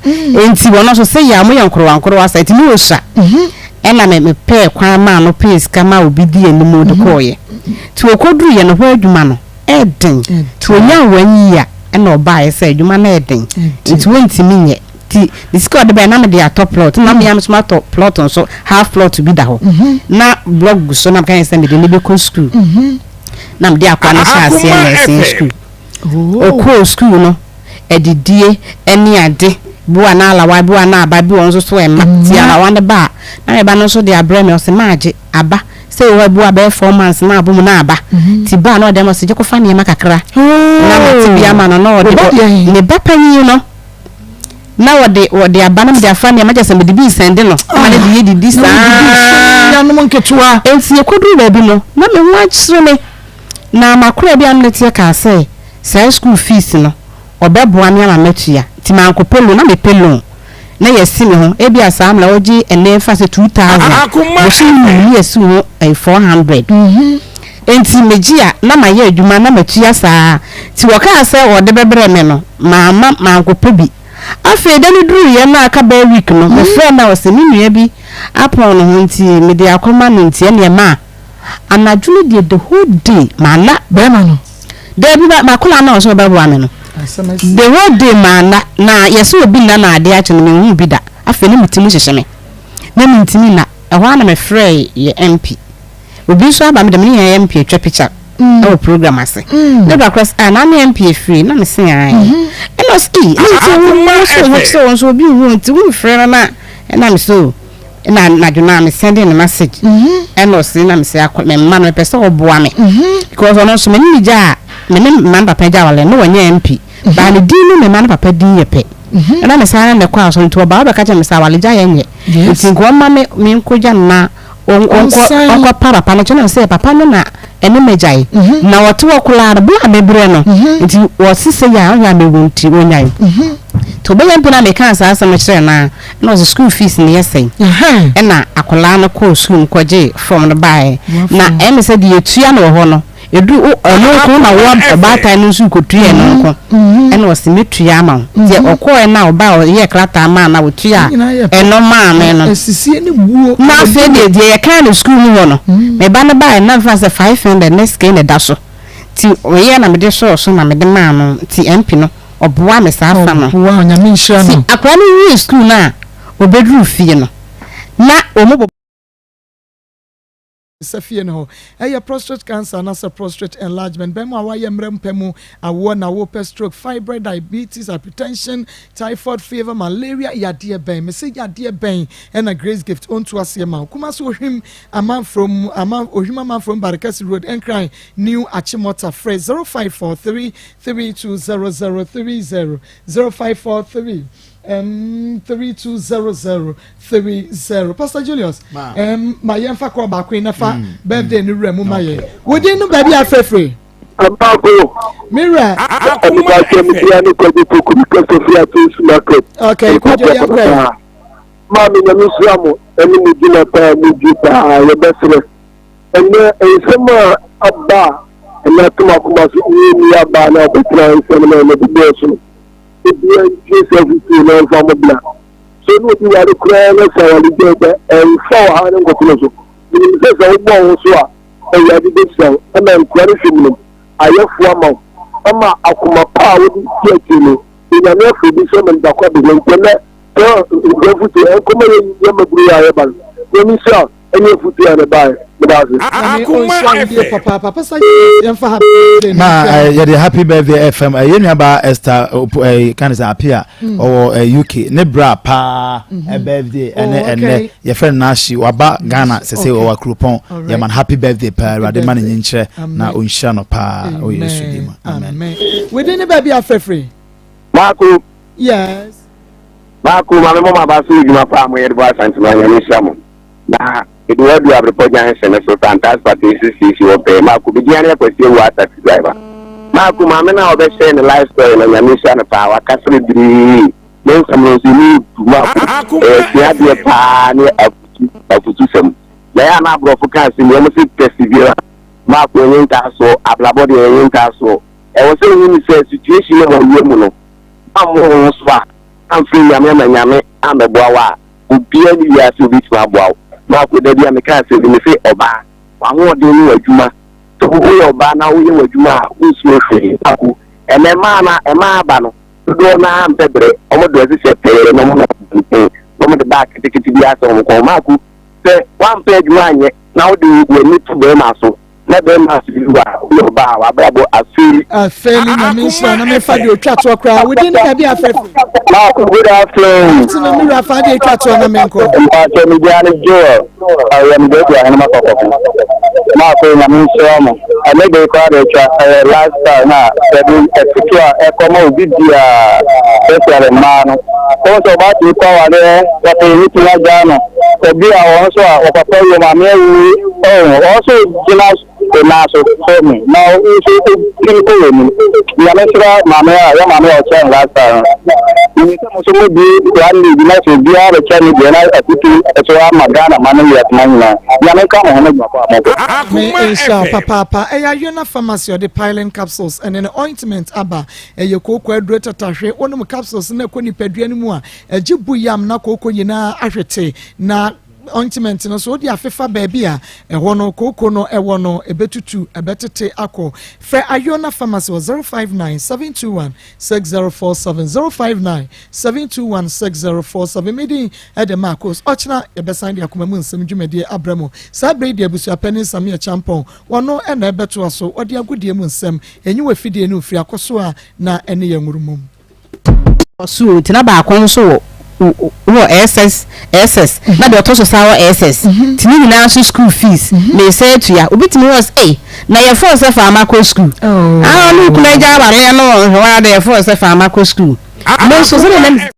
Speaker 3: Nti ɔno nso sɛ yɛ a wɔyɛ nkorowa nkorowa saa nti na ɔsua. Ɛna me mepɛɛ kwan maa no pɛɛ sika maa obi dii anim de kɔeɛ. Nti ɔkɔduruiɛ no hɔ adwuma no ɛɛden. Nti ɔnyaa one year ɛna ɔbaeɛ sɛ adwuma no ɛɛden nti ɔntumi nyɛ. Nti ne sika a ɔde baeɛ na mede atɔ plot na me ara nso matɔ plot nso half plot bi da hɔ na block gu so na meka kyerɛ no sɛ mede no bɛkɔ sukuu na mede akwadaa no hyɛɛ aseɛ nursing school. Ɔkɔɔ sukuu no, adidie ne ade, bi wɔ a na alawa, bi wɔ a na aba, bi wɔ hɔ nso so ɛmma. Nti alawa no ba a, na me ba no nso de abrɛ me, ɔse maagye aba. Sɛ ɛwɔ hɔ a, bi wɔ a bɛyɛ four months na abom na aba. Nti ba a na ɔde ama, ɔse gye kɔfa nneɛma kakra na mate bi ama no na ɔde, ne ba panyin no. Na wɔde wɔde aba na mede afa nneɛma kyɛ sɛ mede bi nsɛnde no ma ne de yɛ didi saa.
Speaker 2: Nuanom nketewa.
Speaker 3: Enti yɛkɔduru baabi no na me ho akyere me na m'akoraa bi a ne teɛ kaa sɛ saa school fees no ɔbɛboa me ama matua nti mankɔpɛ loan na mepɛ loan na yɛasi me ho ebia saa mmerɛ wogye ɛnɛ mfa sɛ 2000 bosome mmienu na yɛasi wo ho ɛyɛ 400 enti megye a na mayɛ adwuma na matua saa nti wɔkaa sɛ wɔde bɛbrɛ me no mamma mankɔpɛ bi. Afei da no duruiɛ na aka bɛyɛ week no, mefrɛɛ no a ɔse me nua bi apɔn ne ho nti mede akɔma no nti ɛneɛ ma anadwo no deɛ the whole day manna.
Speaker 2: Bɛɛma no?
Speaker 3: Daabi m'akwadaa no a ɔse ɔbɛboa me no the whole day manna na yɛse obi nna na adeɛ akye no menhuu bi da afei na me ti mu hyehye me na mentumi nna ɛhɔ ara na mefrɛɛ yɛ MP. Obi nso aba me dɛ me ne yɛn MP atwa picture ɛwɔ program ase. Ne ba kora sɛ ah na ne MP afiri na me se ae. Ɛna ɔse ei ne nti wo wo so wo kyerɛ wɔn so obi nhu nti wo mfrɛ no na ɛna me so ɛna anadwo no a me send ne message ɛna ɔse na me se akɔ me mma no mepɛ sɛ ɔboa me because ɔno nso me ne ne gya a me ne mma no papa gya awale no wɔnyɛ MP baa ne din ne me mma no papa din yɛ pɛ ɛna me saa na ɛkɔ asɔre nti ɔbaa ɔbɛka kyerɛ me sɛ awale gya yɛ nyɛ nti nka ɔma me me nkɔgya no na ɔnkɔ pa papa no kyɛ na sɛ papa no na ɛne m'agyae mhm. na ɔte hɔ koraa no bere a mebrɛ no mhm. nti wɔse sɛ yɛ a ɔhwɛ a mewu nti wɔnyae mhm. nti ɔbɛyɛ mpo na mekaa saa asɛm no kyerɛ no a na ɔsɛ school fees no yɛ sɛn ɛna akwadaa no kɔɔ school no kɔgye fam no baeɛ na ɛme sɛ deɛ yɛtua no wɔ hɔ no Edu wo ɔno nko na wo ɔbaatan no nso rekotua ɛno nko. Ɛna ɔse mɛtua ama wo. Nti ɔkɔɔɛ no a ɔbaa ɔyɛɛ krataa maa no a ɔtua ɛno maa me no. Na afei deɛ deɛ yɛkaa no sukuu mu hɔ no, me ba no baeɛ no na mefa no sɛ 500 ne sika na ɛda so. Nti ɔyɛɛ na mede sɔɔ so na mede maa no. Nti MP no ɔboa me saa fa no. Nti akwadaa no wiee sukuu no a ɔbɛduruu fie no na wɔn bɔ.
Speaker 2: Sɛ fie no hɔ ɛyɛ prostrate cancer anaasɛ prostrate enlargement, bɛrima a wayɛ mmerɛ mpɛ mu awoɔ na wopɛ stroke, fibroid, diabetes, hypertension, typhoid fever, malaria, yadeɛ bɛn? Mese yadeɛ bɛn ɛna Grace Gift ɔntu aseɛ ma wo? Kumasi Ohwim Amanfrom, Aman, Ohwim Amanfrom Barekɛse Road, Nkran, New Achimota, frɛ 0543 320030, 0543 Um, 320030. Pastor Julius, ma um, ma yɛmfa kɔɔ baako yi na fa mm, birthday mm. no wura mu ma yɛn. Wodin no baabi afrɛfrɛ.
Speaker 15: Abaako.
Speaker 2: Mira.
Speaker 15: Ɛnipa sɛ mi bia ne kwadwo poku mi kɛsɛ fi ati nsu market.
Speaker 2: Okay, kwadwo yɛn kɔ.
Speaker 15: Maame nyame sira mo ɛne mo dwuma paa mo di paa yɛbɛsrɛ. Ɛnɛ nsɛm a aba a ɛnɛ atom akoma so ne ni aba na ɔbɛtena nsɛm na ɛnɛ bibɔɔ so no. Obiara ntie saa afotuo na ɔmfa mo bra. Sɛ ne obi ware koraa na sɛ aware gyae dɛ, ɛmfa ɔhaw no nkɔto no so. Menim sɛ sɛ wobɔ wo ho so a, Awurade bɛhyira wo ama nkura no hwɛ mu no ayɛ fo ama wo, ama akoma pa a wode di akyire no, Onyame afa obi so ama nipa ko abɛhia. Nti ɛnnɛ, saa nkura afotuo ɛnkɔma yɛn yɛn mmabunu yi a yɛba no. Nyame nhyira wo. Ɛne afutuo a na ɛbaeɛ. Meda ase.
Speaker 2: Nyame ɔnhyira wo yie papaapa. Pastor James yɛmfa happy birthday no
Speaker 9: Ma
Speaker 2: nkyerɛ
Speaker 9: eh,
Speaker 2: no.
Speaker 9: yɛde happy birthday FM eh, yɛn nuabaa Esther eh, kan sɛ Apia ɔwɔ eh, UK ne bra paa eh, birthday ɛne
Speaker 2: Oh,
Speaker 9: ɛnɛ
Speaker 2: okay.
Speaker 9: yɛfrɛ no Nashi waba Ghana sɛ sɛ
Speaker 2: Okay.
Speaker 9: ɔwɔ Akuropɔn
Speaker 2: Alright.
Speaker 9: yɛma no happy birthday paa
Speaker 2: Happy
Speaker 9: Awurade ma no
Speaker 2: birthday.
Speaker 9: nyinkyerɛ na
Speaker 2: Amen.
Speaker 9: ɔnhyira no paa ɔwɔ Yesu din mu
Speaker 2: Amen.
Speaker 9: amen.
Speaker 2: Amen. Within the baby afrɛfrɛ.
Speaker 15: Baako.
Speaker 2: Yes.
Speaker 15: Baako, Maame mo ma ba so adwuma paa mo yɛ de bɔ Asantema Nyame nhyira mo. Na mede wo adu Abrepɔ junction no so Santas Patensi station hɔ pɛɛ. Maako, me din ane Akwasi Awuah taxi driver. Maako, maame no a ɔbɛ share ne life story no Nyame nhyira no paa wakasa bebree ne nsɛm no nso emu du. Maako, ɛyɛ suadeɛ paa ne afutu afutu sɛm. Na ɛyɛ a na aborɔfo ka asɛm bi wɔn se perseverance. Maako ɛnyɛ ntaasoɔ, abrabɔ deɛ ɛnyɛ ntaasoɔ. Ɛwɔ sɛ wohu sɛ situation no a wɔwɔ mu no, woammɔ wo ho so a, amfrɛ Nyame ama Nyame ammɛboa wo a, obiara nni wiase a obetumi aboa wo. Marco, da bi a meka asɛm bi, mese, Ɔbaa, w'ahoɔden ne w'adwuma. Sɛ woyɛ ɔbaa na woyɛ w'adwuma a, wonsuro hwee. Marco, ɛnnɛ mmaa no a mmaa aba no, dodoɔ no ara mpɛ bere. Wɔdrɛse hyɛ pɛɛ na wɔnam abɔnten na wɔde bag ketekete bi asɛ wɔn kɔn. Marco, sɛ woampɛ adwuma anyɛ na wode w'ani to barima so, Na bɛrima afeeli wo a, woyɛ ɔbaa a w'abrabɔ afeeli.
Speaker 2: Afeeli Nyame nhyira na mefa deɛ otwa toɔ koraa wo din ne baabi a frɛfrɛ.
Speaker 15: Maako good afternoon.
Speaker 2: Afternoon me wura fa deɛ etwa toɔ na menkɔ.
Speaker 15: Mpakyɛ me din ane Joel ɔyɛ me baabi ahenema kɔkɔko. Maako Nyame nhyira mo. Ɛnɛ de koraa de atwa ɛyɛ lifestyle na yɛde afutuo a ɛkɔ ma obi biara especially mmaa no. Wɔn sɛ ɔbaa tumi kɔ awareɛ wɔte ne tumi agyaa no. Obi a wɔn nso a wɔpapa yi maame awu oh wɔn nso gyina nan so so me na wo nso tumi kɔ wɔ anim. Nyame nhyira maame a yɛ maame a ɔkyerɛ no lifestyle no. Menim sɛ mo nso mobue one day bi na sɛ obiara bɛkyɛ ne deɛ na afutuo so ama Ghana ma ne wiase ma nyinaa. Nyame nka mo ho ne adwuma pa a mobɔ.
Speaker 2: Me nhyira wo papaapa. Ɛyɛ Ayona Pharmacy a ɔde Pilen capsules ne ne ointment aba. Ɛyɛ kooko aduro tatahwe. Wonom capsules no ɛkɔ nipadua no mu a, ɛgye bu yam na kooko nyinaa ahwete. Na ointment no nso wode afefa baabi a ɛhɔ no kooko no ɛwɔ no, ɛbɛtutu, ɛbɛtete akɔ. Frɛ Ayona Pharmacy wɔ 059 721 6047, 059 721 6047. Me din de Marcos. Ɔkyena yɛbɛsan de akoma mu nsɛm dwumadie abrɛ mo. Saa berɛ yi deɛ abusuapanin Sammy Acheampong, ɔno na ɛbɛtoa so. Ɔde agodie mu nsɛm, ɛnyi wɔ afidie no mfiri akɔso a na ɛne yɛn nworo mmom.
Speaker 3: So nti na baako nso wɔ wɔ SS SS na deɛ ɔtɔ so san wɔ SS nti ne nyinaa nso school fees mesa atua obi tumi wɔ sɛ ei na yɛ fɔɔ sɛ faama kɔ school ah ne okunu agya awareɛ no nhwɛ wa de yɛ fɔɔ sɛ faama kɔ school mo nso sɛ na.